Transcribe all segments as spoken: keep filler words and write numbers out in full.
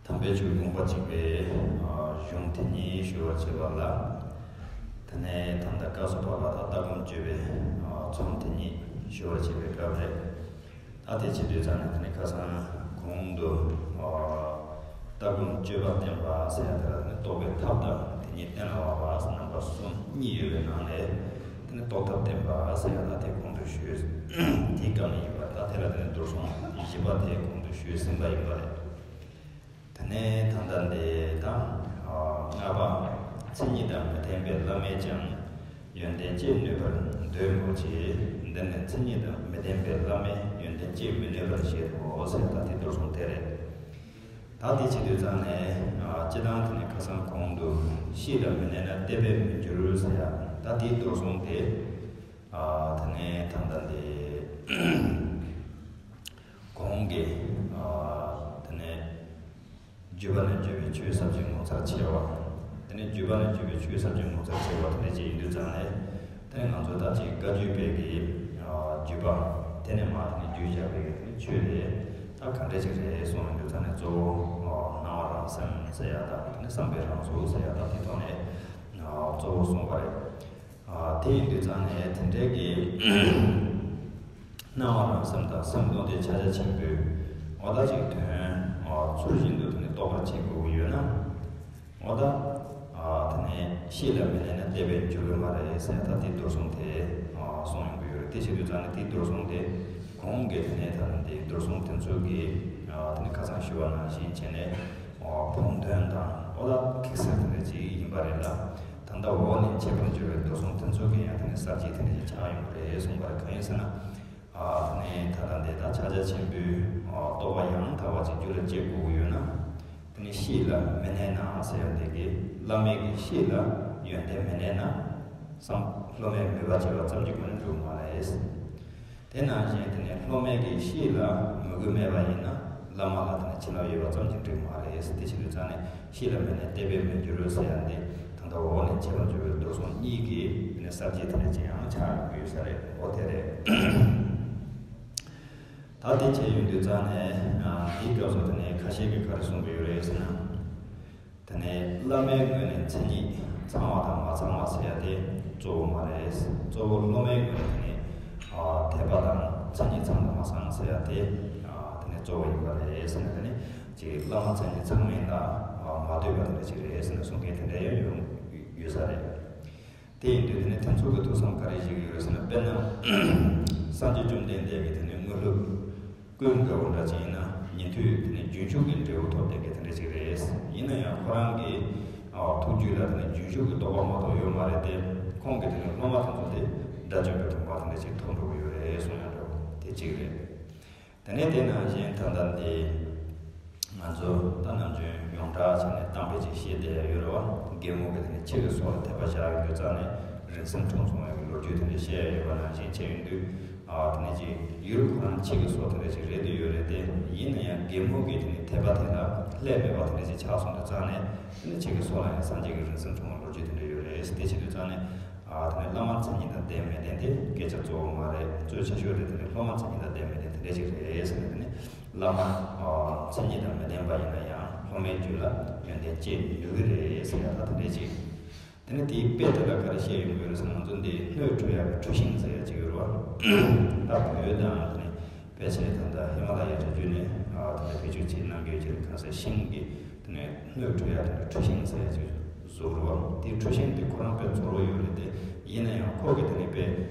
དམ་པའི་ཆོས་དགོངས་པ་གཅིག་པའི་གཞུང་དེ་ཉིད་ཞུ་བར་བྱེད་པ་ལ། དེ་ནས་ད་ལྟ་སྐབས་སུ་བབ་པ་དང་ལྟ་སྒོམ་སྤྱོད་པའི་ཚོམས་དེ་ཉིད་ཞུ་བར་བྱེད་པའི་སྐབས་རེད། ད་དེ་བྱེད་དུས་ཙམ་ནས་དེ་ནས་ཁ་སང་གོང་དུ་ལྟ་སྒོམ་སྤྱོད་པ་བསྟན་པ་ཟེར་ཡ་དེ་ལ་དེ་ནས་རྟོགས་པའི་ཐབས་དང་དེ་ཉིད་གཏན་ལ་དབབ་པ་རྣམ་པ་གསུམ་གཉིས་ཡོད་པའི་ནང་ནས་དེ་ནས་རྟོགས་ཐབས་བསྟན་པ་ཟེར་ཡ་ལ་དེ་གོང་དུ་ཞུས། དེའི་སྐབས་ནས་ཡིན་པ་ད་དེ་ལ་དེ་ནས་མདོར་སོང་བཞི་པ་དེ་གོང་དུ་ཞུས་ཟིན་པ་ཡིན་པ་རེད། དེ་ནས་ད་ལྟ་འདི་དང་། ལྔ་པ། མཚན་ཉིད་དང་མི་ལྡན་པའི་བླ་མས་ཀྱང་། ཡོན་ཏན་ཅི་ནུས་པར་འདོད་མོད་ཀྱི། འདི་ནི་མཚན་ཉིད་དང་མི་ལྡན་པའི་བླ་མས་ཡོན་ཏན་ཅི་མི་ནུས་པར་བཞེད་དོ་ཟེར་ད་དེ་མདོར་སོང་དེ་རེད། ད་དེ་བྱེད་དུས་ཙམ་ནས་སྤྱི་བཏང་དེ་ནས་ཁ་སང་གོང་དུ་ཤེས་ལ་མི་གནས་ན་བསྟན་པས་མི་འགྱུར་ཟེར་ཡ་ད་དེ་མདོར་སོང་དེ། དེ་ནས་ད་ལྟ་འདི། གོང་གི། དེ་ནས། བརྗོད་པ་ནས་བརྗོད་པའི་ཆོས་ཟབ་ཅིང་ངོ་མཚར་ཆེ་བ། དེ་ནས་བརྗོད་པ་ནས་བརྗོད་པའི་ཆོས་ཟབ་ཅིང་ངོ་མཚར་ཆེ་བ་དེ་འདྲ་ཅིག་ཡིན་དུས་ཙང་ནས། དེ་ནས་ང་ཚོ་ད་ཅིག་བཀའ་བརྒྱུད་པའི་གི། བརྗོད་པ། དེ་ནས་མ་དེ་ནས་བརྒྱུད་བཞག་པའི་གི་དེ་ནས་ཆོས་དེ། ད་ག་འདྲ་ཅིག་རེད་གསུངས་ཡོང་དུས་ཙང་ནས་གཙོ་བོ། སྣང་བ་རང་སེམས་ཟེར་ཡ་དང་དེ་ནས་བསམ་པའི་རང་གཟུགས་ཟེར་ཡ་དང་དེ་ཐོག་ནས། གཙོ་བོ་གསུངས་པ་རེད། དེ་ཡིན་དུས་ཙང་ནས་དེ་འདྲའི་གི། སྣང་བ་རང་སེམས་དང་སེམས་སྟོང་དེ་ཕྱག་རྒྱ་ཆེན་པོའི་འོ་ད་ཅིག་དོན་ཚུལ་བཞིན་དུ་དེ་ནས་རྟོགས་པར་བྱེད་དགོས་ཀྱི་ཡོད་ན། འོ་ད། དེ་ནས་ཤེས་ལ་མི་གནས་ན་བསྟན་པས་འགྱུར་གྱི་མ་རེད་ཟེར་ད་དེ་མདོར་སོང་དེ་གསུངས་ཡོང་གི་ཡོད་རེད། དེ་བྱེད་དུས་ཙང་ནས་དེ་མདོར་སོང་དེ་གོང་གི་དེ་ནས་ད་ནི་དེ་མདོར་སོང་དེ་ཚོ་གི་དེ་ནས་ཁ་སང་ཞུ་བ་ནང་བཞིན་བྱས་ནས་བོགས་འདོན་དང་འོ་ད་གེགས་སེལ་དེ་འདྲ་ཅིག་ཡིན་པ་རེད་ལ། ད་ལྟ་འོག་ནས་འཆད་པར་འགྱུར་བའི་མདོར་སོང་དེ་ཚོ་གི་ཡང་དེ་ནས་གསར་བརྗེ་དེ་འདྲ་ཅིག་ཆགས་ཡོང་གི་རེད་གསུངས་པ་རེད། གང་ཡིན་ཟེར་ན། ཨ། དེ་ནས་ད་ལྟ་འདི་དག་ཕྱག་རྒྱ་ཆེན་པོའི་རྟོགས་པ་ཡང་དག་པ་ཅིག་རྒྱུད་ལ་སྐྱེ་དགོས་ཀྱི་ཡོད་ན། དེ་ནས་ཤེས་ལ་མི་གནས་ན་ཟེར་ཡ་འདི་གི་བླ་མའི་གི་ཤེས་ལ་ཡོན་ཏན་མི་གནས་ན། བསམ་སློབ་མས་མོས་པ་བྱས་པ་ཙམ་གྱིས་གོ་ནས་འགྲུབ་མ་རེད། དེ་ནང་བཞིན་དེ་ནས་སློབ་མའི་གི་ཤེས་ལ་མོས་གུས་མེད་པ་ཡིན་ན་བླ་མ་ལ་དེ་ནས་བྱིན་རླབས་ཡོད་པ་ཙམ་གྱིས་འགྲིག་མ་རེད། དེ་བྱེད་དུས་ཙང་ནས། ཤེས་ལ་མི་གནས་བསྟན་པས་མི་འགྱུར་ཟེར་ཡ་འདི་ད་ལྟ་འོག་ནས་འཆད་པར་འགྱུར་བའི་མདོར་སོང་གཉིས་ཀྱི་དེ་ནས་གསར་བརྗེ་དེ་འདྲ་ཅིག་ཡང་ཆགས་ཡོང་གི་ཡོད་ས་རེད། འོ་དེ་རེད། ད་དེ་བྱས་ཡོང་དུས་ཙང་ནས་འདིའི་སྐབས་སུ་དེ་ནས་ཁ་ཤས་ཀྱིས་ག་རེ་གསུང་གི་ཡོད་རེད་ཟེར་ན། དེ་ནས་བླ་མའི་ངོས་ནས་མཚན་ཉིད་ཚང་བ་དང་མ་ཚང་བ་ཟེར་ཡ་དེ་གཙོ་བོ་མ་རེད། གཙོ་བོ་སློབ་མའི་ངོས་ནས་དེ་ནས་དད་པ་དང་མཚན་ཉིད་ཚང་དང་མ་ཚང་ཟེར་ཡ་དེ་དེ་ནས་གཙོ་བོ་ཡིན་པ་རེད་ཟེར་ན། དེ་ནས། ཅིག་བླ་མ་མཚན་ཉིད་ཚང་མིན་ལ་མ་ལྟོས་པ་དེ་འདྲ་ཅིག་རེད་ཟེར་ནས་གསུང་མཁན་དེ་འདྲ་ཡང་ཡོང་ཡོད་ས་རེད། དེ་ཡིན་དུས་དེ་ནི་དེ་ཚོ་གི་ཐུགས་བསམ་ག་རེ་བཞེས་ཀྱི་ཡོད་རེད་ཟེར་ན། དཔེར་ན། སངས་རྒྱས་བཅོམ་ལྡན་འདས་ཀྱི་དེ་ནི་དངོས་སློབ་ཀུན་དགའ་བོ་འདྲ་ཅིག་ཡིན་ན་ཉན་ཐོས་དེ་ནི་རྒྱུན་ཞུགས་ཀྱི་འབྲས་བུ་ཐོབ་བསྡད་མཁན་དེ་འདྲ་ཅིག་རེད། ཡིན་ན་ཡང་ཁོ་རང་གི་ཐུགས་རྒྱུད་ལ་དེ་ནི་རྒྱུན་ཞུགས་ཀྱི་རྟོགས་པ་མ་གཏོགས་ཡོད་མ་རེད་དེ། ཁོང་གི་དེ་ནི་སློབ་མ་དེ་ཚོ་དེ་དགྲ་བཅོམ་པའི་གྲོང་ཁྱེར་དེ་འདྲ་ཅིག་ཐོབ་འགྲོ་གི་ཡོད་རེད་གསུང་ཡ་འདྲ་བོ་དེ་གཅིག་རེད། དེ་ནས་དེ་ནང་བཞིན་ད་ལྟ་འདི་ང་ཚོ་ད་ནམ་རྒྱུན་ཡོངས་གྲགས་བྱས་ནས་གཏམ་དཔེ་ཅིག་བཤད་བསྡད་ཡ་ཡོད་རེད་བ། རྒན་མོ་གིས་དེ་ནས་ཁྱི་གི་སོ་ལ་དད་པ་བཞག་ཡོང་དུས་ཙང་ནས་རིན་གསུམ་འཁྲུངས་སོང་བའི་ལོ་རྒྱུས་དེ་འདྲ་བཤད་ཡ་ཡོད་པ་ནང་བཞིན་བྱས་ཡོང་དུས། ཨ། དེ་ནས་ཅིག་ཡུལ་ཁོ་རང་ཁྱི་གི་སོ་དེ་འདྲ་ཅིག་རེད་དུ་ཡོད་རེད་དེ། ཡིན་ན་ཡང་རྒན་མོ་གིས་དེ་ནས་དད་པ་དེ་ལ་བསླད་མེད་པ་དེ་འདྲ་ཅིག་ཆགས་སོང་དུས་ཙང་ནས། དེ་ནས་ཁྱི་གི་སོ་ལ་ཡང་སངས་རྒྱས་ཀྱི་རིན་གསུམ་འཁྲུངས་པའི་ལོ་རྒྱུས་དེ་འདྲ་ཡོད་རེད། དེ་བྱེད་དུས་ཙང་ནས། ཨ། དེ་ནས་བླ་མ་མཚན་ཉིད་དང་ལྡན་མི་ལྡན་དེ་སྐད་ཆ་གཙོ་བོ་མ་རེད། གཙོ་ཆེ་ཤོས་དེ་དེ་ནས་སློབ་མ་མཚན་ཉིད་དང་ལྡན་མི་ལྡན་དེ་འདྲ་ཅིག་རེད་ཟེར་ནས། དེ་ནས་བླ་མ། ཨ། མཚན་ཉིད་དང་མི་ལྡན་པ་ཡིན་ན་ཡང་སློབ་མའི་རྒྱུད་ལ་ཡོན་ཏན་སྐྱེ་མི་ནུས་ཀྱི་རེད་ཟེར་ཡ་ད་དེ་འདྲ་ཅིག་དེ་ནས་དེའི་དཔེ་དེ་ལ་ག་རེ་བཤད་ཡོང་གི་ཡོད་རེད་ཟེར་ན། ང་ཚོ་འདི་སྣོད་འཕྲོ་ཡག་གི་འཕྲོ་ཤིང་ཟེར་ཡ་ཅིག་ཡོད་རེད་བ། ད་བོད་དང་དེ་ནས་ཕལ་ཆེར་ད་ལྟ་ཧི་མ་ལ་ཡའི་རི་རྒྱུད་ནས། ཨ། དེ་འདྲ་བེད་སྤྱོད་བྱེད་གནང་གི་ཡོད་ཀྱི་རེད། གང་ཟེར་ཤིང་གི་དེ་ནས་སྣོད་འཕྲོ་ཡག་དེ་འདྲ་འཕྲོ་ཤིང་ཟེར་ཡ་ཅིག་བཟོ་རེད་བ། དེའི་འཕྲོ་ཤིང་དེ་ཁོ་རང་དཔེ་ཚོར་བ་ཡོད་རེད་དེ། ཡིན་ན་ཡང་ཁོ་གིས་དེ་ནས་དཔེ་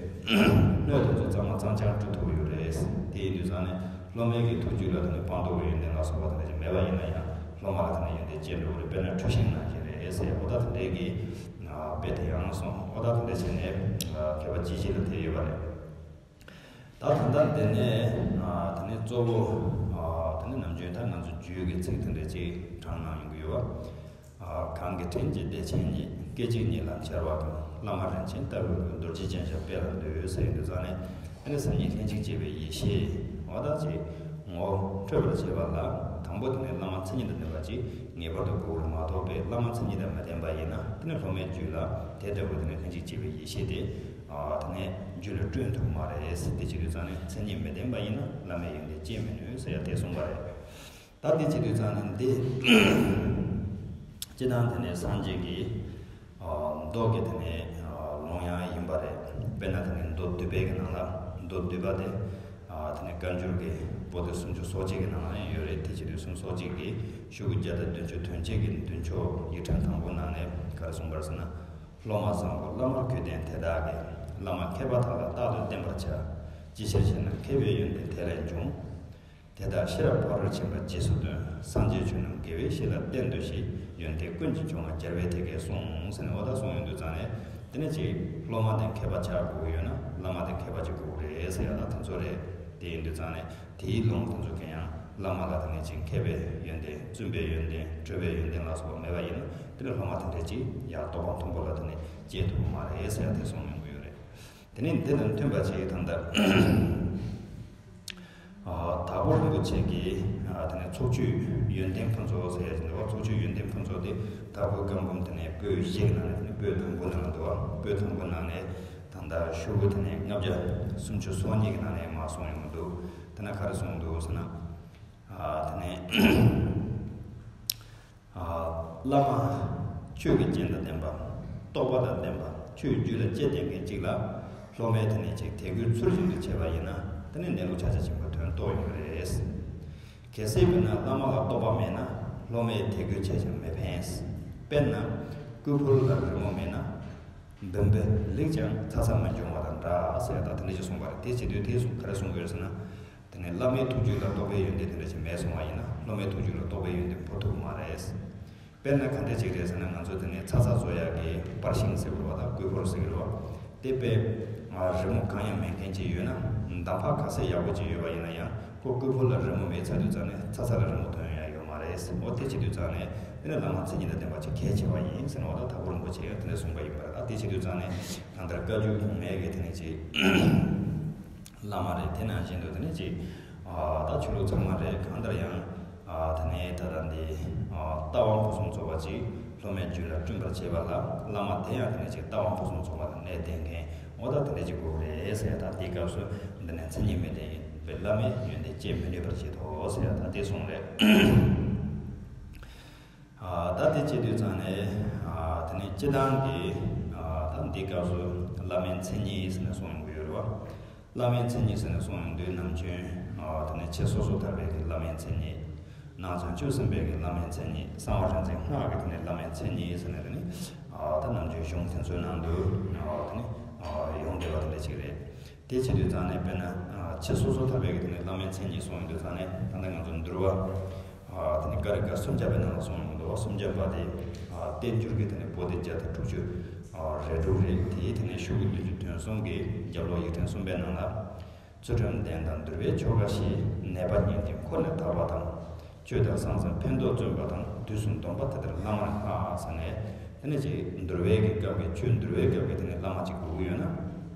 སྣོད་དེ་ཚོ་གཙང་མ་གཙང་རྐྱང་བཀྲུ་ཐུབ་ཡོད་རེད། དེ་ཡིན་དུས་ཙང་ནས་སློབ་མའི་གི་ཐུགས་རྒྱུད་ལ་དེ་ནས་སྤངས་རྟོགས་ཀྱི་ཡོན་ཏན་ལ་སོགས་པ་དེ་འདྲ་ཅིག་མེད་པ་ཡིན་ན་ཡང་སློབ་མ་ལ་དེ་ནས་ཡོན་ཏན་སྐྱེ་འགྲོ་གི་རེད། དཔེར་ན་འཕྲོ་ཤིང་ནང་བཞིན་རེད་ཟེར་ཡ་འོ་ད་དེ་འདྲའི་གི་དཔེ་དེ་ཡང་སོང་། འོ་ད་དེ་འདྲ་བྱས་ནས་མཁས་པ་ཅི་ཞིག་ལ་དེ་ཡོད་པ་རེད། ད་ད་ལྟ་འདི་ནས། ཨ། དེ་ནས་གཙོ་བོ། ཨ། དེ་ནས་ནམ་རྒྱུན་ད་ང་ཚོ་རྒྱུད་ཀྱི་ཚིག་དེ་འདྲ་ཅིག་དྲངས་གནང་ཡོང་གི་ཡོད་བ། ཨ། གང་གི་དྲིན་གྱིས་བདེ་ཆེན་ཉིད། སྐད་ཅིག་ཉིད་ལ་འཆར་བ་དང་། བླ་མ་རིན་ཆེན་ལྟ་བུའི་རྡོ་རྗེ་ཅན་ཞབས་པད་ལ་འདུད་ཟེར་ཡོང་དུས་ཙང་ནས། དེ་ནས་སེམས་ཉིད་ལྷན་ཅིག་སྐྱེས་པའི་ཡེ་ཤེས། འོ་ད་ཅིག་ངོ་འཕྲོད་པར་བྱེད་པ་ལ་དང་པོ་དེ་ནས་བླ་མ་མཚན་ཉིད་དང་ལྡན་པ་ཅིག་ངེས་པར་དུ་དགོས་པར་མ་གཏོགས་པའི། བླ་མ་མཚན་ཉིད་དང་མི་ལྡན་པ་ཡིན་ན་དེ་ནས་སློབ་མའི་རྒྱུད་ལ་དེ་ལྟ་བུའི་དེ་ནས་ལྷན་ཅིག་སྐྱེས་པའི་ཡེ་ཤེས་དེ། ཨ། དེ་ནས་རྒྱུད་ལ་བསྐྲུན་ཐུབ་མ་རེད། དེ་བྱེད་དུས་ཙང་ནས་མཚན་ཉིད་མི་ལྡན་པ་ཡིན་ན་བླ་མའི་ཡོན་ཏན་སྐྱེ་མི་ནུས་ཟེར་ཡ་དེ་གསུངས་པ་རེད། ད་དེ་བྱེད་དུས་ཙང་ནས་འདི་སྤྱི་བཏང་དེ་ནས་སངས་རྒྱས་ཀྱི་མདོ་གི་དེ་ནས་ལུང་ཡང་ཡིན་པ་རེད། དཔེར་ན་དེ་ནས་མདོ་སྡུད་པའི་གི་ནང་ལ་མདོ་སྡུད་པ་དེ་དེ་ནས་བཀའ་འགྱུར་གྱི་པོ་ཏི་སུམ་ཅུ་སོ་གཅིག་གི་ནང་ལ་ཡང་ཡོད་རེད། དེ་བྱེད་དུས་སུམ་ཅུ་སོ་གཅིག་གི་ཤོག་གུ་བརྒྱ་དང་བདུན་ཅུ་དོན་གཅིག་གི་མདུན་ཅོག་ཡིག་ཕྲེང་དང་པོ་ནང་ནས་ག་རེ་གསུངས་པར་ཟེར་ན། སློབ་མ་བཟང་པོ་བླ་མར་གུས་ལྡན་དེ་དག་གིས། བླ་མ་མཁས་པ་དག་ལ་རྟག་ཏུ་བསྟེན་པར་བྱ། ཅི་ཕྱིར་ཞེ་ན། མཁས་པའི་ཡོན་ཏན་དེ་ལས་འབྱུང་། དེ་དག་ཤེས་རབ་ཕ་རོལ་ཕྱིན་པ་རྗེས་སུ་སྟོན། སངས་རྒྱས་ཆོས་རྣམས་དགེ་བའི་བཤེས་ལ་བསྟེན་ཏོ་ཞེས། ཡོན་ཏན་ཀུན་གྱི་འབྱུང་བ་རྒྱལ་བའི་དེ་སྐད་གསུངས། ཟེར་ནས་འོ་ད་གསུངས་ཡོང་དུས་ཙང་ནས། དེ་ནས་ཅིག་སློབ་མ་དེ་མཁས་པ་ཆགས་དགོས་ཀྱི་ཡོད་ན་བླ་མ་དེ་མཁས་པ་ཅིག་དགོས་ཀྱི་རེད་ཟེར་ཡ་ད་དེ་ཚོ་རེད། དེ་ཡིན་དུས་ཙང་ནས་དེའི་ལུང་དེ་ཚོ་གན་ཡང་བླ་མ་ལ་དེ་ནས་ཅིག་མཁས་པའི་ཡོན་ཏན། བཙུན་པའི་ཡོན་ཏན། གྲུབ་པའི་ཡོན་ཏན་ལ་སོགས་པ་མེད་པ་ཡིན་ན། དེ་ནས་སློབ་མ་དེ་འདྲ་ཅིག་ཡར་རྟོགས་པ་མཐོན་པོ་ལ་དེ་ནས་སྐྱེ་ཐུབ་ཀྱི་མ་རེད་ཟེར་ཡ་དེ་གསུངས་ཡོང་གི་ཡོད་རེད། དེ་ནས་འདི་དང་མཐུན་པ་ཅིག་ད་ལྟ་ཨ་དྭགས་པོ་རིན་པོ་ཆེ་གིས་ཨ་དེ་ནས་ཚོགས་ཆོས་ཡོན་ཏན་ཕུན་ཚོགས་ཟེར་ཡ་ཅིག་འདུག་བ། ཚོགས་ཆོས་ཡོན་ཏན་ཕུན་ཚོགས་དེ་དྭགས་པོའི་བཀའ་འབུམ་དེ་ནས་པོད་བཞི་གི་ནང་ནས་དེ་ནས་པོད་དང་པོ་ནང་འདུག་བ། པོད་དང་པོ་ནང་ནས་ད་ལྟ་ཤོག་གུ་དེ་ནས་ལྔ་བརྒྱ་སུམ་ཅུ་སོ་གཉིས་ཀྱི་ནང་ནས་མར་གསུངས་ཡོང་གི་འདུག་དེ་ན་ག་རེ་གསུངས་འདུག་ཟེར་ན། ཨ་དེ་ནས་ཨ་བླ་མ་ཆོས་ཀྱི་སྤྱན་དང་ལྡན་པ། རྟོགས་པ་དང་ལྡན་པ། ཆོས་རྒྱུད་ལ་དཔྱད་ལྡན་མཁན་གཅིག་ལ་སློབ་མས་དེ་ནས་ཅིག་དད་གུས་ཚུལ་བཞིན་དུ་བྱས་པ་ཡིན་ན། དེ་ནས་གནས་ལུགས་ཕྱག་རྒྱ་ཆེན་པོའི་དོན་རྟོགས་ཡོང་གི་རེད། གལ་སྲིད་དཔེར་ན་བླ་མ་ལ་རྟོགས་པ་མེད་ན་སློབ་མས་དད་གུས་བྱས་ཀྱང་མི་ཕན། དཔེར་ན་ཀུ་ཕུལ་ལ་རི་མོ་མེད་ན་འབུམ་པའི་ལེགས་ཀྱང་ཚ་ཚ་མི་འབྱུང་བ་དང་འདྲ་ཟེར་ཡ་ད་དེ་འདྲ་ཞིག་གསུངས་པ་རེད། དེ་བྱེད་དུས་དེ་ག་རེ་གསུང་གི་ཡོད་ཟེར་ན། དེ་ནས་བླ་མའི་ཐུགས་རྒྱུད་ལ་རྟོགས་པའི་ཡོན་ཏན་དེ་འདྲ་ཞིག་མེད་སོང་བ་ཡིན་ན་སློབ་མའི་ཐུགས་རྒྱུད་ལ་རྟོགས་པའི་ཡོན་ཏན་འཕོ་ཐུབ་ཀྱི་མ་རེད། དཔེར་ན་ག་འདྲ་ཅིག་རེད་ཟེར་ན། ང་ཚོ་དེ་ནས་ཚ་ཚ་བཟོ་ཡག་གི་པར་ཤིང་ཟེར་གི་རེད་བ་དང་ཀུ་ཕུར་ཟེར་གི་རེད་བ། དེ་དཔེ་རི་མོ་གང་ཡང་མེད་མཁན་ཅིག་ཡོད་ན། འདམ་བག་ག་ཚད་ཡག་པོ་ཅིག་ཡོད་པ་ཡིན་ན་ཡང་ཁོ་ཀུ་ཕུར་ལ་རི་མོ་མེད་ཚར་དུས་ཙང་ནས་ཚ་ཚ་ལ་རི་མོ་ཐོན་ཡག་ཡོད་མ་རེད། འོ་དེ་བྱེད་དུས་ཙང་ནས་དེ་ནས་བླ་མ་མཚན་ཉིད་དང་ལྡན་པ་ཅིག་གལ་ཆེ་བ་ཡིན་ཟེར་ནས་འོ་ད་དྭགས་པོ་རིན་པོ་ཆེ་ཡང་དེ་འདྲ་གསུངས་པ་ཡིན་པ་རེད། ད་དེ་བྱེད་དུས་ཙང་ནས་ད་ལྟར་བཀའ་བརྒྱུད་གོང་མའི་གི་དེ་ནས་ཅིག་བླ་མ་རེད། དེ་ནང་བཞིན་དུ་དེ་ནས་ཅིག་ཨ་ད་ཆོས་ལུགས་ཚང་མ་རེད། གང་ལྟར་ཡང་ཨ་དེ་ནས་ད་ལྟ་འདི་ཨ་རྟ་དབང་ཕུན་སུམ་ཚོགས་པ་ཅིག་སློབ་མའི་རྒྱུད་ལ་བསྐྲུན་པར་བྱེད་པ་ལ་བླ་མ་དེ་ཡང་དེ་ནས་ཅིག་རྟ་དབང་ཕུན་སུམ་ཚོགས་པ་ལ་གནས་བསྟེན་མཁན་འོ་ད་དེ་འདྲ་ཅིག་དགོས་རེད་ཟེར་ཡ། ད་དེའི་སྐབས་སུ་འདི་ནས་མཚན་ཉིད་མེད་དེ་ཡིན་པའི་བླ་མའི་ཡོན་ཏན་སྐྱེ་མི་ནུས་པར་བྱེད་དོ་ཟེར་ཡ་ད་དེ་གསུངས་རེད། ཨ་ད་དེ་བྱེད་དུས་ཙང་ནས་ཨ་དེ་ནས་སྤྱི་བཏང་གི་ཨ་ད་འདི་སྐབས་སུ་བླ་མའི་མཚན་ཉིད་ཟེར་ནས་གསུངས་ཡོང་གི་ཡོད་རེད་བ། བླ་མའི་མཚན་ཉིད་ཟེར་ནས་གསུངས་ཡོང་དུས་ནམ་རྒྱུན་ཨ་དེ་ནས་ཆེ་སོ་སོ་ཐར་པའི་གི་བླ་མའི་མཚན་ཉིད། ནང་བྱང་ཆུབ་སེམས་དཔའི་གི་བླ་མའི་མཚན་ཉིད། གསང་བ་རིག་འཛིན་སྔགས་ཀྱི་དེ་ནས་བླ་མའི་མཚན་ཉིད་ཟེར་ནས་དེ་ནས་ཨ་ད་ནམ་རྒྱུན་གཞུང་དེ་ཚོའི་ནང་དུ་ཨ་དེ་ནས་ཨ་ཡོང་བསྡད་པ་དེ་འདྲ་ཅིག་རེད། དེ་བྱེད་དུས་ཙང་ནས་དཔེར་ན་ཨ་ཆེ་སོ་སོ་ཐར་པའི་གི་དེ་ནས་བླ་མའི་མཚན་ཉིད་གསུངས་ཡོང་དུས་ཙང་ནས་ད་ལྟ་ང་ཚོ་འདུལ་བ་ཨ་དེ་ནས་ཀ་རི་ཀ་སུམ་བརྒྱ་པའི་ནང་ལ་གསུངས་ཡོང་གི་འདུག་བ། སུམ་བརྒྱ་པ་དེ་ཨ་བསྟན་འགྱུར་གྱི་དེ་ནས་པོ་ཏི་བརྒྱ་དང་དྲུག་ཅུ་ཨ་རེ་དྲུག་རེད། དེའི་དེ་ནས་ཤོག་གུ་བདུན་ཅུ་དོན་གསུམ་གྱི་རྒྱབ་ལོགས་ཡིག་ཕྲེང་གསུམ་པའི་ནང་ལ། ཚུལ་ཁྲིམས་ལྡན་དང་འདུལ་བའི་ཆོ་ག་བཞི། ནད་པ་སྙིང་རྗེ་འཁོར་ནས་ཐར་པ་དང་། ཆོས་དང་ཟང་ཟིང་ཕན་འདོགས་བརྩོན་པ་དང་། དུས་གསུམ་སྡོམ་པ་དེ་ལྟར་བླ་མར་བསྔགས། ཟེར་ནས་དེ་ནས་ཅིག་འདུལ་བའི་གི་སྐབས་ཀྱི་ཆོས་འདུལ་བའི་སྐབས་ཀྱི་དེ་ནས་བླ་མ་ཅིག་དགོས་ཀྱི་ཡོད་ན།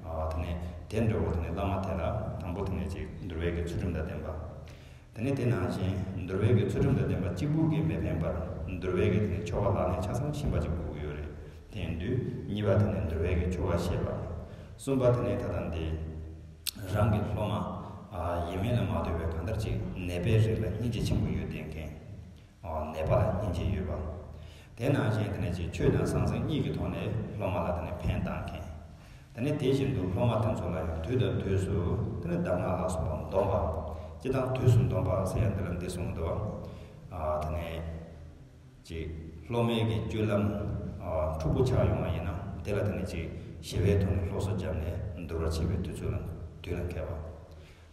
ཨ་དེ་ནས་དེ་འདྲ་བོ་དེ་ནས་བླ་མ་དེ་ལ་དང་པོ་དེ་ནས་ཅིག་འདུལ་བའི་གི་ཚུལ་ཁྲིམས་དང་ལྡན་པ། དེ་ནས་དེ་ནང་བཞིན་འདུལ་བའི་གི་ཚུལ་ཁྲིམས་དང་ལྡན་པ་གཅིག་པུ་གིས་མི་ཕན་པར་འདུལ་བའི་གི་དེ་ནས་ཆོ་ག་ལག་ལེན་ཆ་ཚང་ཤེས་པ་ཅིག་དགོས་ཀྱི་ཡོད་རེད། དེ་ཡིན་དུས་གཉིས་པ་དེ་ནས་འདུལ་བའི་གི་ཆོ་ག་ཤེས་པ། གསུམ་པ་དེ་ནས་ད་ལྟ་འདི། རང་གི་སློབ་མ་ཨ་ཡིན་མིན་ལ་མ་ལྟོས་པའི་གང་ལྟར་ཅིག་ནད་པའི་རིགས་ལ་སྙིང་རྗེ་ཆེན་པོ་ཡོད་བསྡད་མཁན། ཨ་ནད་པ་ལ་སྙིང་རྗེ་ཡོད་པ། དེ་ནང་བཞིན་དེ་ནས་ཅིག་ཆོས་དང་ཟང་ཟིང་གཉིས་ཀྱི་ཐོག་ནས་སློབ་མ་ལ་དེ་ནས་ཕན་བཏགས་མཁན། དེ་ནས་དེ་བཞིན་དུ་སློབ་མ་དེ་ཚོ་ལ་ཡང་དུས་དང་དུས་སུ་དེ་ནས་གདམས་ངག་ལ་སོགས་པ་འདོམས་པ། སྤྱིར་བཏང་དུས་གསུམ་སྡོམ་པ་ཟེར་ཡ་འདི་ལ་འདི་གསུངས་འདུག་ཨ་དེ་ནས། ཅིག་སློབ་མའི་གི་སྤྱོད་ལམ་ཨ་འཁྲུག་པོ་ཆགས་ཡོང་བ་ཡིན་ན་དེ་ལ་དེ་ནས་ཅིག་ཞི་བའི་ཐོག་ནས་སློབ་གསོ་བརྒྱབ་ནས་འདུལ་བར་བྱེད་པའི་དུས་ཚོད་ལ་དུས་ལ་འཁེལ་བ།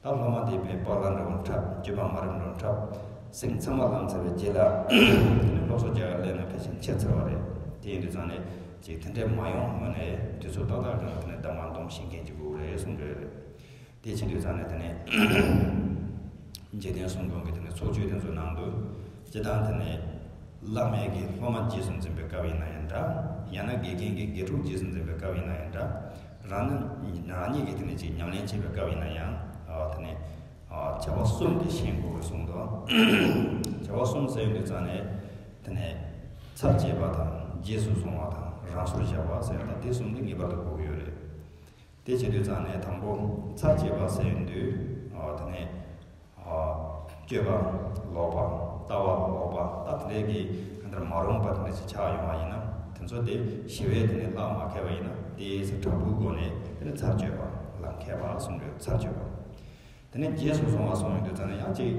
ད་སློབ་མ་དེ་དཔེ་པགས་ལ་འགྲོ་འཁྲབ། སྤྱོད་པ་མ་རབས་འགྲོ་འཁྲབ། སེམས་ཚ་མ་ལངས་ཚར་བའི་རྗེས་ལ་དེ་ནས་སློབ་གསོ་རྒྱག་ཡ་སླེབས་ན་ཕལ་ཆེར་ཆད་ཚར་བ་རེད། དེ་ཡིན་དུས་ཙང་ནས་ཅིག་དེ་འདྲས་མ་ཡོང་སྔོན་ནས་དུས་ཚོད་ཏག་ཏག་སྒང་ལ་དེ་ནས་གདམས་ངག་འདོམས་ཤེས་མཁན་ཅིག་དགོས་རེད་གསུངས་ཡོད་རེད། དེ་བྱེད་དུས་ཙང་ནས་དེ་ནས་འཇིག་རྟེན་གསུམ་མགོན་གྱི་དེ་ནས་ཚོགས་ཆོས་དེ་ཚོའི་ནང་དུ་སྤྱིར་བཏང་དེ་ནས་བླ་མས་ཀྱི་སློབ་མ་རྗེས་སུ་འཛིན་པའི་སྐབས་ཡིན་ན་ཡང་འདྲ། ཡང་ན་དགེ་རྒན་གྱིས་དགེ་ཕྲུག་རྗེས་སུ་འཛིན་པའི་སྐབས་ཡིན་ན་ཡང་འདྲ། རང་ནི་རང་ཉིད་ཀྱིས་དེ་ནས་ཅིག་ཉམས་ལེན་བྱེད་པའི་སྐབས་ཡིན་ན་ཡང་ཨ་དེ་ནས་ཨ་བྱ་བ་གསུམ་དེ་ཤེས་དགོས་པའི་གསུངས་འདུག་བྱ་བ་གསུམ་ཟེར་ཡོང་དུས་ཙང་ནས་དེ་ནས་ཚབ་བྱེད་པ་དང་རྗེས་སུ་བཟུང་བ་དང་རང་སོར་བཞག་པ་ཟེར་ཡ་ད་དེ་གསུམ་དེ་ངེས་པར་དུ་དགོས་ཀྱི་ཡོད་རེད། དེ་བྱེད་དུས་ཙང་ནས་དང་པོ་ཚབ་བྱེད་པ་ཟེར་ཡོང་དུས་ཨ་དེ་ནས་ཨ་ སྤྱོད་པ་ལོག་པ། ལྟ་བ་ལོག་པ། ད་དེ་འདྲའི་གི་གང་ལྟར་མ་རུང་བ་དེ་འདྲ་ཞིག་ཆགས་ཡོང་བ་ཡིན་ན། དེ་ཚོ་དེ་ཞི་བས་དེ་ནས་བརླག་མ་ཁེལ་བ་ཡིན་ན། དེའི་ཚེ་དྲག་པོའི་སྒོ་ནས་དེ་ནས་ཚར་གཅོད་པ་ལ་མཁས་པ་གསུངས་ཡོད། ཚར་གཅོད་པ། དེ་ནས་རྗེས་སུ་བཟུང་བ་གསུངས་ཡོང་དུས་ཙམ་ནས། ཡང་ཅིག་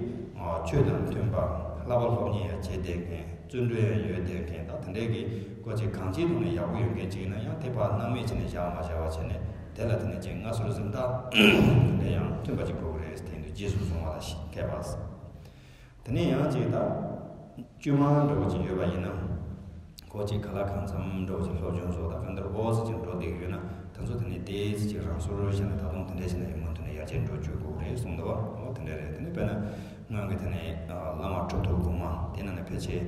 ཆོས་དང་མཐུན་པ། བསླབ་པ་སློབ་གཉེར་ཡང་བྱེད་བསྡད་མཁན། བརྩོན་འགྲུས་ཡང་ཡོད་བསྡད་མཁན། ད་དེ་འདྲའི་གི་ཀོ་ཅིག་གང་ཅིའི་ཐོག་ནས་ཡག་པོ་ཡོད་མཁན་ཅིག་ཡིན་ན། ཡང་དེ་ཕར་སྣང་མེད་བྱས་ནས་བཞག་མ་བཞག་པ་བྱས་ནས། དེ་ལ་དེ་ནས་ཅིག་མངའ་གསོལ་གཟེངས་རྟགས་དེ་འདྲ་ཡང་མཐུན་པ་ཅིག་དགོས་ཀྱི་རེད། དེ་ཡིན་དུས་རྗེས་སུ་བཟུང་བ་ལ་མཁས་པ། དེ་ནས་ཡང་ཅིག་ད་བཅོས་མ་འདྲ་བོ་ཅིག་ཡོད་པ་ཡིན་ན། ཁོ་ཅིག་ག་ལ་གང་འཚམ་འདྲ་བོ་ཅིག་སློབ་སྦྱོང་སོགས་དང་གང་ལྟར་འོ་ཙི་ཅིག་འགྲོ་བསྡད་ཀྱི་ཡོད་ན། དེ་ཚོ་དེ་ནས་ཏོག་ཙམ་ཅིག་རང་སོར་བྱས་ན། ད་དུང་དེ་འདྲ་བྱས་ན་ཡང་མུ་མཐུད་ནས་ཡར་རྒྱས་འགྲོ་བཅུག་དགོས་རེད་གསུངས་འདུག་བ། འོ་དེ་འདྲ་རེད། དེ་ནས་དཔེར་ན་སྔོན་གྱི་དེ་ནས་བླ་མ་གྲུབ་ཐོབ་གོང་མ་དེ་ནང་ནས་ཕལ་ཆེར་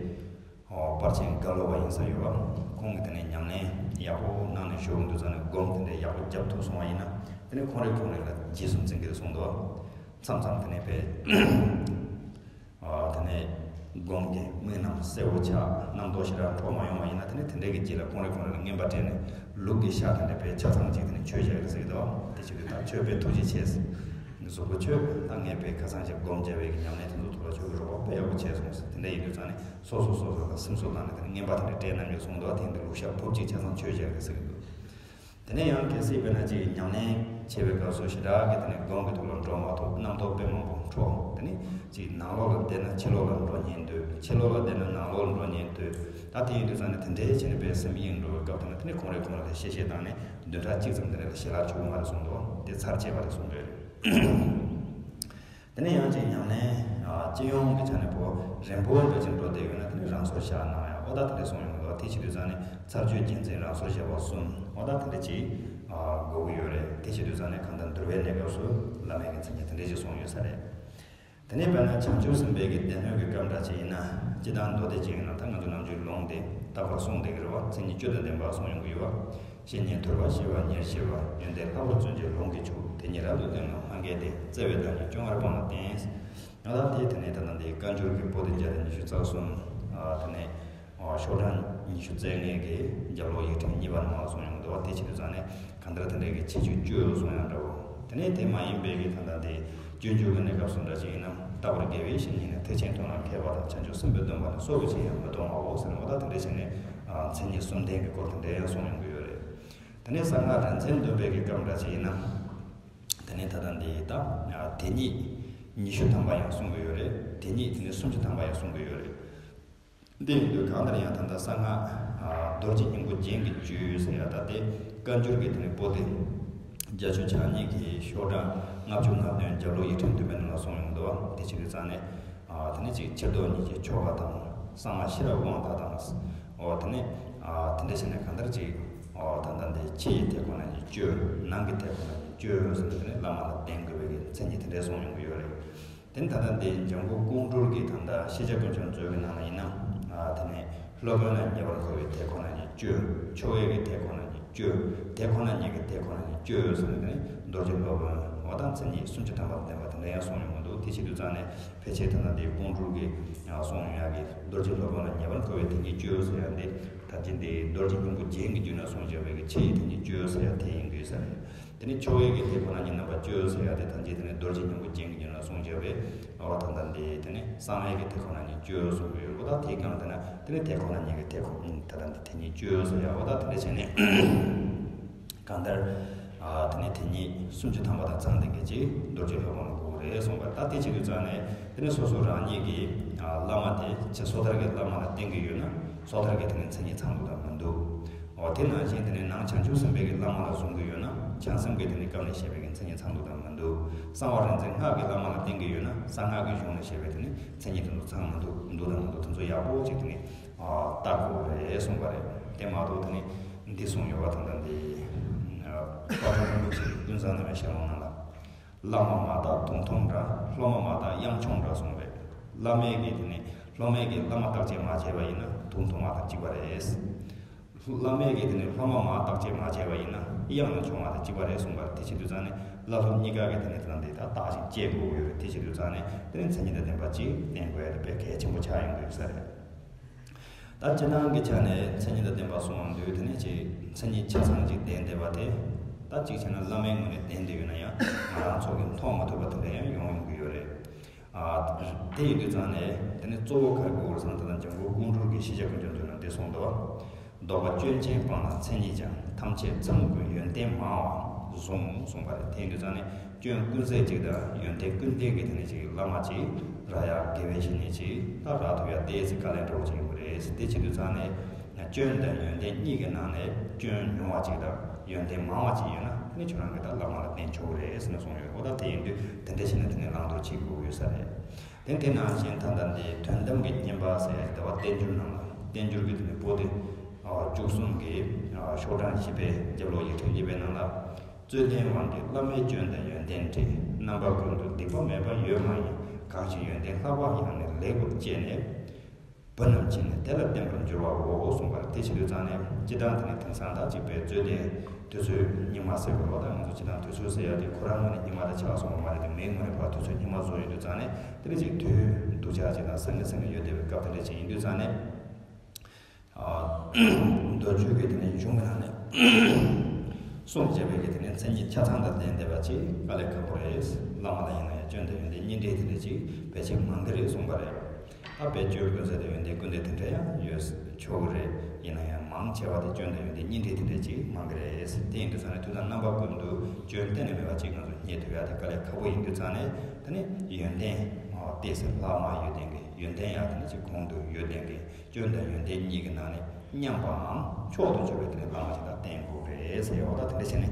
པར་ཆེན་རྒྭ་ལོ་བ་ཡིན་ས་ཡོད་བ། ཁོང་གིས་དེ་ནས་ཉམས་ལེན་ཡག་པོ་གནང་ནས་བཞུགས་འདུག་ཙང་ནས། སྒོམ་དེ་འདྲ་ཡག་པོ་རྒྱབ་ཐུབ་སོང་བ་ཡིན་ན། དེ་ནས་ཁོང་རང་ཁོང་རང་ལ་རྗེས་སུ་འཛིན་གྱི་རེད་གསུངས་འདུག་བ། མཚམས་མཚམས་དེ་ནས་དཔེ། ཨ། དེ་ནས་སྒོམ་གྱི་དམིགས་རྣམ་གསལ་པོ་ཆགས། རྣམ་རྟོག་ཞེ་དྲག་འཕྲོ་མ་ཡོང་བ་ཡིན་ན། དེ་ནས་དེ་འདྲའི་གི་རྗེས་ལ་ཁོང་རང་ཁོང་རང་ལ་རྔན་པ་སྤྲད་ནས། ལུག་གི་ཤ་དེ་འདྲ་དཔེ་ཆ་ཚང་ཅིག་དེ་ནས་མཆོད་བྱ་གི་ཟེར་གི་འདུག་དེ་བྱེད་དུས་ད་ཁྱོད་དཔེ་ཐུགས་རྗེ་ཆེ། གཟུགས་པོ་ཁྱོད་ད་ངས་དཔེ་ཁ་སང་ཅིག་སྒོམ་བྱས་པའི་གི་ཉམས་ལེན་དེ་ཚོ་ཐོག་ལ་ཁྱོད་ཀྱི་རོགས་པ་དཔེ་ཡག་པོ་བྱས་སོང་ཟེར། དེ་འདྲ་ཡིན་དུས་ཙང་ནས་སོ་སོ་སོ་སོ་ལ་སེམས་གསོ་བཏང་ནས། དེ་ནས་རྔན་པ་དེ་འདྲ་སྤྲད་གནང་རྒྱུ་གསུངས་འདུག་དེ་ཡིན་དུས་ལུག་ཤ་ཕུབ་ཅིག་ཆ་ཚང་མཆོད་བྱ་གི་ཟེར་གི་འདུག་དེ་ནས་ཡང་གལ་སྲིད་དཔེར་ན་ཅིག་ཉམས་ལེན་བྱེད་པའི་སྐབས་སུ་ཞེ་དྲག་གི་དེ་ནས་སྒོམ་གྱི་ཐོག་ལ་འགྲོ་མ་ཐུབ། རྣམ་རྟོག་དཔེ་མང་པོ་འཕྲོ། དེ་ནས་ཅིག་ནང་ལོགས་ལ་བསྡད་ན་ཕྱི་ལོགས་ལ་འགྲོ་ཉེན་འདུག་ཕྱི་ལོགས་ལ་བསྡད་ན་ནང་ལོགས་ལ་འགྲོ་ཉེན་འདུག་ད་དེ་ཡིན་དུས་ཙང་ནས་དེ་འདྲའི་བྱས་ནས་དཔེ་སེམས་གཡེང་འགྲོ་བའི་སྐབས་དེ་ན། དེ་ནས་ཁོང་རང་ཁོང་རང་ལ་གཤེ་གཤེ་བཏང་ནས་བདུན་ཕྲག་གཅིག་ཙམ་དེ་འདྲ་ལ་ཞལ་ལག་བྱུག་གི་མ་རེད་གསུངས་འདུག་དེ་ཚར་བཅད་པ་རེད་གསུངས་འདུག་དེ་ནས་ཡང་ཅིག་ཉམས་ལེན་ཨ་སྤྱི་ཡོངས་ཀྱི་ཆ་ནས་པོ་རན་པོ་འདྲ་ཅིག་འགྲོ་བསྡད་ཡོད་ན། དེ་ནས་རང་སོར་བཞག་གནང་ཡ། འོ་ད་དེ་འདྲ་གསུངས་ཡོང་གི་འདུག་དེ་བྱེད་དུས་ཙང་ནས་ཚར་གཅོད་རྒྱལ་མཚན་རང་སོར་བཞག་པ་གསུམ། འོ་ད་དེ་འདྲ་ཅིག་ཨ་དགོས་ཀྱི་ཡོད་རེད། དེ་བྱེད་དུས་ཙང་ནས་གང་ལྟར་འདུལ་བའི་གནས་སྐབས་སུ་བླ་མེད་ཀྱི་མཚན་ཉིད་དེ་འདྲ་ཅིག་གསུངས་ཡོད་ས་རེད། དེ་ནས་དཔེར་ན་བྱང་ཆུབ་སེམས་དཔའི་གི་སྡེ་སྣོད་ཀྱི་སྐབས་འདྲ་ཅིག་ཡིན་ན། སྤྱིར་བཏང་མདོ་སྡེ་ཅིག་ཡིན་ན་ད་ང་ཚོ་ནམ་རྒྱུན་ལུང་དེ་རྟག་པར་གསུངས་བསྡད་ཀྱི་རེད་བ། མཚན་ཉིད་བཅུ་དང་ལྡན་པ་གསུངས་ཡོང་གི་ཡོད་བ། བཤེས་གཉེན་ཐོས་པ་ཤེས་པ་ཉེར་ཞི་བ། ཡོན་ཏན་ལྷག་པར་བརྩོན་ཕྱིར་ལུང་གིས་ཕྱུག་དེ་ཉིད་རབ་ཏུ་བསྟན་ལ་སྨྲ་མཁས་ཏེ། བརྩེ་བའི་བདག་ཉིད་བཅོ་ལྔར་སྤངས་ལ་བསྟེན། ཡང་ད་དེ་དེ་ནས་ད་ལྟ་འདི་བཀའ་འགྱུར་གྱི་པོ་ཏི་བརྒྱ་དང་ཉི་ཤུ་རྩ་གསུམ། ཨ་དེ་ནས་ཨ་ཤོག་གྲངས་ཉི་ཤུ་རྩ་ལྔའི་གི་རྒྱབ་ལོགས་ཡིག་ཕྲེང་གཉིས་པ་ནང་ལ་གསུངས་ཡོང་གི་འདུག་བ། དེ་བྱེད་དུས་ཙང་ནས་གང་ལྟར་དེ་འདྲའི་གི་ཁྱད་ཆོས་བཅུ་གསུངས་ཡང་འདྲ་བོ། དེ་ནས་དེ་མ་ཡིན་པའི་གི་ད་ལྟ་འདི་སྤྱོད་འཇུག་གི་གནས་སྐབས་སུ་འདྲ་ཅིག་ཡིན་ན། རྟག་པར་དགེ་བའི་བཤེས་གཉེན་ནི། ཐེག་ཆེན་མཐོང་ལ་མཁས་པ་དང་། བྱང་ཆུབ་སེམས་དཔའི་སྡོམ་པ་ནི། སྲོག་གི་ཕྱིར་ཡང་མི་གཏོང་བའོ་ཟེར་ནས། འོ་ད་དེ་འདྲ་བྱས་ནས་ཨ་མཚན་ཉིད་གསུམ་ལྡན་གྱི་སྐོར་དེ་འདྲ་ཡང་གསུངས་ཡོང་གི་ཡོད་རེད། དེ་ནས་གསང་སྔགས་རིག་འཛིན་སྡོམ་པའི་གི་སྐབས་འདྲ་ཅིག་ཡིན་ན། དེ་ནས་ད་ལྟ་འདི་ད་དེ་ཉིད་ཉི་ཤུ་ཐམ་པ་ཡང་གསུང་གི་ཡོད་རེད། དེ་ཉིད་དེ་ནས་སུམ་ཅུ་ཐམ་པ་ཡང་གསུང་གི་ཡོད་རེད། འདི་ཡིན་དུས་གང་ལྟར་ཡང་ད་ལྟ་གསང་སྔགས་ཨ་རྡོ་རྗེ་སྙིང་པོ་རྒྱན་གྱི་བཅུད་ཟེར་ཡ་ད་དེ་བཀའ་འགྱུར་གྱི་དེ་ནས་པོ་ཏི་བརྒྱད་ཅུ་གྱ་གཉིས་ཀྱི་ཤོག་གྲངས་ལྔ་བཅུ་ང་བདུན་རྒྱབ་ལོགས་ཡིག་ཕྲེང་བདུན་པའི་ནང་ལ་གསུངས་ཡོང་འདུག་བ། དེ་བྱེད་དུས་ཙང་ནས། ཨ་དེ་ནས་ཅིག་ཕྱིར་ལྡོག་གཉིས་ཀྱི་ཆོ་ག་དང་། གསང་སྔགས་ཤེས་རབ་དབང་ཐང་དང་། འོ་དེ་ནས་ཨ་དེ་འདྲ་བྱས་ནས་གང་ལྟར་ཅིག་འོ་ད་ལྟ་འདི་ཕྱི་ཡི་དེ་ཁོ་ན་ཉིད་བཅོས། ནང་གི་དེ་ཁོ་ན་ཉིད་བཅོས་ཟེར་ནས། དེ་ནས་བླ་མ་ལ་བརྟེན་དགོས་པའི་གི་མཚན་ཉིད་དེ་འདྲ་གསུངས་ཡོང་གི་ཡོད་རེད། དེ་ནས་ད་ལྟ་འདི་འཇམ་མགོན་ཀོང་སྤྲུལ་གྱིས་ད་ལྟ་ཤེས་བྱ་ཀུན་ཁྱབ་མཛོད་ཀྱི་ནང་ལ་ཡིན་ན། ཨ་དེ་ནས་སློབ་དཔོན་ལ་ཉེ་བར་མཁོ་བའི་དེ་ཁོ་ན་ཉིད་བཅོས། ཆོ་གའི་གི་དེ་ཁོ་ན་ཉིད་བཅོས། དེ་ཁོ་ན་ཉིད་ཀྱི་དེ་ཁོ་ན་ཉིད་བཅོས་ཟེར་ནས། དེ་ནས་རྡོ་རྗེ་སློབ་དཔོན་འོ་ད་མཚན་ཉིད་སུམ་ཅུ་ཐམ་པ་དང་ལྡན་པ་དེ་འདྲ་ཡང་གསུངས་ཡོང་གི་འདུག་དེ་བྱེད་དུས་ཙང་ནས་ཕལ་ཆེར་ད་ལྟ་འདི་ཀོང་སྤྲུལ་གྱིས་གསུངས་ཡོང་ཡ་གི་རྡོ་རྗེ་སློབ་དཔོན་ལ་ཉེ་བར་མཁོ་བའི་དེ་ཉིད་བཅོས་ཟེར་ཡ་འདི། ད་ཅི་འདི་རྡོ་རྗེ་སྙིང་པོ་རྒྱན་གྱི་བརྒྱུད་ནས་གསུངས་བཞག་པའི་གི་ཕྱི་ཡི་དེ་ཉིད་བཅོས་ཟེར་ཡ་དེ་ཡིན་དགོས་ས་རེད། དེ་ནས་ཆོ་གའི་གི་དེ་ཁོ་ན་ཉིད་རྣམ་པ་བཅོས་ཟེར་ཡ་དེ་ད་ཅི་དེ་ནས་རྡོ་རྗེ་སྙིང་པོ་རྒྱན་གྱི་བརྒྱུད་ནས་གསུངས་བཞག་པའི། འོ་ད་ལྟ་འདི་དེ་ནས་གསང་བའི་གི་དེ་ཁོ་ན་ཉིད་བཅོས་གསུངས་ཡོད། འོ་ད་དེའི་སྒང་དེ་ན་དེ་ནས་དེ་ཁོ་ན་ཉིད་ཀྱི་དེ་ཁོ་ད་ལྟ་འདི་དེ་ཉིད་བཅོས་ཟེར་ཡ། འོ་ད་དེ་འདྲ་བྱས་ནས། གང་ལྟར། ཨ་དེ་ནས་དེ་ཉིད་སུམ་ཅུ་ཐམ་པ་དང་ཚང་བསྡད་མཁན་ཅིག་རྡོ་རྗེ་སློབ་དཔོན་ལ་དགོས་རེད་གསུངས་པ། ད་དེ་བྱེད་དུས་ཙང་ནས་དེ་ནས་སོ་སོ་རང་ཉིད་ཀྱི་ཨ་བླ་མ་དེ་ཕྱི་སོ་ཐར་གྱི་བླ་མ་ལ་བརྟེན་གྱི་ཡོད་ན། སོ་ཐར་གྱི་དེ་ནས་མཚན་ཉིད་ཚང་འདུག་དང་མི་འདུག་འོ་དེ་ནང་བཞིན་དེ་ནས་ནང་བྱང་ཆུབ་སེམས་དཔའི་གི་བླ་མ་ལ་བཟུང་གི་ཡོད་ན། བྱང་སེམས་ཀྱི་དེ་ནས་སྐབས་ནས་བཤད་པའི་གི་མཚན་ཉིད་ཚང་འདུག་དང་མི་འདུག་གསང་བ་རིག་འཛིན་སྔགས་ཀྱི་བླ་མ་ལ་བརྟེན་གྱི་ཡོད་ན། གསང་སྔགས་ཀྱི་གཞུང་ནས་བཤད་པའི་དེ་ནས་མཚན་ཉིད་དེ་ཚོ་ཚང་མི་འདུག་འདུག་དང་མི་འདུག་དེ་ཚོ་ཡག་པོ་ཅིག་དེ་ནས་ཨ་བལྟ་དགོས་རེད་གསུངས་པ་རེད། དེ་མ་གཏོགས་དེ་ནས་འདི་གསུངས་ཡོད་པ་དང་། ད་འདི་ཨ་དཔལ་སྤྲུལ་རིན་པོ་ཆེ་ཀུན་བཟང་རྣམ་པའི་ཞལ་ལུང་ནང་ལ། བླ་མ་མ་བརྟགས་དུང་ཐུང་འདྲ། སློབ་མ་མ་བརྟགས་གཡང་ཆུང་འདྲ་གསུངས་པས། བླ་མས་ཀྱིས་དེ་ནས་སློབ་མས་ཀྱིས་བླ་མ་བརྟག་དཔྱད་མ་བྱས་པ་ཡིན་ན་དུང་ཐུང་བ་དང་གཅིག་པ་རེད། བླ་མས་ཀྱིས་དེ་ནས་སློབ་མ་མ་བརྟག་དཔྱད་མ་བྱས་པ་ཡིན་ན་གཡང་ལ་ཆུང་བ་དང་གཅིག་པ་རེད་གསུངས་པ་རེད། དེ་བྱེད་དུས་ཙང་ནས་བླ་སློབ་གཉིས་ཀ་གིས་དེ་ནས་དེ་ལ་འདི་ད་བརྟག་ཅིང་དཔྱད་དགོས་ཀྱི་ཡོད་རེད། དེ་བྱེད་དུས་ཙང་ནས་དེ་ནས་མཚན་ཉིད་དང་ལྡན་པ་ཅིག་བསྟེན་དགོས་ཡ་དེ་དཔེ་གལ་ཆེན་པོ་ཆགས་ཡོང་གི་ཡོད་ས་རེད། ད་སྤྱིར་བཏང་གི་ཆ་ནས་མཚན་ཉིད་དང་ལྡན་པ་གསུང་བ་འདུག་དེ་ནས་ཅིག་མཚན་ཉིད་ཆ་ཚང་ཅིག་ལྡན་བསྡད་པ་དེ། ད་ཅིག་བྱས་ན་བླ་མའི་ངོས་ནས་ལྡན་བསྡད་ཡོད་ན་ཡང་ང་རང་ཚོ་གིས་མཐོང་མ་ཐུབ་པ་དེ་འདྲ་ཡང་ཡོང་ཡོང་གི་ཡོད་རེད། ཨ། དེ་ཡིན་དུས་ཙང་ནས་དེ་ནི་གཙོ་བོ་ག་རེ་དགོས་རེད་ཟེར་ན། ད་ལྟ་འཇམ་མགོན་ཀོང་སྤྲུལ་གྱི་ཤེས་བྱ་ཀུན་ཁྱབ་མཛོད་ནང་འདི་གསུངས་འདུག། ལྡོག་པ་སྐྱོན་ཅན་སྤངས་ལ་མཚན་ཉིད་ཀྱང་། ཐམས་ཅད་ཚང་དགོས་ཡོན་ཏན་མང་བ་བཟུང་གསུངས་པ་རེད། དེ་ཡིན་དུས་ཙང་ནས་སྐྱོན་ཀུན་ཟད་ཅིག་དང་ཡོན་ཏན་ཀུན་ལྡན་གྱི་དེ་ནི་ཅིག་བླ་མ་ཅིག་རག་ཡ། དགེ་བའི་བཤེས་གཉེན་ཅིག་ད་རག་ཐུབ་ཡ་ཏོག་ཙམ་དཀའ་ལས་འདྲ་བོ་ཅིག་ཡོང་གི་རེད། དེ་བྱེད་དུས་ཙང་ནས་སྐྱོན་དང་ཡོན་ཏན་གཉིས་ཀྱི་ནང་ནས་སྐྱོན་ཉུང་བ་ཅིག་དང་ཡོན་ཏན་མང་བ་ཅིག་ཡོད་ན་དེ་ནི་ཁྱོད་རང་གིས་ད་བླ་མ་ལ་བརྟེན་ཆོག་གི་རེད་ཟེར་ནས་གསུངས་ཡོད། འོ་ད་དེ་ཡིན་དུས་དེ་འདྲ་བྱས་ན་དེ་ནི་བླང་དོར་བྱེད་དགོས་ཡོད་ས་རེད། དེ་དེ་ནང་བཞིན་ད་ལྟ་འདི་དོན་དམ་གྱི་བསྙེན་པ་ཟེར་ཡ་དེ་བ་བསྟན་འགྱུར་ནང་ལ། བསྟན་འགྱུར་གྱི་དེ་ནི་པོ་ཏི་བཅུ་གསུམ་གྱི་ཤོག་གྲངས་བཞི་པའི་རྒྱབ་ལོགས་ཀྱི་དོན་བཞི་པའི་ནང་ལ། རྩོད་ལྡན་དབང་གིས་བླ་མའི་སྐྱོན་དང་ཡོན་ཏན་དྲི། རྣམ་པ་ཀུན་ཏུ་སྡིག་པ་མེད་པ་ཡོད་མ་ཡིན། གང་ཞིག་ཡོན་ཏན་ལྷག་པ་ཡང་ནི་ལེགས་པར་དཔྱད་ནས། བུ་རྣམས་ཀྱིས་ནི་དེ་ལ་བརྟེན་པར་འགྱུར་བའོ་གསུངས་པ་རེད། དེ་བྱེད་དུས་ཙང་ནས་སྤྱིར་བཏང་དེ་ནི་དེང་སང་ད་ཅིག་པའི་རྩོད་ལྡན་དུས་ཚོད་སྙིགས་མ་ཟེར་དགོས་པ་དང་། ང་ཚོ་སྤྱིར་བཏང་དུས་ཚོད་ཟེར་ཡ་དེ་ཁོ་རང་ངོས་ནས་སྙིགས་མ་དེ་ཆགས་སོང་བ་མ་རེད་དེ། མིའི་ངོས་ནས་ཕར་དུས་ཚོད་སྙིགས་མ་བཟོ་ཡོང་དུས་ཙང་ནས་དེ་ནི་ཅིག་དུས་སྡུག་ཅག་ཅིག་དང་ཟང་ངེ་ཟིང་ངེ་ཡོད་བསྡད་པའི་སྐབས་དེ་འདྲ་ཅིག་ཡིན་དུས་ཙང་ནས། མདོ་རྒྱུད་ཀྱི་དེ་ནས་གཞུང་གི་ནང་ནས་གསུངས་བྱས་པའི་གི་དེ་ནས་མཚན་ཉིད་ཆ་ཚང་དང་ལྡན་བསྡད་པ་ཅིག་དཀའ་ལས་ཁག་པོ་རེད། བླ་མ་ལ་ཡིན་ན་ཡང་སྐྱོན་དང་ཡོན་ཏན་གཉིས་འདྲེས་དེ་འདྲ་ཅིག་ཕལ་ཆེར་མང་གི་རེད་གསུངས་པ་རེད། ད་དཔེ་སྐྱོན་ཀུན་ཟད་དང་ཡོན་ཏན་ཀུན་ལྡན་དེ་འདྲ་ཡང་ཡོད་ཆོག་གི་རེད། ཡིན་ན་ཡང་མང་ཆེ་བ་དེ་སྐྱོན་དང་ཡོན་ཏན་གཉིས་འདྲེས་དེ་འདྲ་ཅིག་མང་གི་རེད། དེ་ཡིན་དུས་ཙང་ནས་དུས་དང་རྣམ་པ་ཀུན་ཏུ་སྐྱོན་གཏན་ནས་མེད་པ་ཅིག་ང་ཚོ་རྙེད་ཐུབ་ཡ་དེ་དཀའ་ལས་ཁག་པོ་ཡིན་དུས་ཙང་ནས། དེ་ནས་ཡོན་ཏན་ཏོག་ཙམ་ལྷག་མ་ཡོད་བསྡད་མཁན། ཡོན་ཏན་ཡང་དེ་ནས་ཅིག་གོང་དུ་ཡོད་བསྡད་མཁན། སྐྱོན་དང་ཡོན་ཏན་གཉིས་ཀྱི་ནང་ནས་མཉམ་པའམ་མཆོག་ཏུ་གྱུར་པའི་དེ་ནས་བླ་མ་ཞིག་དང་བསྟེན་དགོས་རེད་ཟེར་ཡ། འོ་ད་དེ་འདྲ་བྱས་ནས་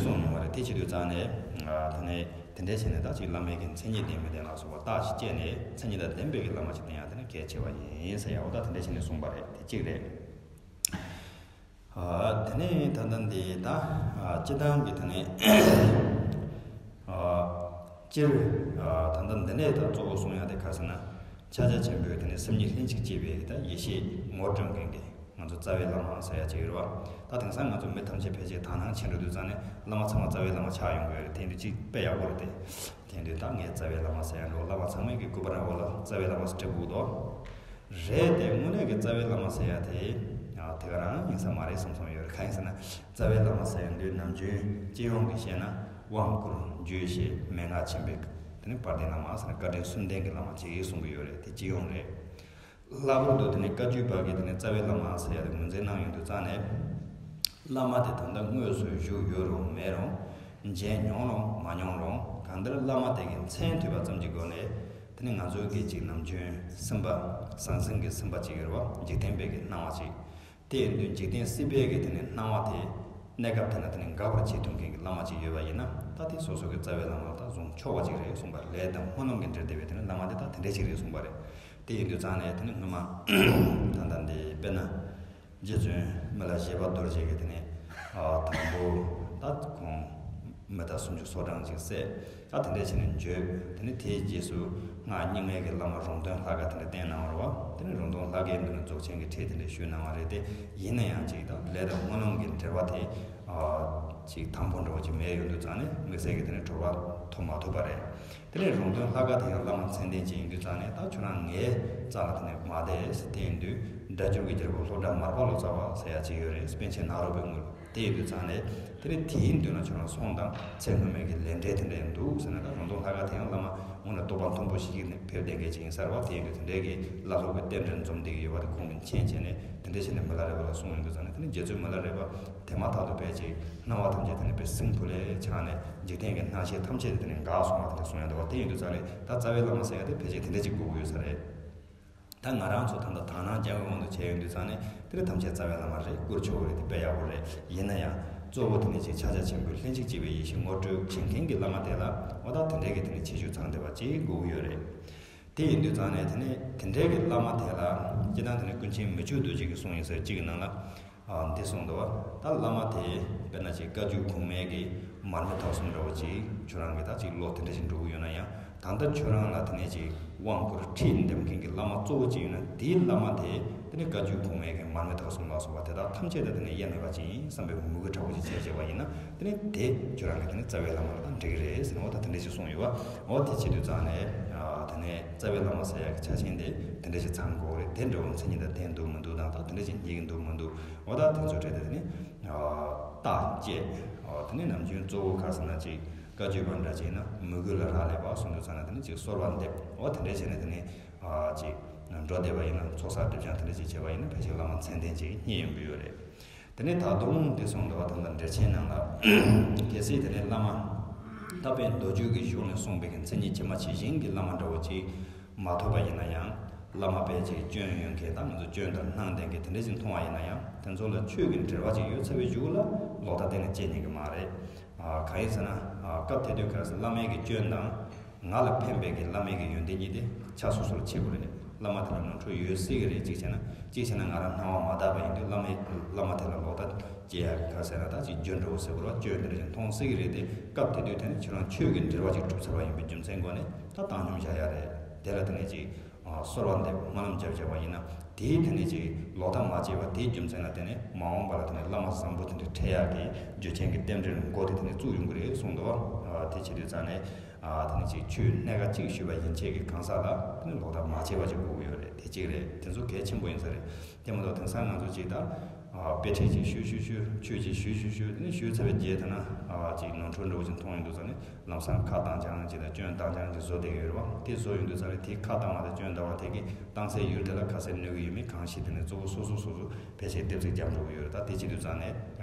གསུངས་ཡོང་བ་རེད། དེ་བྱེད་དུས་ཙང་ནས་དེ་ནས་དེ་འདྲ་བྱས་ནས་ད་ཅིག་བླ་མའི་གི་མཚན་ཉིད་ལྡན་མི་ལྡན་ལ་སོགས་པ་བརྟག་ཞིབ་བྱས་ནས་མཚན་ཉིད་དང་ལྡན་པའི་གི་བླ་མ་ཞིག་བསྟེན་ཡ་དེ་ནི་གལ་ཆེ་བ་ཡིན་ཟེར་ཡ། འོ་ད་དེ་འདྲ་བྱས་ནས་གསུངས་པ་རེད། དེ་གཅིག་རེད། ཨ། དེ་ནས་ད་ལྟ་འདི་ད་ཨ་སྤྱི་བཏང་གི་དེ་ནས་ཨ་སྤྱིར་ཨ་ད་ལྟ་འདི་ནས་ད་གཙོ་བོ་གསུང་ཡ་དེ་ག་ཟེར་ན། ཕྱག་རྒྱ་ཆེན་པོའི་དེ་ནས་སེམས་ཉིད་ལྷན་ཅིག་སྐྱེས་པའི་ད་ཡེ་ཤེས་ངོ་སྤྲོད་མཁན་གྱི་ང་ཚོ་རྩ་བའི་བླ་མ་ཟེར་ཡ་ཅིག་ཡོད་རེད་བ། ད་དེང་སང་ང་ཚོ་མི་ཐམས་ཅད་ཕལ་ཆེར་དག་སྣང་ཆེ་འགྲོ་དུས་ཙང་ནས་བླ་མ་ཚང་མ་རྩ་བའི་བླ་མ་ཆགས་ཡོང་གི་ཡོད་རེད། དེ་འདི་གཅིག་དཔེ་ཡག་པོ་རེད་དེ། དེ་འདི་ད་ངའི་རྩ་བའི་བླ་མ་ཟེར་ཡ་འགྲོ། བླ་མ་ཚང་མས་ཀྱི་སྐུ་པར་འོག་ལ་རྩ་བའི་བླ་མ་ཟེར་འབྲི་དགོས་དོ། རེད་དེ། དངོས་གནས་ཀྱི་རྩ་བའི་བླ་མ་ཟེར་ཡ་དེ་ཡང་དེ་ག་རང་ཡིན་ས་མ་རེད་བསམ་བསམ་ཡོད་རེད། གང་ཡིན་ཟེར་ན། རྩ་བའི་བླ་མ་ཟེར་ཡ་འདི་ནམ་རྒྱུན་སྤྱི་ཡོངས་ཀྱི་བཤད་ན་དབང་བསྐུར་རྒྱུད་བཤད་མན་ངག་ཆེན་པོའི་དེ་ནི་དཔལ་ལྡན་བླ་མ་ཟེར་ན་བཀའ་དྲིན་གསུམ་ལྡན་གྱི་བླ་མ་ཅིག་གསུང་གི་ཡོད་རེད། དེ་སྤྱི་ཡོངས་རེད། ལྷག་པར་དུ་དེ་ནི་བཀའ་བརྒྱུད་པ་གི་དེ་ནི་རྩ་བའི་བླ་མ་ཟེར་ཡ་དེ་ངོས་འཛིན་གནང་ཡོང་དུས་ཙང་ནས། བླ་མ་དེ་ད་ལྟ་དངོས་སུ་བཞུགས་ཡོད་རུང་མེད་རུང་། མཇལ་མྱོང་རུང་མ་མྱོང་རུང་། གང་ལྟར་བླ་མ་དེ་གི་མཚན་ཐོས་པ་ཙམ་གྱི་སྒོ་ནས། དེ་ནི་ང་ཚོའི་གི་ཅིག་ནམ་རྒྱུན་སེམས་པ་ཟང་ཟིང་གི་སེམས་པ་ཅིག་ཡོད་རེད་བ། འཇིག་རྟེན་པའི་གི་སྣང་བ་ཅིག་དེ་ཡིན་དུས་འཇིག་རྟེན་སྲིད་པའི་གི་དེ་ནི་སྣང་བ་དེ་གནས་སྐབས་དེ་ན་དེ་ནི་འགག་པར་བྱེད་ཐུབ་མཁན་གྱི་བླ་མ་ཅིག་ཡོད་པ་ཡིན་ན། ད་དེ་སོ་སོ་གི་རྩ་བའི་བླ་མ་ལ་ད་བཟུང་ཆོག་པ་ཅིག་རེད་གསུངས་པ་རེད། ལས་དང་སྨོན་ལམ་གྱི་འབྲེལ་བསྡད་པའི་དེ་ནི་བླ་མ་དེ་ད་དེ་འདྲ་ཅིག་རེད་གསུངས་པ་རེད། དེ་ཡིན་དུས་ཙང་ནས་དེ་ནི་སྔོན་མ་ད་ལྟ་འདི་དཔེར་ན། རྗེ་བཙུན་མི་ལ་བཞད་པ་རྡོ་རྗེ་གིས་དེ་ནས་ཨ་དང་པོ་ད་ཁོང་མི་ད་སུམ་ཅུ་སོ་གྲངས་ཅིག་བསད། ད་དེ་འདྲ་བྱས་ནས་བརྗོད། དེ་ནས་དེའི་རྗེས་སུ་སྔགས་རྙིང་མའི་གི་བླ་མ་རོང་སྟོན་ལྷ་དགའ་དེ་འདྲ་བསྟེན་གནང་བ་རེད་བ། དེ་ནས་རོང་སྟོན་ལྷ་དགའི་མདུན་ན་རྫོགས་ཆེན་གྱི་ཁྲིད་དེ་འདྲ་ཞུས་གནང་བ་རེད་དེ། ཡིན་ན་ཡང་ཅིག་ད་ལས་དང་སྨོན་ལམ་གྱི་འབྲེལ་བ་དེ་ཨ་ཅིག་དམ་པོ་འདྲ་བོ་ཅིག་མེད་ཡོང་དུས་ཙང་ནས་དམིགས་བསལ་གྱི་དེ་ནས་གྲོལ་བ་ཐོབ་མ་ཐུབ་པ་རེད། དེ་ནས་རོང་སྟོན་ལྷ་དགའ་དེ་ཡང་བླ་མ་མཚན་ལྡན་ཅིག་ཡིན་དུས་ཙང་ནས། ད་ཁྱོད་རང་ངའི་རྩ་ལ་དེ་ནས་མ་བསྡད་ཟེར། དེ་ཡིན་དུས་སྒྲ་སྒྱུར་གྱི་རྒྱལ་པོ་ལྷོ་བྲག་མར་པ་ལོ་ཙཱ་བ་ཟེར་ཡ་ཅིག་ཡོད་རེད། པཎ་ཆེན་ནཱ་རོ་པའི་དངུལ་དེ་ཡིན་དུས་ཙང་ནས། དེ་ནས་དེའི་མདུན་ལ་ཁྱོད་རང་སོང་དང་ཚེ་སྔོན་མའི་གི་ལས་འབྲས་དེ་འདྲ་ཡང་འདུག་ཟེར་ན། ད་རོང་སྟོན་ལྷ་དགའ་དེ་ཡང་བླ་མ་དངོས་གནས་རྟོགས་པ་མཐོན་པོ་ཞིག་གིས་ནས་ཕེབས་བསྡད་མཁན་ཅིག་ཡིན་ས་རེད་བ། དེ་ཡིན་དུས་དེ་འདྲའི་གི་བླ་སློབ་ཀྱི་རྟེན་འབྲེལ་འཛོམས་བསྡད་ཀྱི་ཡོད་པ་དེ་ཁོང་གིས་མཁྱེན་བྱས་ནས་དེ་འདྲ་བྱས་ནས་མི་ལ་རས་པ་ལ་གསུངས་ཡོང་དུས་ཙང་ནས། དེ་ནས་རྗེ་བཙུན་མི་ལ་རས་པ་དེ་མ་ཐག་ཏུ་ཕལ་ཆེར་སྣང་བ་ཐམས་ཅད་དེ་ནས་དཔེ་སྲིན་བུ་ལས་ཆགས་ནས། འཇིག་རྟེན་གྱི་སྣང་ཤས་ཐམས་ཅད་དེ་ནས་འགག་སོང་བ་དེ་འདྲ་གསུང་ཡ་འདུག་བ། དེ་ཡིན་དུས་ཙང་ནས་ད་རྩ་བའི་བླ་མ་ཟེར་ཡ་དེ་ཕལ་ཆེར་དེ་འདྲ་ཅིག་དགོས་ཀྱི་ཡོད་ས་རེད། ད་ང་རང་ཚོ་ད་ལྟ་དག་སྣང་རྐྱང་པའི་དབང་དུ་བྱས་ཡོང་དུས་ཙང་ནས། དེ་ནས་ཐམས་ཅད་རྩ་བའི་བླ་མ་རེད། བཀུར་ཆོག་གི་རེད་དེ། དཔེ་ཡག་པོ་རེད། ཡིན་ན་ཡང་གཙོ་བོ་དེ་ནས་ཅིག་ཕྱག་རྒྱ་ཆེན་པོའི་ལྷན་ཅིག་སྐྱེས་པའི་ཡེ་ཤེས་ངོ་སྤྲོད་བྱེད་མཁན་གྱི་བླ་མ་དེ་ལ། འོ་ད་དེ་འདྲའི་གི་དེ་ནས་ཁྱད་ཆོས་ཚང་བསྡད་པ་ཅིག་དགོས་ཀྱི་ཡོད་རེད། དེ་ཡིན་དུས་ཙང་ནས་དེ་ནས་དེ་འདྲའི་གི་བླ་མ་དེ་ལ་སྤྱིར་བཏང་དེ་ནས་ཀུན་མཁྱེན་མི་བསྐྱོད་རྡོ་རྗེ་གིས་གསུངས་ཡིན་ས་གཅིག་གི་ནང་ལ། ཨ། འདི་གསུངས་འདུག་བ། ད་བླ་མ་དེ་དཔེར་ན་ཅིག་བཀའ་བརྒྱུད་གོང་མའི་གི་མར་མེ་མཐའ་གསུམ་འདྲ་བོ་ཅིག་ཁྱོད་རང་གི་ད་ཅིག་བློ་དེ་འདྲ་ཞིག་འགྲོ་གི་ཡོད་ན་ཡང་། ད་ལྟ་ཁྱོད་རང་ལ་དེ་ནས་ཅིག་དབང་བསྐུར་ཁྲིད་འདེབས་མཁན་གྱི་བླ་མ་གཙོ་བོ་ཅིག་ཡོད་ན། དེའི་བླ་མ་དེ་དེ་ནས་བཀའ་བརྒྱུད་གོང་མའི་གི་མར་མེ་མཐའ་གསུམ་ལ་སོགས་པ་དེ་དག་ཐམས་ཅད་དང་དེ་ནས་དབྱེར་མེད་པ་ཅིག་ཡིན་བསམ་པའི་མོས་གུས་དྲག་པོ་ཅིག་བྱས་བྱས་པ་ཡིན་ན། དེ་ནས་དེ་ཁྱོད་རང་གི་དེ་ནས་རྩ་བའི་བླ་མ་ལ་ད་འགྲིག་གི་རེད་ཟེར་ནས། འོ་ད་དེ་འདྲ་ཞིག་གསུངས་ཡོད་བ། འོ་དེ་བྱེད་དུས་ཙང་ནས། ཨ། དེ་ནས་རྩ་བའི་བླ་མ་ཟེར་ཡག་གི་ཆ་ཤས་འདི་དེ་འདྲ་ཞིག་ཚང་དགོས་རེད། དེ་འདྲ་བོ་མཚན་ཉིད་དང་ལྡན་འདུག་མི་འདུག་དང་། ད་དེ་འདྲ་ཞིག་རྙེད་ཀྱི་འདུག་མི་འདུག་འོ་ད་དེ་ཚོ་གྲས་དེ་དེ་ནི་ཨ་བརྟག་དཔྱད། ཨ། དེ་ནི་ནམ་རྒྱུན་གཙོ་བོ་ག་ཟེར་ན་ཅིག་ བཀའ་བརྒྱུད་པ་འདྲ་ཅིག་ན་མོས་གུས་ལ་རག་ལས་པ་གསུང་དུས་ཙང་ན་དེ་ནི་ཅིག་གསོལ་བ་འདེབས། འོ་དེ་འདྲ་བྱས་ནས་དེ་ནི་ཅིག་འགྲོ་བསྡད་པ་ཡིན་ན། ཚོགས་བསགས་སྒྲིབ་སྦྱང་དེ་འདྲ་ཅིག་བྱས་པ་ཡིན་ན་ཕལ་ཆེར་བླ་མ་མཚན་ལྡན་ཅིག་རྙེད་ཡོང་གི་ཡོད་རེད། དེ་ནས་ད་དུང་དེ་གསུངས་འདུག་བ། ད་ལྟ་འགྲེལ་ཆེན་ནང་ལ། གལ་སྲིད་དེ་ནས་བླ་མ་ད་དཔེ་མདོ་རྒྱུད་ཀྱི་གཞུང་ནས་གསུངས་པའི་གི་མཚན་ཉིད་ཇི་མ་ཇི་བཞིན་གྱི་བླ་མ་འདྲ་བོ་ཅིག་མ་ཐོབ་པ་ཡིན་ན་ཡང་། བླ་མ་དཔེ་ཅིག་སྐྱོན་ཡོད་མཁན་དང་ང་ཚོ་སྐྱོན་དང་སྣང་ལྡན་མཁན་དེ་འདྲ་ཞིག་མཐོང་བ་ཡིན་ན་ཡང་། དེ་ཚོ་ལ་ཆོས་ཀྱི་འབྲེལ་བ་ཅིག་ཡོད་ཚར་བའི་མཇུག་ལ་ལོག་ལྟ་གཏན་ནས་སྐྱེ་ཉན་གྱི་མ་རེད། གང་ཡིན་ཟེར་ན། སྐབས་དེ་དུས་ག་རེ་ཟེར། བླ་མའི་གི་སྐྱོན་དང་། ང་ལ་ཕན་པའི་གི་བླ་མའི་གི་ཡོན་ཏན་གཉིས་དེ་ཆ་སོ་སོར་ཕྱེ་དགོས་རེད། བླ་མ་དེ་ལ་ནོར་འཁྲུལ་ཡོད་སྲིད་ཀྱི་རེད། གཅིག་བྱས་ན་གཅིག་བྱས་ན་ང་རང་སྣང་བ་མ་དག་པ་ཡིན་དུས། བླ་མའི་བླ་མ་དེ་ལ་ལོག་ལྟ་སྐྱེ་ཡག་གི་ག་རེ་ཟེར་ན། ད་ཅིག་སྐྱོན་འདྲ་བོ་ཟེར་དགོས་རེད་བ། སྐྱོན་དེ་འདྲ་ཞིག་མཐོང་སྲིད་ཀྱི་རེད་དེ། སྐབས་དེ་དུས་དེ་ནི་ཁྱོད་རང་ཆོས་ཀྱི་འབྲེལ་བ་ཅིག་གྲུབ་ཚར་བ་ཡིན་པའི་རྒྱུ་མཚན་སྒོ་ནས་ད་བཏང་སྙོམས་བཞག་ཡག་རེད། དེ་ལ་དེ་ནས་ཅིག་གསོལ་བ་འདེབས། སྨོན་ལམ་རྒྱབ་བྱས་པ་ཡིན་ན། དེའི་དེ་ནས་ཅིག་ལོག་ལྟ་མ་སྐྱེས་པ་དེའི་རྒྱུ་མཚན་ལ་བརྟེན་ནས་མ་འོངས་པ་ལ་དེ་ནས་བླ་མ་བཟང་པོ་དེ་འདྲ་འཕྲད་ཡག་གི་རྒྱུ་རྐྱེན་གྱི་རྟེན་འབྲེལ་མགོ་དེ་དེ་ནས་བཙུགས་ཡོང་གི་རེད་གསུངས་འདུག་བ། དེ་བྱེད་དུས་ཙང་ནས། དེ་ནས་ཅིག་ཆོས་གནད་འགག་ཅིག་ཞུས་པ་ཡན་ཆད་ཀྱི་གང་ཟག་ལ་དེ་ནས་ལོག་ལྟ་མ་སྐྱེས་པ་ཅིག་དགོས་ཀྱི་ཡོད་རེད། དེ་གཅིག་རེད། དེ་ཚོ་གལ་ཆེན་པོ་ཡིན་ས་རེད། དེ་མ་གཏོགས་དེང་སང་ང་ཚོ་ཅིག་ད་དཔེ་ཁྲིད་ཅིག་ཞུ་ཞུ་ཞུ། ཆོས་ཅིག་ཞུ་ཞུ་ཞུ། དེ་ནས་ཞུས་ཚར་བའི་རྗེས་དེ་ན་ཅིག་ནོར་འཁྲུལ་འདྲ་བོ་ཅིག་མཐོང་ཡོང་དུས་ཙང་ནས། ལམ་སང་ཁ་བཏང་རྐྱང་ཅིག་དང་སྐྱོན་བཏང་རྐྱང་ཅིག་བཟོ་བསྡད་ཡོད་རེད་བ། དེ་བཟོ་ཡོང་དུས་ཙང་ནས་དེ་ཁ་བཏང་བ་དང་སྐྱོན་བཏང་བ་དེ་གིས་བཏང་སའི་ཡུལ་དེ་ལ་ག་ཚད་གནོད་ཀྱི་ཡོད་མེད་གང་ཤེས། དེ་ནས་གཙོ་བོ་སོ་སོ་སོ་སོ་ཕལ་ཆེར་སྡེབ་གཅིག་རྒྱབ་འགྲོ་གི་ཡོད་རེད། ད་དེ་བྱེད་དུས་ཙང་ནས་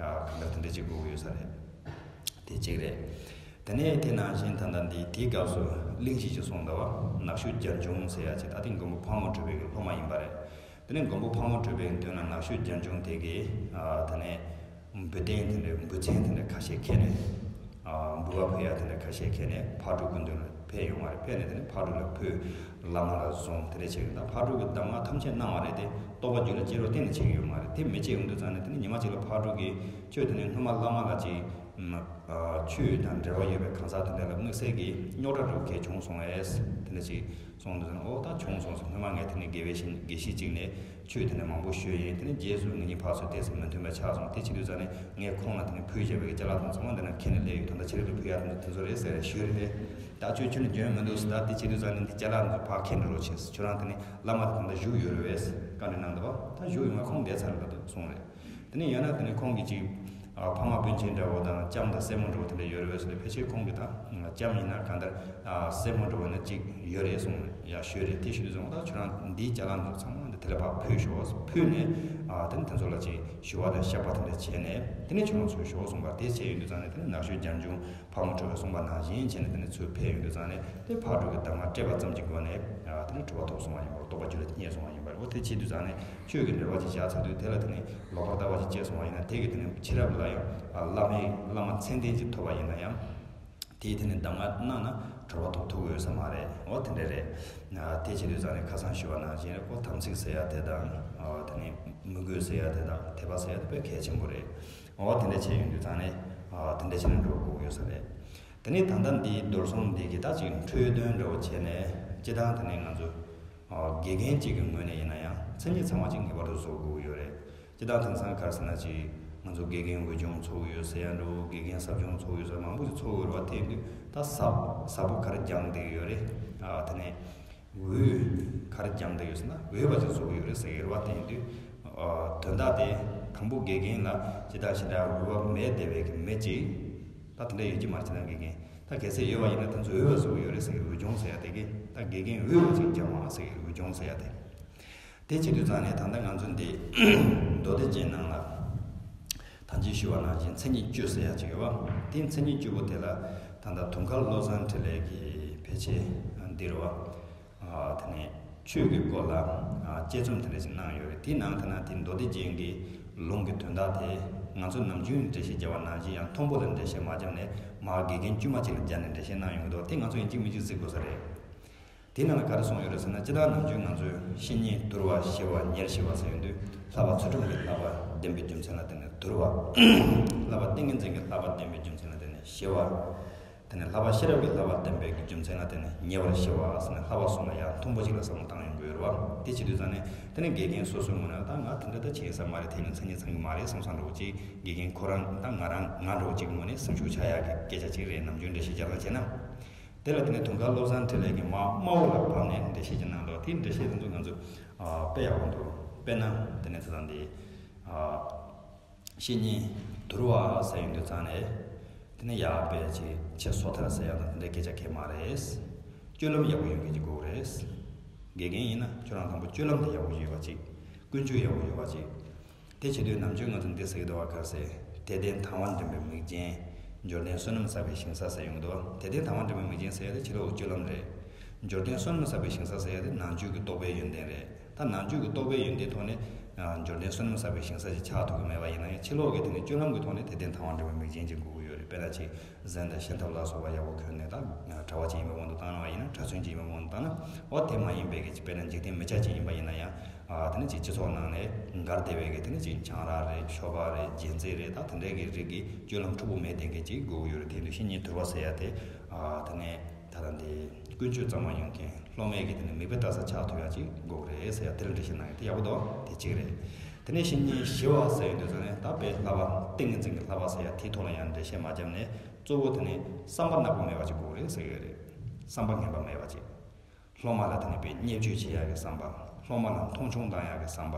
གང་ལྟར་དེ་འདྲ་ཅིག་དགོས་ཀྱི་ཡོད་ས་རེད། དེ་གཅིག་རེད། དེ་ནས་དེ་ནང་བཞིན་ད་ལྟ་འདི་དེའི་སྐབས་སུ་གླེང་གཞི་ཅིག་གསུངས་འདུག་བ། ནག་ཕྱོགས་རྒྱ་འབྱུང་ཟེར་ཡ་ཅིག་ད་ཐེངས་མགོན་པོ་ཕག་མོ་གྲུ་པའི་གི་སློབ་མ་ཡིན་པ་རེད། དེ་ནས་མགོན་པོ་ཕག་མོ་གྲུ་པའི་མདུན་ལ་ནག་ཕྱོགས་རྒྱ་འབྱུང་དེ་གིས་དེ་ནས་འབུལ་རྟེན་དེ་འདྲ་འབུལ་ཚན་དེ་འདྲ་ཁ་ཤས་ཁྱེར་ནས། འབུལ་བ་ཕུལ་ཡ་དེ་འདྲ་ཁ་ཤས་ཁྱེར་ནས་ཕག་གྲུ་གི་མདུན་ལ་ཕེབས་ཡོང་བ་རེད། ཕེབས་ནས་དེ་ནས་ཕག་གྲུ་ལ་ཕུལ། བླ་མ་ལ་བཟུང་། དེ་འདྲ་བྱས་ཀྱི། ད་ཕག་གྲུ་གི་གདམས་ངག་ཐམས་ཅད་གནང་བ་རེད་དེ། རྟོགས་པ་རྒྱུད་ལ་སྐྱེ་རོགས་གཏན་ནས་བྱེད་ཀྱི་ཡོད་མ་རེད། དེ་མི་བྱེད་ཡོང་དུས་ཙང་ནས་དེ་ནས་ཉི་མ་གཅིག་ལ་ཕག་གྲུ་གིས་ཁྱོད་དེ་ནས་སྔོན་མ་བླ་མ་ལ་ཅིག་ཆོས་དང་འབྲེལ་བ་ཡོད་པའི་གང་ཟག་དེ་འདྲ་ལ་དམིགས་བསལ་གྱི་རྙོག་དྲ་རུ་གས་བྱུང་སོང་ངས་དེ་འདྲ་ཅིག་གསུངས་འདུག་ཟེར་ན། ཨོ་ད་བྱུང་སོང་ཟེར། སྔོན་མ་ངས་དེ་ནས་དགེ་བའི་བཤེས་དགེ་བཤེས་གཅིག་ནས་ཆོས་དེ་ནས་མང་པོ་ཞུས་ཡིན། དེ་ནས་རྗེས་སུ་ང་གཉིས་ཕར་ཚུར་ཏོག་ཙམ་མི་མཐུན་པ་ཆགས་སོང་། དེ་བྱེད་དུས་ཙང་ནས་ངས་ཁོང་ལ་དེ་ནས་ཕུལ་བཞག་པའི་ཅ་ལག་དེ་ཚང་མ་འདི་ན་ཁྱེར་ནས་སླེབས་ཡོད། ད་ལྟ་ཁྱེད་རང་ལ་ཕུལ་ཡག་དེ་ཚོ་རེད་ཟེར་ཞུས་རེད་དེ། ད་ཁྱོད་ཁྱོད་ནས་འཇོན་མི་འདུག་ཟེར། ད་དེ་བྱེད་དུས་ཙང་ནས་འདི་ཅ་ལག་འདི་ཚོ་ཕར་འཁྱེར་འགྲོ་རོགས་བྱེད། ཁྱོད་རང་དེ་ནས་བླ་མ་དེ་ད་ལྟ་བཞུགས་ཡོད་རེད་པས། བཀའ་འདྲི་གནང་འདུག་བ། ད་བཞུགས་ཡོང་བ། ཁོང་བསྡད་ཚར་རེད་ད་འདུག་གསུངས་རེད། དེ་ནས་ཡང་ན་དེ་ནས་ཁོང་གིས་ཅིག་ཨ་ཕ་མ་སྤུན་མཆེད་འདྲ་བོ་དང་ལྕམ་དང་སྲས་མོ་འདྲ་བོ་དེ་འདྲ་ཡོད་རེད་པས་ཟེར་ཏེ། ཕལ་ཆེར་ཁོང་གིས་ད་ལྕམ་ཡིན་ན་གང་ལྟར་ཨ་སྲས་མོ་འདྲ་བོ་ན་ཅིག་ཡོད་རེད་གསུངས། ཡ་ཞུས་རེད། དེ་ཞུས་དུས་ཙང་ད་ཁྱོད་རང་འདིའི་ཅ་ལག་འདི་ཚང་མ་འདི་དེ་ལ་ཕར་ཕུལ་ཤོག། ཕུལ་ནས་ཨ་དེ་ནས་དེ་ཚོ་ལ་ཅིག་ཞུ་བ་དང་བཤགས་པ་དེ་འདྲ་བྱས་ནས་དེ་ནས་ཁྱོད་རང་ཚུར་ཤོག་གསུངས་པ། དེ་བྱས་ཡོང་དུས་ཙང་ནས་དེ་ནས་ནག་ཕྱོགས་རྒྱ་འབྱུང་ཕག་མོ་གྲུ་པས་གསུངས་པ་ནང་བཞིན་བྱས་ནས་དེ་ནས་ཚུར་ཕེབས་ཡོང་དུས་ཙང་ནས་དེ་ཕག་གྲུ་གི་གདམས་ངག་སྤྲད་པ་ཙམ་གྱི་སྒོ་ནས་ཨ་དེ་ནས་གྲུབ་པ་ཐོབ་སོང་བ་ཡིན་པར། རྟོགས་པ་རྒྱུད་ལ་རྙེད་སོང་བ་ཡིན་པར། འོ་དེ་བྱེད་དུས་ཙང་ནས་ཆོས་ཀྱི་འབྲེལ་བ་ཅིག་བཞག་ཚར་དུས་དེ་ལ་དེ་ནས་ལོག་པར་ལྟ་བ་ཅིག་སྐྱེས་སོང་བ་ཡིན་ན། དེ་གི་དེ་ནས་ཕྱི་རབས་ལ་ཡང་ཨ་བླ་མའི་བླ་མ་མཚན་ལྡན་ཅིག་ཐོབ་པ་ཡིན་ན་ཡང་། དེའི་དེ་ནས་གདམས་ངག་གནང་ན་གྲུབ་པ་ཐོབ་ཐུབ་ཀྱི་ཡོད་ས་མ་རེད། འོ་དེ་འདྲ་རེད། ཨ་དེ་བྱེད་དུས་ཙང་ནས་ཁ་སང་ཞུས་པ་ནང་བཞིན་རེད། ཁོ་དམ་ཚིག་ཟེར་ཡ་དེ་དང་། ཨ་དེ་ནས་མོས་གུས་ཟེར་ཡ་དེ་དང་། དད་པ་ཟེར་ཡ་དེ་དཔེ་གལ་ཆེན་པོ་རེད། འོ་དེ་འདྲ་བྱས་ཡོང་དུས་ཙང་ནས་ཨ་དེ་འདྲ་བྱས་ནས་འགྲོ་དགོས་ཀྱི་ཡོད་ས་རེད། དེ་ནས་ད་ལྟ་འདིའི་མདོར་ཙམ་འདི་གི་ད་ཅིག་འཕྲོས་དོན་འདྲ་བོ་བྱས་ནས། སྤྱིར་བཏང་དེ་ནས་ང་ཚོ་ཨ་དགེ་རྒན་གཅིག་གི་ངོས་ནས་ཡིན་ན་ཡང་མཚན་ཉིད་ཚང་མ་ཅིག་ངེས་པར་དུ་བཟོ་དགོས་ཀྱི་ཡོད་རེད། སྤྱིར་བཏང་དེང་སང་ག་རེ་ཟེར་ན་ཅིག་ང་ཚོ་དགེ་རྒན་འོས་སྦྱོང་ཚོགས་ཡོད་ཟེར་ཡ་འདྲ་བོ། དགེ་རྒན་ཟབ་སྦྱོང་ཚོགས་ཡོད་ཟེར་མང་པོ་ཞིག་ཚོགས་ཡོད་རེད་བ། དེ་ཡིན་དུས་ད་ཟབ་ཟབ་པོ་ག་རེ་སྦྱངས་བསྡད་ཀྱི་ཡོད་རེད། ཨ་དེ་ནས་འོས་ག་རེ་སྦྱངས་བསྡད་ཡོད་ཟེར་ན་འོས་པ་ཅིག་བཟོ་གི་ཡོད་རེད་ཟེར་གྱི་རེད་བ། དེ་ཡིན་དུས་ཨ་དོན་དག་དེ་དང་པོ་དགེ་རྒན་ལ་ཇི་ལྟར་ཞེ་དྲག་འོས་པ་མེད་བསྡད་པའི་གི་མི་ཅིག་ད་དེ་འདྲ་ཡོད་ཀྱི་མ་རེད། ཇི་ལྟར་དགེ་རྒན་ད་གལ་སྲིད་ཡོད་པ་ཡིན་ན་དེ་ཚོ་འོས་པ་བཟོ་གི་ཡོད་རེད་ཟེར་གྱི་རེད། འོས་སྦྱོང་ཟེར་ཡ་དེ་གི་ད་དགེ་རྒན་འོས་པ་ཅིག་སྦྱང་བ་ཟེར་གྱི་རེད། འོས་སྦྱོང་ཟེར་ཡ་དེ། དེ་བྱེད་དུས་ཙང་ནས་ད་ལྟ་ང་ཚོ་འདི་མདོ་སྡེ་རྒྱན་ནང་ལ་ད་ཅི་ཞུས་པ་ནང་བཞིན་མཚན་ཉིད་བཅུ་ཟེར་ཡ་ཅིག་ཡོད་པ། དེ་མཚན་ཉིད་བཅུ་པོ་དེ་ལ་ད་ལྟ་དུང་དཀར་བློ་བཟང་འཕྲིན་ལས་ཀྱིས་ཕལ་ཆེར་འདི་རུ་བ། ཨ་དེ་ནས་ཆོས་ཀྱི་སྐོར་ལ་ཨ་དཔྱད་རྩོམ་དེ་འདྲ་ཞིག་གནང་ཡོད་རེད། དེའི་ནང་དེ་ན་དེ་མདོ་སྡེ་རྒྱན་གྱི་ལུང་གི་དོན་དག་དེ་ང་ཚོ་ནམ་རྒྱུན་འགྲེལ་བཤད་བརྒྱབ་པ་ནང་བཞིན་ཡང་མཐོན་པོ་ལ་འགྲེལ་བཤད་མ་བརྒྱབ་ནས་མར་དགེ་རྒན་དཀྱུས་མ་ཅིག་ལ་སྦྱར་ནས་འགྲེལ་བཤད་གནང་ཡོང་གི་འདུག་དེ་ང་ཚོ་ཡིན་གཅིག་མིན་གཅིག་གཟིགས་དགོས་ས་རེད། དེའི་ནང་ལ་ག་རེ་གསུངས་ཡོད་རེད་ཟེར་ན། སྤྱིར་བཏང་ནམ་རྒྱུན་ང་ཚོས་བཤེས་གཉེན་དུལ་བ་ཞི་བ་ཉེར་ཞི་བ་ཟེར་ཡོང་དུས། བསླབ་པ་ཚུལ་ཁྲིམས་ཀྱི་བསླབ་པ་ལྡན་པའི་རྒྱུ་མཚན་ལ་བརྟེན་ནས་དུལ་བ། བསླབ་པ་ཏིང་ངེ་འཛིན་གྱི་བསླབ་པ་ལྡན་པའི་རྒྱུ་མཚན་ལ་བརྟེན་ནས་ཞི་བ། དེ་ནས་བསླབ་པ་ཤེས་རབ་ཀྱི་བསླབ་པ་ལྡན་པའི་རྒྱུ་མཚན་ལ་བརྟེན་ནས་ཉེ་བར་ཞི་བ་ཟེར་ནས། བསླབ་པ་གསུམ་ལ་ཡང་མཐུན་པོ་ཞིག་ལ་བསམ་བློ་བཏང་ཡོང་གི་ཡོད་རེད་བ། དེ་བྱེད་དུས་ཙང་ནས་དེ་ནས་དགེ་རྒན་སོ་སོའི་ངོས་ནས་ད་ང་དེ་འདྲ་ད་བྱེད་ས་མ་རེད། དེ་ནི་མཚན་ཉིད་ཚང་གི་མ་རེད་བསམ་བསམ་འདྲ་བོ་ཅིག་དགེ་རྒན་ཁོ་རང་ད་ང་རང་ང་འདྲ་བོ་ཅིག་གི་ངོས་ནས་སེམས་ཤུགས་ཆག་ཡག་གི་སྐད་ཆ་ཅིག་རེད། ནམ་རྒྱུན་འགྲེལ་བཤད་རྒྱག་སྟངས་བྱས་ན། དེ་ལ་དེ་ནས་དུང་དཀར་བློ་བཟང་འཕྲིན་ལས་ཀྱིས་མར་དམའ་བོ་ལ་བབས་ནས་འགྲེལ་བཤད་ཀྱི་ནང་ལོགས་དེའི་འགྲེལ་བཤད་དེ་ཚོ་ང་ཚོས་ཨ་དཔེ་ཡག་པོ་འདུག་དཔེར་ན་དེ་ནས་ད་ལྟ་འདི་ཨ་བཤེས་གཉེན་དུལ་བ་ཟེར་ཡོང་དུས་ཙང་ནས། ནི་ཡག་པའི་ཅིག་ཆེས་བཟོ་ཐལ་ཟེར་ཡག་དང་དེ་འདྲའི་སྐད་ཆ་གང་ཡང་མ་རེད། སྤྱོད་ལམ་ཡག་པོ་ཡོད་མཁན་ཅིག་དགོས་རེད། དགེ་རྒན་ཡིན་ན་ཁྱོད་རང་དང་པོ་སྤྱོད་ལམ་དེ་ཡག་པོ་ཡོད་པ་ཅིག་ཀུན་སྤྱོད་ཡག་པོ་ཡོད་པ་ཅིག་དེ་བྱེད་དུས་ནམ་རྒྱུན་ང་ཚོ་འདི་ཟེར་གྱི་འདུག་བ། ག་རེ་ཟེར། དད་ལྡན་དང་བ་འདྲེན་པའི་མིག་རྒྱན། འབྱོར་ལྡན་བསོད་ནམས་བསགས་པའི་ཞིང་ས་ཟེར་ཡོང་གི་འདུག་བ། དད་ལྡན་དང་བ་འདྲེན་པའི་མིག་རྒྱན་ཟེར་ཡ་དེ་ཕྱི་ལོགས་སྤྱོད་ལམ་རེད། འབྱོར་ལྡན་བསོད་ནམས་བསགས་པའི་ཞིང་ས་ཟེར་ཡ་དེ་ནང་བཅུད་ཀྱི་རྟོགས་པའི་ཡོན་ཏན་རེད། ད་ནང་བཅུད་ཀྱི་རྟོགས་པའི་ཡོན་ཏན་ཐོག་ནས་ཨ་འབྱོར་ལྡན་བསོད་ནམས་བསགས་པའི་ཞིང་ས་ཞིག་ཆགས་ཐུབ་ཀྱི་མེད་པ་ཡིན་ན་ཡང་། ཕྱི་ལོགས་ཀྱི་དེ་ནི་སྤྱོད་ལམ་གྱི་ཐོག་ནས་དད་ལྡན་དང་བ་འདྲེན་པའི་མིག་རྒྱན་ཅིག་དགོས་ཀྱི་ཡོད་རེད། དཔེར་ན་ཅིག་གཟན་དང་ཤེལ་ཐབ་ལ་སོགས་པ་ཡག་པོ་གོན་ནས། ད་གྲྭ་པ་ཅིག་ཡིན་པའི་དབང་དུ་བཏང་བ་ཡིན་ན། གྲྭ་བཙུན་ཅིག་ཡིན་པའི་དབང་དུ་བཏང་ན། འོ་དེ་མ་ཡིན་པའི་གི་དཔེར་ན་འཇིག་རྟེན་མི་སྐྱ་ཅིག་ཡིན་པ་ཡིན་ན་ཡང་། ཨ་དེ་ནི་ཅིག་སྤྱི་ཚོགས་ནང་ནས་འགལ་བསྡད་པའི་གི་དེ་ནི་ཅིག་ཆང་རག་རེད། ཆོས་པ་རེད། རྒྱལ་མཛེས་རེད། ད་དེ་འདྲའི་གི་རིགས་ཀྱི་སྤྱོད་ལམ་འཁྲུག་པོ་མེད་མཁན་གྱི་ཅིག་དགོས་ཀྱི་ཡོད་རེད། དེ་དུས་བཤེས་གཉེན་དུལ་བ་ཟེར་ཡ་དེ། ཨ་དེ་ནས་ད་ལྟ་འདི་ཀུན་སྤྱོད་གཙང་མ་ཡོད་མཁན། སློབ་མའི་གི་དེ་ནི་མིག་དཔེ་ལྟ་ས་ཆགས་ཐུབ་ཡ་ཅིག་དགོས་རེད་ཟེར་ཡ་དེ་ལ་འགྲེལ་བཤད་གནང་ཡོད། དེ་ཡག་པོ་འདུག་དེ་གཅིག་རེད། དེ་ནས་བཤེས་གཉེན་ཞི་བ་ཟེར་ཡོང་དུས་ཙང་ནས། ད་དཔེ་བསླབ་པ་ཏིང་ངེ་འཛིན་གྱི་བསླབ་པ་ཟེར་ཡ་དེའི་ཐོག་ལ་ཡང་འགྲེལ་བཤད་མ་བརྒྱབ་ནས། གཙོ་བོ་དེ་ནི་བསམ་པ་ནག་པོ་མེད་པ་ཅིག་དགོས་རེད་ཟེར་གྱི་ཡོད་རེད། བསམ་པ་ངན་པ་མེད་པ་ཅིག་སློབ་མ་ལ་དེ་ནི་དཔེ་བརྙས་བཅོས་བྱེད་ཡག་གི་བསམ་པ། སློབ་མ་ལ་མཐོང་ཆུང་བཏང་ཡག་གི་བསམ་པ།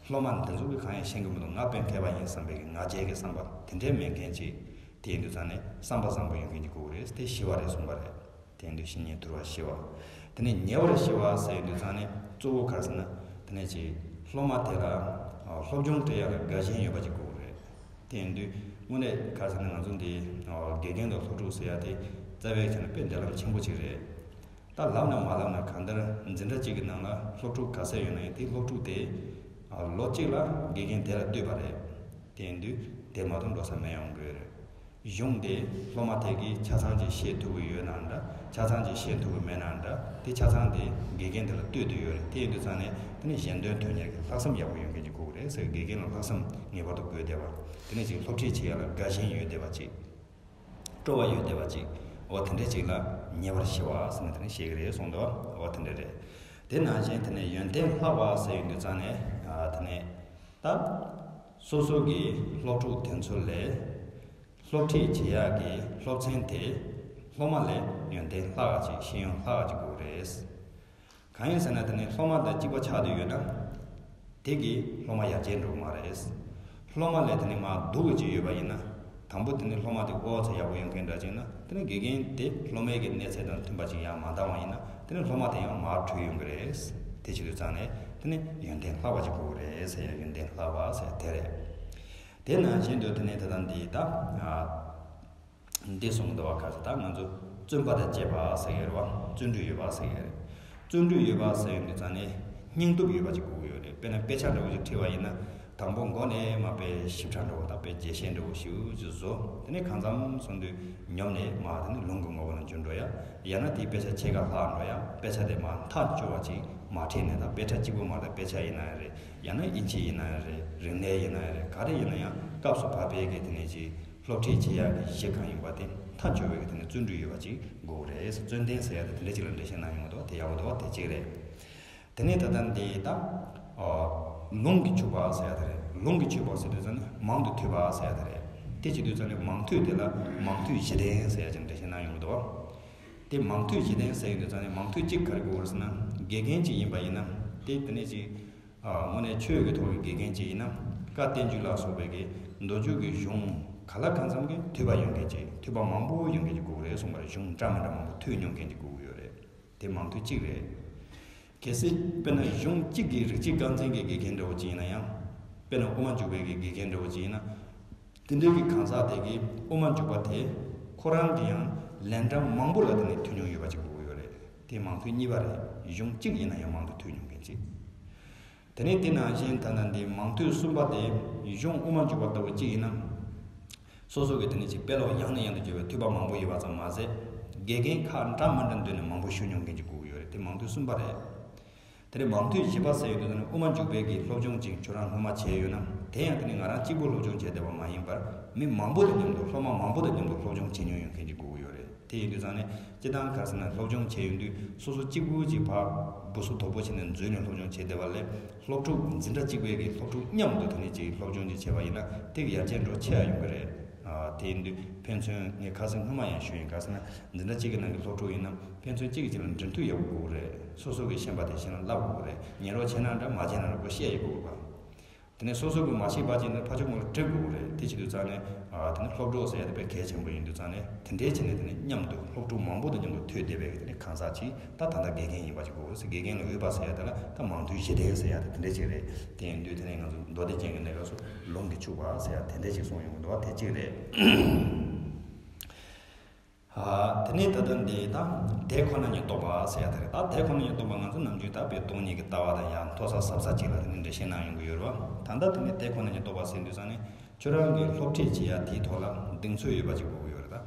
སློབ་མ་འདི་ཚོ་གིས་གང་ཡང་ཤེས་ཀྱི་མི་འདུག་ང་དཔེ་མཁས་པ་ཡིན་བསམ་པའི་གི་ང་རྒྱལ་གྱི་བསམ་པ་དེ་འདྲའི་མེད་མཁན་ཅིག་དེ་ཡིན་དུས་ཙང་ནས་བསམ་པ་བཟང་པོ་ཡོད་མཁན་ཅིག་དགོས་རེད། དེ་ཞི་བ་རེད་གསུངས་པ་རེད། དེ་ཡིན་དུས་བཤེས་གཉེན་དུལ་བ་ཞི་བ། དེ་ནས་ཉེ་བར་ཞི་བ་ཟེར་ཡོང་དུས་ཙང་ནས་གཙོ་བོ་ག་རེ་ཟེར་ན། དེ་ནས་ཅིག་སློབ་མ་དེ་ལ་ཨ་སློབ་སྦྱོང་སྤྲད་ཡག་ལ་དགའ་ཞེན་ཡོད་པ་ཅིག་དགོས་རེད། དེ་ཡིན་དུས་དངོས་གནས་ག་རེ་ཟེར་ན། ང་ཚོ་འདི་ཨ་དགེ་རྒན་དང་སློབ་ཕྲུག་ཟེར་ཡ་དེ་རྩ་བའི་ཆ་ནས་དཔེ་འབྲེལ་ལམ་ཆེན་པོ་ཅིག་རེད། ད་ལབ་ན་མ་ལབ་ན་གང་ལྟར་འཛིན་གྲྭ་གཅིག་གི་ནང་ལ་སློབ་ཕྲུག་ག་ཚད་ཡོད་ན་ཡང་། དེ་སློབ་ཕྲུག་དེ་ཨ་ལོ་གཅིག་ལ་དགེ་རྒན་དེ་ལ་ལྟོས་པ་རེད། དེ་ཡིན་དུས་དེ་མ་གཏོགས་འགྲོ་ས་མེད་ཡོང་གི་རེད། གཞུང་དེ་སློབ་མ་དེ་གིས་ཆ་ཚང་ཅིག་ཤེས་ཐུབ་ཀྱི་ཡོད་ན་འདྲ། ཆ་ཚང་ཅིག་ཤེས་ཐུབ་ཀྱི་མེད་ན་འདྲ། དེ་ཆ་ཚང་དེ་དགེ་རྒན་དེ་ལ་ལྟོས་བསྡད་ཡོད་རེད། དེ་ཡིན་དུས་ཙང་ནས་དེ་ནི་གཞན་དོན་དོན་གཉེར་གྱི་ལྷག་བསམ་ཡག་པོ་ཡོད་མཁན་ཅིག་དགོས་རེད་ཟེར། དགེ་རྒན་ལ་ལྷག་བསམ་ངེས་པར་དུ་དགོས་བསྡད་པ། དེ་ནས་ཅིག་སློབ་ཁྲིད་བྱེད་ཡག་ལ་དགའ་ཞེན་ཡོད་བསྡད་པ་ཅིག་སྤྲོ་བ་ཡོད་བསྡད་པ་ཅིག་འོ་དེ་འདྲ་ཅིག་ལ་ཉེ་བར་ཞི་བ་ཟེར་ནས་དེ་ནས་བཤད་ཀྱི་རེད་གསུངས་འདུག་འོ་དེ་འདྲ་རེད། དེ་ནང་བཞིན་དེ་ནས་ཡོན་ཏན་ལྷག་པ་ཟེར་ཡོང་དུས་ཙང་ནས། ཨ་དེ་ནས་ད་སོ་སོ་གི་སློབ་ཕྲུག་དེ་ཚོ་ལ་སློབ་ཁྲིད་བྱེད་ཡག་གི་སློབ་ཚན་དེ་སློབ་མ་ལས་ཡོན་ཏན་ལྷག་པ་ཅིག་ཤེས་ཡོན་ལྷག་པ་ཅིག་དགོས་རེད། གང་ཡིན་ཟེར་ན། དེ་ནི་སློབ་མ་དང་གཅིག་པ་ཆགས་བསྡད་ཡོད་ན་དེ་གིས་སློབ་མ་ཡར་རྒྱས་འགྲོ་གི་མ་རེད། སློབ་མ་ལས་དེ་ནི་མར་སྡུག་གི་ཅིག་ཡོད་པ་ཡིན་ན། དང་པོ་དེ་ནི་སློབ་མ་དེ་ཨོ་ཙམ་ཡག་པོ་ཡོང་མཁན་འདྲ་ཅིག་ན། དེ་ནི་དགེ་རྒན་དེ་སློབ་མའི་གི་གནས་ཚད་དང་མཐུན་པ་ཅིག་ཡང་མ་འདང་བ་ཡིན་ན། དེ་ནི་སློབ་མ་དེ་ཡང་མར་བྲོས་ཡོང་གི་རེད། དེ་བྱེད་དུས་ཙང་ནས་དེ་ནི་ཡོན་ཏན་ལྷག་པ་ཅིག་དགོས་ཀྱི་རེད་ཟེར་ཡ། ཡོན་ཏན་ལྷག་པ་ཟེར་དེ་རེད། དེ་ནང་བཞིན་དུ་དེ་ནི་ད་ལྟ་འདི་ད་ཨ། འདི་གསུངས་འདུག་བ། ག་ཚོད་ད་ང་ཚོ་བརྩོན་པ་དང་བཅས་པ་ཟེར་གྱི་རེད་བ། བརྩོན་འགྲུས་ཡོད་པ་ཟེར་གྱི་རེད། བརྩོན་འགྲུས་ཡོད་པ་ཟེར་ཡོང་དུས་ཙང་ནས་སྙིང་སྟོབས་ཡོད་པ་ཅིག་དགོས་ཀྱི་ཡོད་རེད། དཔེར་ན་དཔེ་ཆ་འདྲ་བོ་ཅིག་ཁྲིད་པ་ཡིན་ན། དང་པོ་མགོ་ནས་མར་དཔེ་ཞིབ་ཕྲ་འདྲ་བོ་དང་དཔེ་རྒྱས་བཤད་འདྲ་བོ་ཞེ་པོ་ཅིག་བཟོ། དེ་ནས་གང་འཚམ་སོང་དུས་ཉོབ་ནས་མར་དེ་ནས་ལུང་གི་ངོ་བོ་ལ་འགྱུར་འགྲོ་ཡ། ཡང་ན་དེའི་དཔེ་ཆ་ཕྱེད་ཀ་ལྷག་འགྲོ་ཡ། དཔེ་ཆ་དེ་མར་མཐའ་འཁྱོལ་བ་ཅིག་མ་ཁྲིད་ནས། ད་དཔེ་ཆ་གཅིག་པོ་མ་རེད། དཔེ་ཆ་ཡིན་ན་ཡང་རེད། ཡང་ན་དབྱིན་ཇི་ཡིན་ན་ཡང་རེད། རིག་གནས་ཡིན་ན་ཡང་རེད། ག་རེ་ཡིན་ན་ཡང་སྐབས་སུ་བབ་པའི་གི་དེ་ནས་ཅིག་སློབ་ཁྲིད་བྱེད་ཡག་གི་གཞི་གང་ཡིན་པ་དེ་མཐའ་འཁྱོལ་བའི་གི་དེ་ནས་བརྩོན་འགྲུས་ཡོད་པ་ཅིག་དགོས་རེད། བརྩོན་ལྡན་ཟེར་ཡག་དེ་དེ་འདྲ་ཅིག་ལ་འགྲེལ་བཤད་གནང་ཡོང་གི་འདུག་དེ་ཡག་པོ་འདུག་དེ་གཅིག་རེད། དེ་ནས་ད་ལྟ་འདི་ད་ཨ་ལུང་གིས་ཕྱུག་པ་ཟེར་ཡག་དེ་རེད། ལུང་གིས་ཕྱུག་པ་ཟེར་དུས་ཙང་ནས་མང་དུ་ཐོས་པ་ཟེར་ཡག་དེ་རེད། དེ་བྱེད་དུས་ཙང་ནས་མང་ཐོས་དེ་ལ་མང་ཐོས་བཞི་ལྡན་ཟེར་ཡག་ཅིག་འགྲེལ་བཤད་གནང་ཡོང་གི་འདུག་དེ་མང་ཐོས་བཞི་ལྡན་ཟེར་ཡོང་དུས་ཙང་ནས་མང་ཐོས་གཅིག་ག་རེ་དགོས་རེད་ཟེར་ན། དགེ་རྒན་གཅིག་ཡིན་པ་ཡིན་ན། དེ་དེ་ནས་ཅིག་ཨ་དངོས་གནས་ཆོས་ཀྱི་ཐོག་གི་དགེ་རྒན་གཅིག་ཡིན་ན། བཀའ་བསྟན་བཅོས་ལ་སོགས་པའི་གི་མདོ་རྒྱུད་ཀྱི་གཞུང་ག་ལ་གང་འཚམ་གྱི་ཐོས་པ་ཡོད་མཁན་ཅིག་ཐོས་པ་མང་པོ་ཡོད་མཁན་ཅིག་དགོས་རེད་གསུངས་པ་རེད། གཞུང་འདྲ་མི་འདྲ་མང་པོ་ཐོས་མྱོང་མཁན་ཅིག་དགོས་ཀྱི་ཡོད་རེད། དེ་མང་ཐོས་གཅིག་རེད། གལ་སྲིད་དཔེར་ན་གཞུང་གཅིག་གི་རིགས་གཅིག་རྐང་འཛིན་གྱི་དགེ་རྒན་འདྲ་བོ་ཅིག་ཡིན་ན་ཡང་། དཔེར་ན་དབུ་མ་འཇུག་པའི་གི་དགེ་རྒན་འདྲ་བོ་ཅིག་ཡིན་ན། དེ་འདྲའི་གི་གང་ཟག་དེ་གིས་དབུ་མ་འཇུག་པ་དེ་ཁོ་རང་གི་ཡང་ལན་གྲངས་མང་པོ་ལ་དེ་ནས་ཐོས་མྱོང་ཡོད་པ་ཅིག་དགོས་ཀྱི་ཡོད་རེད། དེ་མང་ཐོས་གཉིས་པ་རེད། གཞུང་གཅིག་ཡིན་ན་ཡང་མང་དུ་ཐོས་མྱོང་མཁན་ཅིག་དེ་ནས་དེ་ནང་བཞིན་ད་ལྟ་འདི་མང་ཐོས་གསུམ་པ་དེ་གཞུང་དབུ་མ་འཇུག་པ་ལྟ་བུ་གཅིག་ཡིན་ན། སོ་སོ་གི་དེ་ནས་ཅིག་དཔེ་ཀློག་ཡང་ནས་ཡང་དུ་བརྒྱབ་པའི་ཐོས་པ་མང་པོ་ཡོད་པ་ཙམ་མ་ཟད། དགེ་རྒན་ཁག་འདྲ་མི་འདྲ་འདོན་ནས་མང་པོ་ཞུ་མྱོང་མཁན་ཅིག་དགོས་ཀྱི་ཡོད་རེད། དེ་མང་ཐོས་གསུམ་པ་རེད། དེ་ནས་མང་ཐོས་བཞི་པ་ཟེར་ཡོང་དུས་ནི་དབུ་མ་འཇུག་པའི་གི་སློབ་སྦྱོང་ཅིག་ཁྱོད་རང་སྔོན་མ་བྱས་ཡོད་ན། དེ་ཡང་དེ་ནི་ང་རང་གཅིག་པུ་སློབ་སྦྱོང་བྱས་བསྡད་པ་མ་ཡིན་པར། མི་མང་པོ་དང་མཉམ་དུ། སློབ་མ་མང་པོ་དང་མཉམ་དུ་སློབ་སྦྱོང་བྱེད་མྱོང་ཡོད་མཁན་ཅིག་དགོས་ཀྱི་ཡོད་རེད། དེ་ཡིན་དུས་ཙང་ནས་སྤྱིར་བཏང་ག་རེ་ཟེར་ན། སློབ་སྦྱོང་བྱས་ཡོང་དུས་སོ་སོ་གཅིག་པུ་ཅིག་ཕར་སྦུ་སུ་དོག་པོ་བྱས་ནས་འཛུལ་ནས་སློབ་སྦྱོང་བྱས་བསྡད་པ་ལས། སློབ་ཕྲུག་འཛིན་གྲྭ་གཅིག་པའི་གི་སློབ་ཕྲུག་མཉམ་དུ་དེ་ནས་ཅིག་སློབ་སྦྱོང་ཅིག་བྱས་པ་ཡིན་ན། དེ་གི་ཡར་རྒྱས་འགྲོ་ཆེ་བ་ཡོང་གི་རེད། ཨ་དེ་ཡིན་དུས་ཕན་ཚུན་ངས་ཁ་སང་སྔོན་མ་ཡང་ཞུས་ཡིན། ག་རེ་ཟེར་ན། འཛིན་གྲྭ་གཅིག་གི་ནང་གི་སློབ་ཕྲུག་ཡིན་ན་ཕན་ཚུན་གཅིག་གིས་གཅིག་ལ་འབྲེལ་མཐུད་ཡག་པོ་དགོས་ཀྱི་རེད། སོ་སོ་གིས་ཤེས་པ་དེ་གཞན་ལ་བསླབ་དགོས་ཀྱི་རེད། ཉན་རོགས་བྱས་ན་འདྲ། མ་བྱས་ན་འདྲ། ཁོ་བཤད་ཡག་དགོས་པ། དེ་ནས་སོ་སོ་གིས་མ་ཤེས་པ་ཅིག་ནི་ཕར་ཕྱོགས་ངོས་ལ་འདྲི་དགོས་རེད། དེ་བྱེད་དུས་ཙང་ནས་ཨ་དེ་ནས་སློབ་གྲོགས་ཟེར་ཡ་དེ་དཔེ་གལ་ཆེན་པོ་ཡིན་དུས་ཙང་ནས་དེ་འདྲའི་བྱས་ནས་དེ་ནས་མཉམ་དུ་སློབ་ཕྲུག་མང་པོ་དང་མཉམ་དུ་ཐོས་བསྡད་པའི་དེ་ནས་གང་ཟག་ཅིག་ད་ད་ལྟ་དགེ་རྒན་ཡིན་པ་ཅིག་དགོས་རེད། དགེ་རྒན་ལ་འོས་པ་ཟེར་ཡ་དེ་ལ་ད་མང་ཐོས་གཞི་རྟེན་ཟེར་ཡ་དེ་དེ་འདྲ་ཅིག་རེད། དེ་ཡིན་དུས་དེ་ནས་ང་ཚོ་མདོ་སྡེ་རྒྱན་གྱི་གནས་སྐབས་སུ་ལུང་གི་ཕྱུག་པ་ཟེར་ཡ་དེ་འདྲ་ཅིག་གསུངས་ཡོང་གི་འདུག་བ། དེ་གཅིག་རེད། ཨ། དེ་ནས་ད་ལྟ་འདི་ད་དེ་ཁོ་ན་ཉིད་རྟོགས་པ་ཟེར་ཡ་དེ་རེད། ད་དེ་ཁོ་ན་ཉིད་རྟོགས་པ་ང་ཚོ་ནམ་རྒྱུན་ད་དཔེ་སྟོང་ཉིད་ཀྱི་ལྟ་བ་དང་ཡང་མཐོ་ས་ཟབ་ས་ཅིག་ལ་དེ་ནས་འགྲེལ་བཤད་གནང་ཡོང་གི་ཡོད་རེད་བ། ད་ལྟ་དེ་ནས་དེ་ཁོ་ན་ཉིད་རྟོགས་པ་ཟེར་དུས་ཙང་ནས་ཁྱོད་རང་གིས་སློབ་ཁྲིད་བྱེད་ཡ་དེའི་ཐོག་ལ་གདེང་ཚོད་ཡོད་པ་ཅིག་དགོས་ཀྱི་ཡོད་རེད་ད།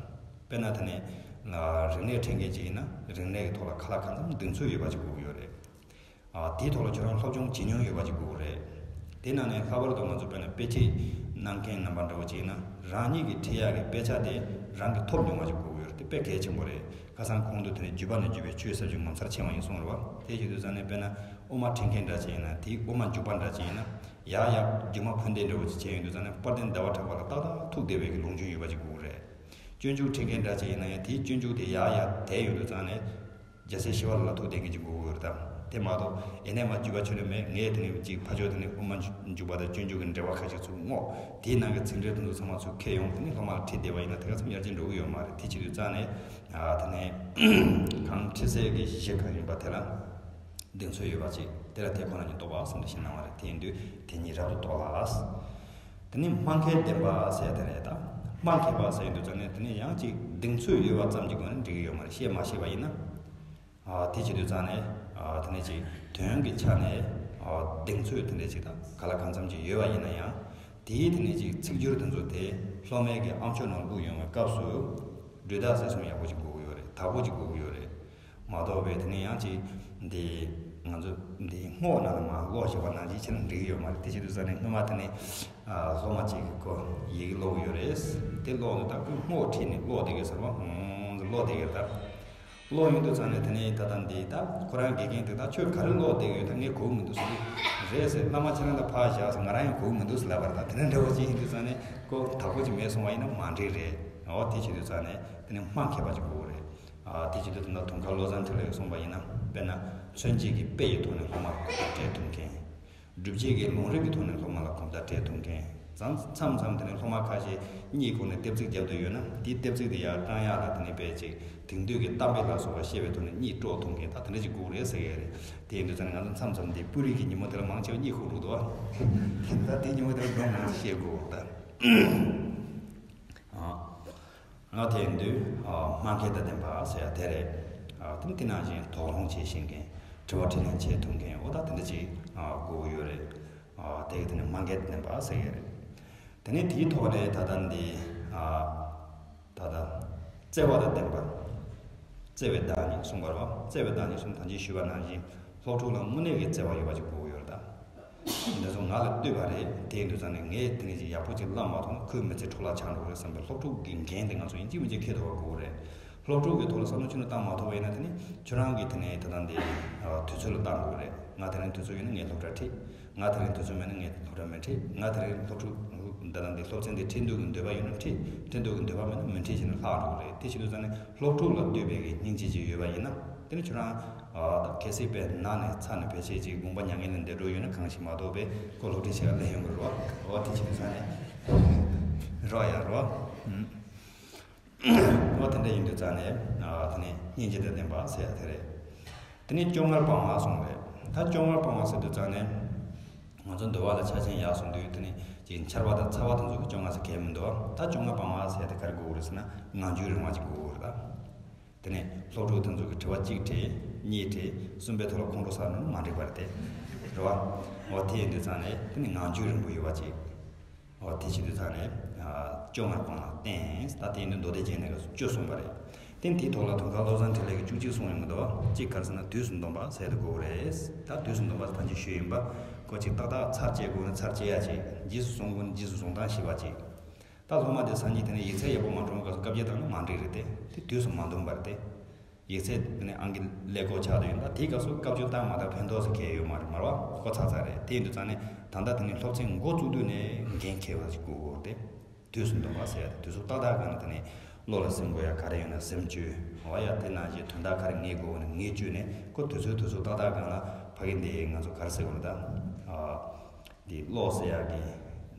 དཔེར་ན་དེ་ནས་རིག་གནས་ཁྲིད་མཁན་ཅིག་ཡིན་ན་རིག་གནས་ཀྱི་ཐོག་ལ་ཁ་ལག་གང་འཚམ་གདེང་ཚོད་ཡོད་པ་ཅིག་དགོས་ཀྱི་ཡོད་རེད། ཨ། དེའི་ཐོག་ལ་ཁྱོད་རང་སློབ་སྦྱོང་བྱེད་མྱོང་ཡོད་པ་ཅིག་དགོས་ཀྱི་རེད། དེ་ནང་ནས་ལྷག་པར་དུ་ང་ཚོ་དཔེར་ན་དཔེ་ཁྲིད་གནང་མཁན་རྣམ་པ་འདྲ་བོ་ཅིག་ཡིན་ན་རང་ཉིད་ཀྱིས་ཁྲིད་ཡག་གི་དཔེ་ཆ་དེ་རང་གིས་ཐོབ་མྱོང་བ་ཅིག་དགོས་ཀྱི་ཡོད་རེད། དེ་དཔེ་གལ་ཆེན་པོ་རེད། ཁ་སང་གོང་དུ་དེ་ནས་བརྒྱུད་པ་ནས་བརྒྱུད་པའི་ཆོས་ཟབ་ཅིང་ངོ་མཚར་ཆེ་བ་ཡིན་གསུངས་རེད་བ། དེ་བྱེད་དུས་ཙང་ནས་དཔེར་ན་དབུ་མ་ཁྲིད་མཁན་འདྲ་ཅིག་ཡིན་ན་དེའི་དབུ་མ་འཇུག་པ་འདྲ་ཅིག་ཡིན་ན་ཡག་ཡག་རྒྱུད་མ་ཕུ་འདེད་འདྲ་བོ་ཅིག་བྱས་ཡོང་དུས་ཙང་ནས་དཔལ་ལྡན་ཟླ་བ་གྲགས་པ་ལ་ཏག་ཏག་ཐུག་བསྡད་པའི་གི་ལོངས་སྤྱོད་ཡོད་པ་ཅིག་དགོས་ཀྱི་རེད། སྤྱོད་འཇུག་ཁྲིད་མཁན་འདྲ་ཅིག་ཡིན་ན་ཡང་དེའི་སྤྱོད་འཇུག་དེ་ཡག་ཡག་དེ་ཡོང་དུས་ཙང་ནས། རྒྱལ་སྲས་ཞི་བ་ལྷ་ལ་ཐུག་བསྡད་མཁན་ཅིག་དགོས་ཀྱི་ཡོད་རེད་དམ། དེ་མ་གཏོགས་ཡེ་ནས་མ་བརྒྱུད་པ་ཆོད་ནས་མེད། ངས་དེ་ནས་ཅིག་ཕར་ཕྱོགས་དེ་ནས་དབུ་མ་འཇུག་པ་དང་སྤྱོད་འཇུག་གི་འགྲེལ་པ་ཁ་ཤས་ཚུར་བསྔོགས། དེའི་ནང་གི་ཚིག་འགྲེལ་དེ་ཚོ་ཚང་མ་ཚུར་ཁྱེར་ཡོང་དེ་ནས་སློབ་མ་ལ་ཁྲིད་བསྡད་པ་ཡིན་ན་དེ་ག་ཙམ་ཡར་རྒྱས་འགྲོ་གི་ཡོད་མ་རེད། དེ་བྱེད་དུས་ཙང་ནས་ཨ་དེ་ནས་གང་ཁྲིད་སའི་གི་གཞི་གང་ཡིན་པ་དེ་ལ་གདེང་ཚོད་ཡོད་པ་ཅིག་དེ་ལ་དེ་ཁོ་ན་ཉིད་རྟོགས་པ་གསུངས་ཏེ་བཤད་གནང་བ་རེད། དེ་ཡིན་དུས་དེ་གཉིས་རབ་ཏུ་རྟོགས་ལ། དེ་ནས་སྨྲ་མཁས་ལྡན་པ་ཟེར་ཡ་དེ་རེད་ད། སྨྲ་མཁས་པ་ཟེར་ཡོང་དུས་ཙང་ནས་དེ་ནས་ཡང་ཅིག་གདེང་ཚོད་ཡོད་པ་ཙམ་གྱི་སྒོ་ནས་འགྲིག་གི་ཡོད་མ་རེད། བཤད་མ་ཤེས་པ་ཡིན་ན། ཨ། དེ་བྱེད་དུས་ཙང་ནས། ཨ། དེ་ནས་ཅིག་དོན་གྱི་ཆ་ནས། ཨ། གདེང་ཚོད་དེ་འདྲ་ཅིག་དང་ག་ལ་གང་འཚམ་ཅིག་ཡོད་པ་ཡིན་ན་ཡང་། དེའི་དེ་ནས་ཅིག་ཚིག་སྦྱོར་དེ་ཚོ་དེ་སློབ་མའི་གི་ཨམ་ཅོག་ནང་བླུགས་ཡོང་བའི་སྐབས་སུ། སྒྲོས་དག་ཟེར་གསུམ་ཡག་པོ་ཅིག་དགོས་ཀྱི་ཡོད་རེད། དག་པོ་ཅིག་དགོས་ཀྱི་ཡོད་རེད། མ་གཏོགས་པའི་དེ་ནས་ཡང་ཅིག་འདི་ང་ཚོ་འདི་བསྔོགས་ནང་ལ་མར་ཀློག་བཞག་པ་ནང་བཞིན་བྱས་ན་འགྲིག་གི་ཡོད་མ་རེད། དེ་བྱེད་དུས་ཙང་ནས་སྔོན་མ་དེ་ནས་ཨ། སློབ་མ་གཅིག་གིས་ཁོ་ཡི་གེ་ཀློག་གི་ཡོད་རེད། དེ་ཀློག་དུས་ད་ཁོས་བསྔོགས་ཁྲིད་ནས་ཀློག་བསྡད་ཀྱི་ཟེར་བ། ཧུང་ཟེར་ཀློག་བསྡད་ཀྱི་རེད་ད། ཀློག་ཡོང་དུས་ཙང་ནས་དེ་ནས་ད་ལྟ་འདི་ད་ཁོ་རང་དགེ་རྒན་དེ་ད་ཁྱོད་ག་རེ་ཀློག་བསྡད་ཀྱི་ཡོད། ད་ངས་གོ་གི་མི་འདུག་ཟེར་གྱི་རེད་ཟེར། བླ་མ་ཁྱེད་རང་ད་ཕར་བཞག་ཟེར། ང་རང་ཡང་གོ་གི་མི་འདུག་ཟེར་ལབ་པ་རེད་ད། དེ་འདྲ་འདྲ་བོ་ཅིག་ཡིན་དུས་ཙང་ནས་ཁོ་དག་པོ་ཅིག་མེད་སོང་བ་ཡིན་ན་མ་འགྲིག་རེད། འོ་དེ་བྱེད་དུས་ཙང་ནས་དེ་ནས་སྨྲ་མཁས་པ་ཅིག་དགོས་རེད། ཨ། དེ་བྱེད་དུས་ད་ལྟ་དུང་དཀར་བློ་བཟང་འཕྲིན་ལས་ཀྱིས་གསུངས་པ་ཡིན་ན། དཔེར་ན་མཚོན་བྱེད་ཀྱི་དཔེ་ཡི་ཐོག་ནས་སློབ་མ་ལ་གོ་བརྡ་སྤྲད་ཐུབ་མཁན། སྒྲུབ་བྱེད་ཀྱི་ལུང་རིགས་ཀྱི་ཐོག་ནས་སློབ་མ་ལ་གོ་བརྡ་སྤྲད་ཐུབ་མཁན། མཚམས་མཚམས་དེ་ནས་སློབ་མ་ཁ་ཤས་གཉིད་ཁུག་ནས་ལྟེབ་རྩིག་རྒྱབ་ཏུ་ཡོད་ན་དེའི་ལྟེབ་རྩིག་དེ་ཡར་བཏང་ཡག་ལ་དེ་ནས་དཔེ་ཅིག་དེང་དུས་ཀྱི་གཏམ་དཔེ་ལ་སོགས་པ་བཤད་པའི་ཐོག་ནས་གཉིད་དཀྲོག་ཐུབ་མཁན། ད་དེ་འདྲ་ཅིག་དགོས་རེད་ཟེར་གྱི་རེད། དེ་ཡིན་དུས་ཙང་ནས་ང་ཚོ་མཚམས་མཚམས་འདི་སྤུ་རིས་ཀྱི་ཉིན་མོ་དེ་ལ་མང་ཆེ་བ་གཉིད་ཁུག་འགྲོ་འདུག་ཨ། ད་དེ་ཉིན་མོ་དེ་ལ་སྒྲུང་མང་ཆེ་བཤད་དགོས་ད། ཨ། ཨ། དེ་ཡིན་དུས། ཨ། སྨྲ་མཁས་དང་ལྡན་པ་ཟེར་ཡ་དེ་རེད། ཨ། དེ་ནི་དེ་ནང་བཞིན་དོགས་སློང་བྱེད་ཤེས་མཁན། དྲི་བ་དྲིས་ལན་བྱེད་ཐུབ་མཁན། འོ་ད་དེ་འདྲ་ཅིག་ཨ། དགོས་ཀྱི་ཡོད་རེད། ཨ། དེ་གི་དེ་ནི་སྨྲ་མཁས་དང་ལྡན་པ་ཟེར་ཡ་རེད། དེ་ནས་དེའི་ཐོག་ནས་ད་ལྟ་འདི། ཨ། ད་ལྟ་བརྩེ་བ་དང་ལྡན་པ། བརྩེ་བའི་བདག་ཉིད་གསུངས་པ་རེད་བ། བརྩེ་བའི་བདག་ཉིད་གསུམ་ད་ཅི་ཞུས་པ་ནང་བཞིན་སློབ་ཕྲུག་ལ་དངོས་གནས་ཀྱི་བརྩེ་བ་ཡོད་པ་ཅིག་དགོས་ཀྱི་ཡོད་རེད་ད། འདི་ཚོ་ང་ལ་ལྟོས་པ་རེད། དེ་ཡིན་དུས་ཙང་ནས་ངས་དེ་ནས་ཅིག་ཡག་པོ་ཅིག་བསླབ་མ་ཐུབ་ན་ཁོའི་མི་ཚེ་འཕྲོ་བརླག་ཆགས་འགྲོ་གི་རེད་བསམ་པའི་སློབ་ཕྲུག་གི་འགན་དེ་ང་ཚོ་ཡིན་གཅིག་མིན་གཅིག་འཁྱེར་ཐུབ་པ་དགོས་ཀྱི་རེད། སློབ་ཕྲུག་གི་ཐོག་ལ་བསམ་བློ་ཅིག་ནས་བཏང་མ་ཐུབ་པ་ཡིན་ན་དེ་ནི་ཁྱོད་རང་གིས་དེ་ནས་ད་ལྟ་འདི་དུས་ཚོད་ལ་བཏང་དགོས་ཀྱི་རེད། ང་དེ་རིང་དུས་ཚོད་ཡོད་ན་ངས་སློབ་གྲྭ་ཁྲིད། ང་དེ་རིང་དུས་ཚོད་མེད་ན་ངས་སློབ་གྲྭ་མི་ཁྲིད། ང་དེ་རིང་སློབ་ཕྲུག་ད་ལྟ་འདི་སློབ་ཚན་འདི་ཁྲིད་འདོད་ཀྱི་འདོད་པ་ཡོད་ན་ཁྲིད། ཁྲིད་འདོད་ཀྱི་འདོད་པ་མེད་ན་མི་ཁྲིད་ཟེར་ནས་ལྷག་འགྲོ་གི་རེད། དེ་བྱེད་དུས་ཙང་ནས་སློབ་ཕྲུག་ལ་ལྟོས་པའི་གི་སྙིང་རྗེ་ཅིག་ཡོད་པ་ཡིན་ན་དེ་ནི་ཁྱོད་རང་ཨ། ད་གལ་སྲིད་པའི་ན་ནས་ཚ་ནས་ཕལ་ཆེར་ཅིག་དགོངས་པ་མྱ་ངན་ལས་འདས་འགྲོ་ཡོད་ན་གང་ཞིག་མ་གཏོགས་པའི་ཁོ་སློབ་ཁྲིད་བྱེད་ག་སླེབས་ཡོང་གི་རེད་བ། འོ་དེ་བྱེད་དུས་ཙང་ནས་རོ་ཡ་རོ། འོ་དེ་འདྲ་ཡིན་དུས་ཙང་ནས། ཨ། དེ་ནས་སྙིང་རྗེ་དང་ལྡན་པ་ཟེར་ཡ་དེ་རེད། དེ་ནས་སྐྱོ་ངལ་སྤང་བ་གསུངས་རེད། ད་སྐྱོ་ངལ་སྤང་བ་ཟེར་དུས་ཙང་ནས་ང་ཚོ་འདུལ་བ་ལ་ཆགས་ཞེན་ཡག་སོང་དུས་དེ་ནས་ཅིག་ཆར་པ་དང་ཚ་བ་དེ་ཚོ་གི་སྐྱོ་ངལ་ཟེར་གལ་མི་འདུག་ད་སྐྱོ་ངལ་སྤང་བ་ཟེར་ཡ་དེ་ག་རེ་དགོས་ཀྱི་རེད་ཟེར་ན་ངང་རྒྱུད་རིང་བ་ཅིག་དགོས་ཀྱི་རེད་ད། དེ་ནས་སློབ་ཕྲུག་དེ་ཚོ་གི་དྲི་བ་གཅིག་དྲིས། གཉིས་དྲིས། གསུམ་པའི་ཐོག་ལ་ཁོང་ཁྲོ་ཟ་ནས་མ་འགྲིག་པ་རེད་དེ། རེད་བ། འོ་དེ་ཡིན་དུས་ཙང་ནས་དེ་ནི་ངང་རྒྱུད་རིང་པོ་ཡོད་པ་ཅིག་འོ་དེ་བྱེད་དུས་ཙང་ནས་སྐྱོ་ངལ་སྤང་བ་བསྟེན། ད་དེ་ཡིན་དུས་མདོ་སྡེ་རྒྱན་ནས་སྐབས་སུ་བཅུ་གསུངས་པ་རེད། དེ་དེའི་ཐོག་ལ་དུང་དཀར་བློ་བཟང་འཕྲིན་ལས་ཀྱིས་བཅུ་གཅིག་གསུངས་ཡོང་གི་འདུག་གཅིག་ག་རེ་ཟེར་ན་དུས་སུ་འདོམས་པ་ཟེར་དེ་དགོས་ཀྱི་རེད། ད་དུས་སུ་འདོམས་པ་ད་ཅི་ཞུས་ཡིན་པ། ཁོ་ཅིག་ཏག་ཏག་ཚར་བཅད་དགོས་ན་ཚར་བཅད་ཡ་ཅིག་རྗེས་སུ་བཟུང་དགོས་ན་རྗེས་སུ་བཟུང་སྟངས་ཤེས་པ་ཅིག་ད་སློབ་མ་དེ་སང་ཉིན་དེ་ནས་ཡིག་ཚད་ཡག་པོ་མ་འགྲོ་བའི་སྐབས་སུ་བཀའ་བརྒྱད་བཏང་ན་མ་འགྲིག་རེད་དེ། དེ་དུས་སུ་མ་འདོམས་པ་རེད་དེ། ཡིག་ཚད་དེ་ནས་ཨང་ཀི་ཀླད་ཀོར་ཆགས་བསྡད་ཡོད་ན་ད་དེའི་སྐབས་སུ་བཀའ་བཀྱོན་བཏང་མ་བཏང་ཕན་ཐོགས་ཟེར་གལ་ཡོད་མ་རེད། མ་རེད་བ། ཁོ་ཚར་ཚར་རེད། དེ་ཡིན་དུས་ཙང་ནས་ད་ལྟ་དེ་ནས་སློབ་ཚན་འགོ་བཙུགས་དུས་ནས་འགན་འཁྱེར་བ་ཞིག་དགོས་ཀྱི་རེད་དེ། དུས་སུ་འདོམས་པ་ཟེར་ཡ་དེ་དུས་སུ་ཏག་ཏག་གི་ནས་དེ་ནས་བློ་ལ་སིམ་དགོས་ཡ་ག་རེ་ཡོད་ན་སིམ་བཅུག་འོ་ཡ་དེ་ནང་བཞིན་དོན་དག་ག་རེ་ངེས་དགོས་ན་ངེས་བཅུག་ནས་ཁོ་དུས་ཚོད་དུས་ཚོད་ཏག་ཏག་གི་ནང་ལ་ཕ་གི་འདི་ང་ཚོ་ག་རེ་ཟེར་དགོས་རེད་ད། ཨ། འདི་ཀློག་ཟེར་ཡག་གི་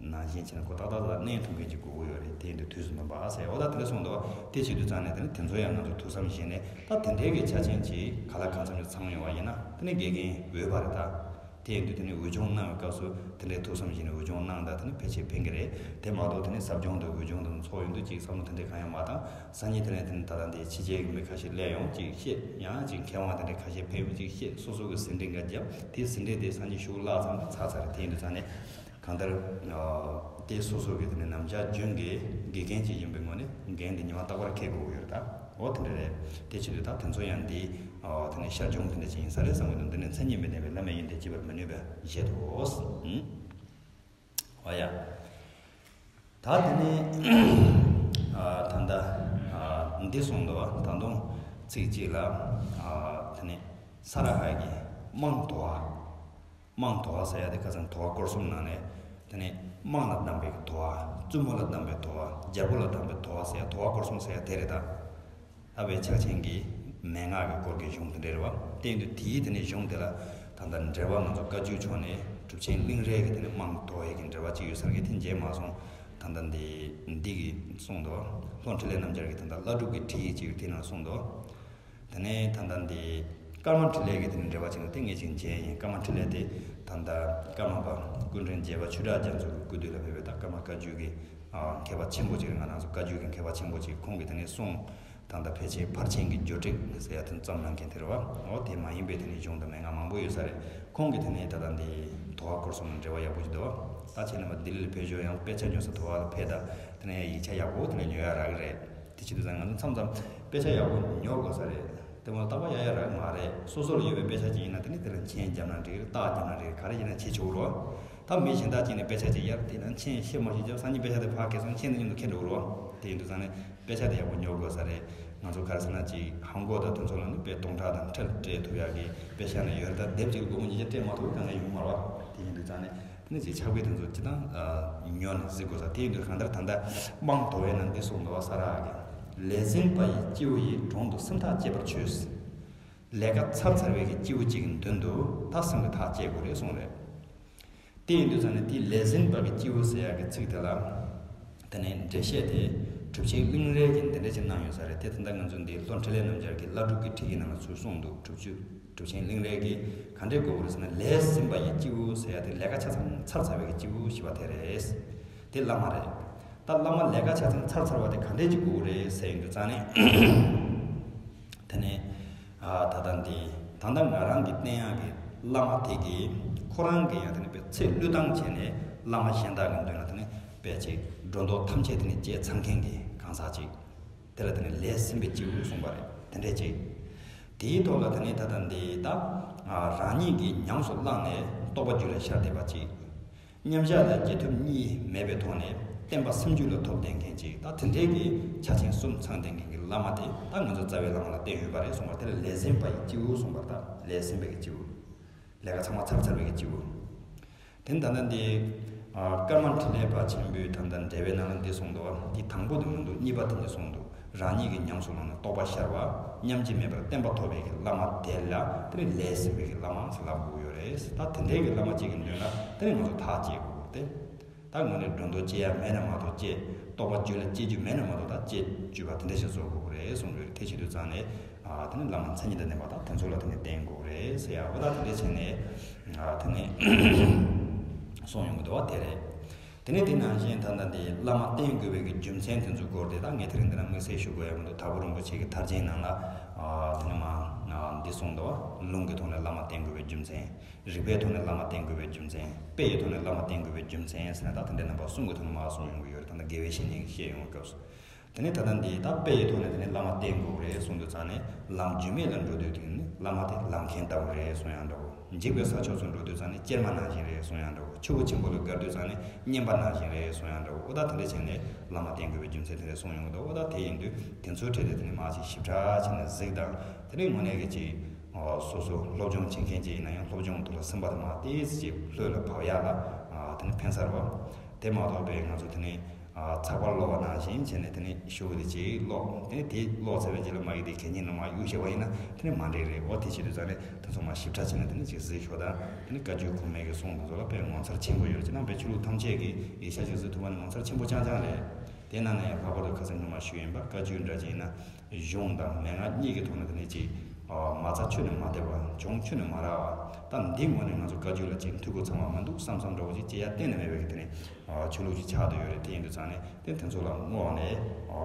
ནང་བཞིན་བྱས་ནས་ཁོ་ཏག་ཏག་ཏག་གནས་ཐུབ་མཁན་ཅིག་དགོས་ཀྱི་ཡོད་རེད། དེ་ཡིན་དུས་དུས་སུ་མིན་པ་ཟེར་འོ་ད་དེ་འདྲ་གསུངས་འདུག་དེ་བྱེད་དུས་ཙང་ནས་དེ་ནི་དེ་ཚོ་ཡང་ང་ཚོ་ཐུགས་བསམ་བཞེས་ནས་ད་དེ་འདྲའི་གི་ཆ་རྐྱེན་ཅིག་ག་ལ་གང་འཚམ་ཅིག་ཚང་ཡོང་བ་ཡིན་ན་དེ་ནི་དགེ་རྒན་འོས་པ་རེད་ད། དེ་ཡིན་དུས་དེ་ནི་འོས་སྦྱོང་གནང་བའི་སྐབས་སུ་དེ་འདྲའི་ཐུགས་བསམ་བཞེས་ནས་འོས་སྦྱོང་གནང་ད་དེ་ནི་ཕལ་ཆེར་ཕན་གི་རེད། དེ་མ་གཏོགས་དེ་ནི་ཟབ་སྦྱོང་དང་འོས་སྦྱོང་དང་ཚོགས་ཡོང་དུས་ཅིག་བསམ་བློ་དེ་འདྲའི་གང་ཡང་མ་བཏང་། སང་ཉིན་དེ་ནས་དེ་ནས་ད་ལྟ་འདི་ཕྱི་རྒྱལ་གྱི་མི་ཁ་ཤས་སླེབས་ཡོང་ཅིག་བཤད། ཡང་ཅིག་མཁས་དབང་དེ་འདྲའི་ཁ་ཤས་ཕེབས་ཡོང་ཅིག་བཤད། སོ་སོ་གི་ཟིན་བྲིས་འགའ་བརྒྱབ། དེའི་ཟིན་བྲིས་དེ་སང་ཉིན་ཤོག་བཀླགས་ཚར་ན་ཚར་ཚར་རེད། དེ་ཡིན་དུས་ཙང་ནས་གང་ལྟར་དེ་སོ་སོ་གི་དེ་ནས་ནམ་ཞག་རྒྱུན་གྱི་དགེ་རྒན་ཅིག་ཡིན་པའི་ངོས་ནས་འགན་དེ་ཉི་མ་རྟག་པར་འཁྱེར་དགོས་ཀྱི་ཡོད་རེད་ད། འོ་དེ་འདྲ་རེད། དེ་བྱེད་དུས་ད་དེ་ཚོ་ཡང་འདི་དེ་ནས་ཤར་བྱུང་དེ་འདྲ་ཅིག་ཡིན་ས་རེད་བསམ་གྱི་འདུག་འདི་ནས་མཚན་ཉིད་མི་ལྡན་པའི་བླ་མེད་ཡིན་ཏེ་བྱེད་པར་མི་ནུས་པས་བཞེད་དོ། འོ་ཡ། ད་དེ་ནས་ཨ་ད་ལྟ་ཨ་འདི་གསུངས་འདུག་བ། ད་དུང་ཚིག་གཅིག་ལ་ཨ་དེ་ནས་ས་ར་ཧའི་གི་དམངས་དོ་བ། དམངས་དོ་བ་ཟེར་ཡ་དེ་ཁ་སང་དོ་བ་སྐོར་གསུམ་ནང་ནས་དེ་ནས་དམངས་ལ་བདམས་པའི་དོ་བ། བཙུན་མོ་ལ་བདམས་པའི་དོ་བ། རྒྱལ་པོ་ལ་བདམས་པའི་དོ་བ་ཟེར་ཡ་དོ་བ་སྐོར་གསུམ་ཟེར་ཡ་དེ་རེད་ད། ལྷག་པའི་ཕྱག་ཆེན་གྱི་མན་ངག་གི་སྐོར་གྱི་གཞུང་དེ་འདྲ་རེད་བ། དེ་ཡིན་དུས་དེའི་དེ་ནས་གཞུང་དེ་ལ་ད་ལྟ་འགྲེལ་པ་ང་ཚོ་བཀའ་བརྒྱུད་ཕྱོགས་ནས་གྲུབ་ཆེན་གླིང་རས་ཀྱི་དེ་ནས་དམངས་དོ་བའི་གི་འགྲེལ་པ་གཅིག་ཡོད་ས་རེད། དེ་མཇལ་མ་སོང་། ད་ལྟ་འདི་འདི་གི་གསུངས་འདུག་ལྷོ་འཕྲིན་ལས་རྣམ་རྒྱལ་གྱི་ད་ལྟ་བླ་སྒྲུབ་ཀྱི་བྲིས་ཡིག་ཅིག་དེ་ནང་གསུངས་འདུག་དེ་ནས་ད་ལྟ་འདི་ཀརྨ་འཕྲིན་ལས་ཀྱི་དེ་ནས་འགྲེལ་པ་ཅིག་འདུག་དེ་ངས་ཅིག་མཇལ་ཡིན། ཀརྨ་འཕྲིན་ལས་དེ་ད་ལྟ་ཀརྨ་པ་སྐུ་ཕྲེང་བརྒྱད་པ་ཆོས་གྲགས་རྒྱ་མཚོ་གི་སྐུ་དུས་ལ་ཕེབས་པའི་ད་ཀརྨ་བཀའ་བརྒྱུད་ཀྱི་ཨ་མཁས་པ་ཆེན་པོ་ཅིག་རེད། ང་རང་ཚོ་བཀའ་བརྒྱུད་ཀྱི་མཁས་པ་ཆེན་པོ་ཅིག་ཁོང་གིས་དེ་ནས་གསུངས། ད་ལྟ་ཕལ་ཆེར་ཕར་ཕྱིན་གྱི་བརྗོད་བྲིས་ཟེར་ཡ་དེ་བརྩམས་གནང་མཁན་དེ་རེད་བ། འོ་དེ་མ་ཡིན་པའི་དེ་ནས་གཞུང་དང་མན་ངག་མང་པོ་ཡོད་ས་རེད། ཁོང་གིས་དེ་ནས་ད་ལྟ་འདི་དོ་བ་སྐོར་གསུམ་ལ་འགྲེལ་པ་ཡག་པོ་ཞིག་འདུག་ད་ཁྱེད་རྣམ་པ་ལྡི་ལི་ལ་ཕེབས་ཞོར་ཡང་དཔེ་ཆ་ཉོ་ས་དོ་བ་ལ་ཕེབས། ད་དེ་ནས་ཡིག་ཆ་ཡག་པོ་དེ་ནས་ཉོ་ཡ་རག་གི་རེད། དེ་བྱེད་དུས་ཙང་ང་ཚོ་མཚམས་མཚམས་དཔེ་ཆ་ཡག་པོ་ཉོ་དགོས་ས་རེད། དེ་མ་རྟག་པར་ཡག་ཡག་རག་གི་མ་རེད། སོ་སོ་ལ་ཡོད་པའི་དཔེ་ཆ་ཅིག་ཡིན་ན་དེ་ནི་དེ་ལ་མཆན་བརྒྱབ་ན་འགྲིག་གི་རེད། རྟགས་བརྒྱབ་ན་འགྲིག་གི་རེད། ག་རེ་བྱས་ན་བྱེད་ཆོག་གི་རེད་བ། ད་མི་གཞན་དག་ཅིག་ནས་དཔེ་ཆ་ཅིག་གཡར་དེ་ན་མཆན་ཤེས་མ་ཤེས་བརྒྱབ། སང་ཉིན་དཔེ་ཆ་དེ་ཕར་ཁྱེར་སོང་། མཆན་དེ་མཉམ་དུ་ཁྱེར་འགྲོ་གི་རེད་བ། དེ་ཡིན་དུས་ཙང་ནས་དཔེ་ཆ་དེ་ཡག་པོ་ཉོ་དགོས་ས་རེད། ང་ཚོ་ག་རེ་ཟེར་ན་ཅིག་ཧང་གོ་དང་དེ་ཚོ་ལ་ནི་དཔེ་སྟོང་ཕྲག་དང་ཁྲི་ལ་སྤྲད་ཐུབ་ཡག་གི་དཔེ་ཆ་ནི་ཡོད་རེད། ད་དེབ་ཅིག་ལ་སྒོར་མོ་ཉིས་བརྒྱ་སྤྲད་མ་ཐུབ་གང་ག་ཡོང་མ་རེད་བ། དེ་ཡིན་དུས་ཙང་ནས་དེ་ནི་ཅིག་ཕྱག་དཔེ་དེ་ཚོ་སྤྱིར་བཏང་ཉོ་ནས་གཟིགས་དགོས་ས་དེ་ཡིན་དུས་གང་ལྟར་ད་ལྟ་དམངས་དོ་བའི་ནང་འདི་གསུངས་འདུག་བ། ས་ར་གི་ལས་ཟིན་པ་ཡི་སྐྱེ་བོ་ཡིས། གྲོང་དུ་སེམས་ཐག་བཅད་པར་བྱོས། ལས་ཀ་ཚར་ཚར་བའི་གི་སྐྱེ་བོ་གཅིག་གི་མདུན་དུ་ད་སེམས་ཀྱི་ཐག་བཅད་དགོས་རེད་གསུངས་རེད། དེ་ཡིན་དུས་ཙང་ནས་དེའི་ལས་ཟིན་པ་གི་སྐྱེ་བོ་ཟེར་ཡག་གི་ཚིག་དེ་ལ་དེ་ནས་འགྲེལ་བཤད་དེ་གྲུབ་ཆེན་གླིང་རས་ཀྱིས་འདི་འདྲ་ཅིག་གནང་ཡོད་ས་རེད། དེ་ད་ལྟ་ང་ཚོ་འདི་ལྷོ་འཕྲིན་ལས་རྣམ་རྒྱལ་གྱི་བླ་སྒྲུབ་ཀྱི་བྲིས་ཀྱི་ནང་ལ་ཚུར་གསུངས་འདུག་གྲུབ་ཆུ་གྲུབ་ཆེན་གླིང་རས་ཀྱིས་ག་འདྲས་གོ་དགོས་རེད་ཟེར་ན། ལས་ཟིན་པ་ཡི་སྐྱེ་བོ་ཟེར་ཡག་དེ་ལས་ཀ་ཆ་ཚང་ཚར་ཚར་བའི་གི་སྐྱེ་བོ་ཞེས་པ་དེ་རེད། དེ་བླ་མ་རེད། ད་བླ་མ་ལས་ཀ་ཆ་ཚང་ཚར་ཚར་བ་དེ་ག་འདྲས་ཅིག་དགོས་རེད་ཟེར་ཡོང་དུས་ཙང་ནས། དེ་ནས་ཨ་ད་ལྟ་འདི་ད་ལྟ་ང་རང་གི་བསྟེན་ཡག་གི་བླ་མ་དེ་གིས་ཁོ་རང་གི་ཡང་དེ་ནས་དཔེ་ཚེ་བློས་བཏང་བྱས་ནས་བླ་མ་གཞན་དག་གི་མདུན་ལ་དེ་ནས་དཔེ་ཅིག་སྒྲོ་འདོགས་ཐམས་ཅད་དེ་ནས་བཅད་ཚར་མཁན་གྱི་གང་ཟག་ཅིག་དེ་ལ་དེ་ནས་ལས་ཟིན་པའི་སྐྱེས་བུ་གསུངས་པ་རེད། དེ་འདྲས་ཅིག་དེའི་ཐོག་ལ་དེ་ནས་ད་ལྟ་འདི་ད་ཨ་རང་ཉིད་ཀྱིས་ཉམས་སུ་བླངས་ནས་རྟོགས་པ་རྒྱུད་ལ་ཤར་བསྡད་པ་ཅིག་མཉམ་བཞག་དང་རྗེས་ཐོབ་གཉིས་མེད་པའི་ཐོག་ནས་བསྟན་པ་སེམས་རྒྱུད་ལ་ཐོབ་བསྡད་མཁན་ཅིག་ད་དེ་འདྲའི་གི་ཆ་རྐྱེན་གསུམ་ཚང་བསྡད་མཁན་གྱི་བླ་མ་དེ་ད་ང་ཚོ་རྩ་བའི་བླ་མ་ལ་བསྟེན་ཡོད་པ་རེད་གསུངས་པ་དེ་ལ་ལས་ཟིན་པ་ཡི་སྐྱེས་བུ་གསུངས་པ། ད་ལས་ཟིན་པའི་གི་སྐྱེས་བུ། ལས་ཀ་ཚང་མ་ཚར་ཚར་བའི་གི་སྐྱེས་བུ། དེ་ད་ལྟ་འདི་ཨ་ཀརྨ་འཕྲིན་ལས་པ་ཆེན་པོས་ད་ལྟ་འགྲེལ་པའི་ནང་ལ་འདི་གསུངས་འདུག་འདི་དང་པོ་དེ་མི་འདུག་གཉིས་པ་དེ་འདི་གསུངས་འདུག་རང་ཉིད་ཀྱིས་ཉམས་སུ་བླངས་ནས་རྟོགས་པ་ཤར་བ། མཉམ་རྗེས་མེད་པར་བསྟན་པ་ཐོབ་པའི་གི་བླ་མ་དེ་ལ་དེ་ནི་ལས་ཟིན་པའི་གི་བླ་མ་ཟེར་ལབ་དགོས་ཀྱི་ཡོད་རེད། ད་དེ་འདྲའི་གི་བླ་མ་གཅིག་གི་མདུན་ལ་དེ་ནི་ང་ཚོ་ཐག་བཅད་དགོས་ཀྱི་རེད། ད་དངོས་གནས་སྒྲོ་འདོགས་བཅད་ཡ་མེད་ན་མ་གཏོགས་བཅད། རྟོགས་པ་རྒྱུད་ལ་སྐྱེ་རྒྱུ་མེད་ན་མ་གཏོགས་ད་བཅད་བཅུག་པ་དེ་འདྲ་ཞིག་བཟོ་དགོས་ཀྱི་རེད་གསུངས་ཡོད་རེད། དེ་བྱེད་དུས་ཙང་ནས་ཨ་དེ་ནི་བླ་མ་མཚན་ཉིད་དང་ལྡན་པ་དང་དེ་ཚོ་ལ་དེ་ནི་བསྟེན་དགོས་ཀྱི་རེད་ཟེར་ཡ་འོ་ད་དེ་འདྲ་བྱས་ནས་ཨ་དེ་ནི་གསུངས་ཡོང་གི་འདུག་བ་དེ་རེད། དེ་ནས་དེ་ནང་བཞིན་ད་ལྟ་འདི་བླ་མ་བསྟེན་དགོས་པའི་གི་རྒྱུ་མཚན་དེ་ཚོའི་སྐོར་དེ་ད་ངས་དེ་རིང་འདི་ན་དམིགས་བསལ་ཞུ་དགོས་ཡ་མི་འདུག་དྭགས་པོ་རིན་པོ་ཆེ་གི་མཐར་ཕྱིན་ནང་ལ་ཨ་དེ་ནི་མ་ཨ་འདི་གསུངས་འདུག་ལུང་གི་ཐོག་ནས་བླ་མ་བསྟེན་དགོས་པའི་རྒྱུ་མཚན། རིགས་པའི་ཐོག་ནས་བླ་མ་བསྟེན་དགོས་པའི་རྒྱུ་མཚན། དཔེ་ཡི་ཐོག་ནས་བླ་མ་བསྟེན་དགོས་པའི་རྒྱུ་མཚན་ཟེར་ན་ད་དེ་འདྲའི་རྣམ་པ་གསུམ་གྱི་ཐོག་ནས་མར་གསུངས་ཡོང་གི་ཡོད་རེད། ད་ལྟ་དགེ་བའི་བཤེས་གཉེན་གྱིས་བཤད་ཡོང་བའི་སྐབས་སུ། དེ་ནས་ད་ལྟ་འདི་ད་དཔེ་ཡི་ཐོག་ནས་དེ་ནས་བླ་མ་བསྟེན་དགོས་རེད་གསུངས་དུས་ཙང་ནས་ལམ་རྒྱུས་མེད་ལ་འགྲོ་དུས་དེ་ནི་བླ་མ་དེ་ལམ་མཁན་ལྟ་བུ་རེད་གསུང་ཡང་འདྲ་བོ། འཇིགས་པའི་ས་ཕྱོགས་སུ་འགྲོ་དུས་ཙང་ནས་ཅེར་མ་ནང་བཞིན་རེད་གསུང་ཡང་འདྲ་བོ། ཆུ་བོ་ཆེན་པོ་ལ་བརྒལ་དུས་ཙང་ནས་མཉེན་པ་ནང་བཞིན་རེད་གསུང་ཡང་འདྲ་བོ། འོ་ད་དེ་འདྲ་བྱས་ནས་བླ་མ་བསྟེན་དགོས་པའི་རྒྱུ་མཚན་དེ་འདྲ་གསུངས་ཡོང་གི་འདུག་འོ་ད་དེ་ཡིན་དུས་དེ་ཚོའི་གྲས་དེ་དེ་ནས་མར་ཅིག་ཞིབ་ཕྲ་བྱས་ནས་གཟིགས་དང་། དེ་ནས་དངོས་གནས་ཀྱི་ཅིག་སོ་སོ་སློབ་སྦྱོང་བྱེད་མཁན་ཅིག་ཡིན་ན་ཡང་སློབ་སྦྱོང་དེ་ལ་སེམས་པ་དེ་མར་ཏོག་ཙམ་ཅིག་ལྷོད་ལ་བབས་ཡག་ལ་དེ་ནི་ཕན་ས་རེད་བ། དེ་མ་གཏོགས་པའི་ང་ཚོ་དེ་ནི་ ཚགས་པར་ཀློག་པ་ནང་བཞིན་བྱས་ནས་དེ་ནས་ཤོག་གུ་དེ་གཅིག་ཀློག་དེ་ནས་དེ་ཀློག་ཚར་བའི་རྗེས་ལ་མ་གི་དེ་གད་སྙིགས་ནང་མ་གཡུག་བཞག་པ་ཡིན་ན་དེ་ནས་མ་འགྲིག་རེད། འོ་དེ་བྱེད་དུས་ཙང་ནས་དེ་ཚོ་མ་ཞིབ་ཕྲ་བྱས་ནས་དེ་ནས་ཅིག་གཟིགས་ཤོག་དང་། དེ་ནས་བཀའ་བརྒྱུད་གོང་མའི་གི་གསུང་དེ་ཚོ་ལ་དཔེ་ངོ་མཚར་ཆེན་པོ་ཡོད་རེད། ཅེ་ན་དཔེ་ཆོས་ལུགས་ཐམས་ཅད་ཀྱི་ཡིག་ཆ་ཅིག་གཟིགས་ཐུབ་པ་ནི་ངོ་མཚར་ཆེན་པོ་རྐྱང་རྐྱང་རེད། དེ་ནང་ནས་ཡང་ལྷག་པར་དུ་ཁ་སང་ཉི་མ་ཞུས་ཡིན་པ་བཀའ་བརྒྱུད་འདྲ་ཅིག་ཡིན་ན། གཞུང་དང་མན་ངག་གཉིས་ཀྱི་ཐོག་ནས་དེ་ནས་ཅིག་མ་རྩ་ཁྱོན་ནས་མ་བསྡད་པ། གཞུང་ཁྱོན་ནས་མ་རག་པ། ད་འདི་ངོས་ནས་ང་ཚོ་བཀའ་བརྒྱུད་ལ་ཅིག་འཐུས་སྒོ་ཚང་བ་མི་འདུག་བསམ་བསམ་འདྲ་བོ་ཅིག་བྱེད་ཡ་གཏན་ནས་མེད་པའི་གི་དེ་ནས་ཆོས་ལུགས་ཅིག་ཆགས་བསྡད་ཡོད་རེད། དེ་ཡིན་དུས་ཙང་ནས་དེ་དེ་ཚོ་ལ་བསྔོ་བ་ནས་དེ་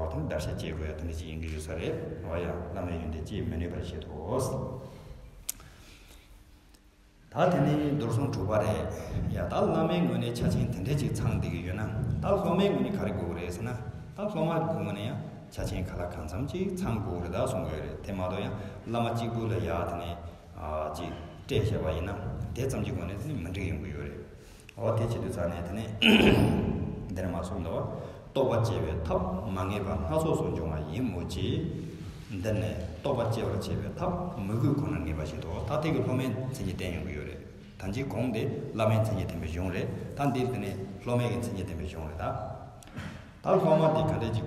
བརྡར་ཤ་བཅད་དགོས་ཡ་དེ་འདྲ་ཅིག་ཡིན་གི་ཡོད་ས་རེད། འོ་ཡ། བླ་མའི་ཡོན་ཏན་ཅིས་མི་ནུས་པར་བཞེད་དོ། ད་དེ་ནས་མདོར་བསྡུས་དྲུག་པ་རེད། ཡ། ད་བླ་མའི་ངོས་ནས་ཆ་ཆེན་དེ་འདྲས་ཅིག་ཚང་བསྡད་ཀྱི་ཡོད་ན། ད་སློབ་མའི་ངོས་ནས་ག་རེ་དགོས་ཀྱི་རེད་ཟེར་ན། ད་སློབ་མ་གི་ངོས་ནས་ཡང་ཆ་ཆེན་ག་ལ་གང་འཚམ་ཅིག་ཚང་དགོས་ཀྱི་རེད་ད་གསུང་གི་ཡོད་རེད། དེ་མ་གཏོགས་ཡང་བླ་མ་གཅིག་པུ་ལ་ཡ་དེ་ནས་ཨ་ཅིག་སྤྲད་བཞག་པ་ཡིན་ན་དེ་ཙམ་གྱི་ངོས་ནས་དེ་ནས་མི་འགྲིག་ཡོང་གི་ཡོད་རེད། འོ་དེ་བྱེད་དུས་ཙང་ནས་དེ་ནས་འདིར་མ་གསུངས་འདུག་པ། རྟོགས་པ་སྐྱེ་བའི་ཐབས་མ་ངེས་པ་སྣ་ཚོགས་སུ་འབྱུང་བ་ཡིན་མོད་ཀྱི། འདིར་ནི་རྟོགས་པ་སྐྱེ་བར་བྱེད་པའི་ཐབས་མོས་གུས་ཁོ་ན་ངེས་པ་བཞིན་དུ། ད་དེ་གི་སློབ་མའི་མཚན་ཉིད་བསྟན་ཡོང་གི་ཡོད་རེད། ད་ཅི་གོང་དེ་བླ་མའི་མཚན་ཉིད་བསྟན་པའི་གཞུང་རེད། ད་འདིར་དེ་ནས་སློབ་མའི་གི་མཚན་ཉིད་བསྟན་པའི་གཞུང་རེད་ད། ད་སློབ་མ་དེ་ག་འདྲས་ཅིག་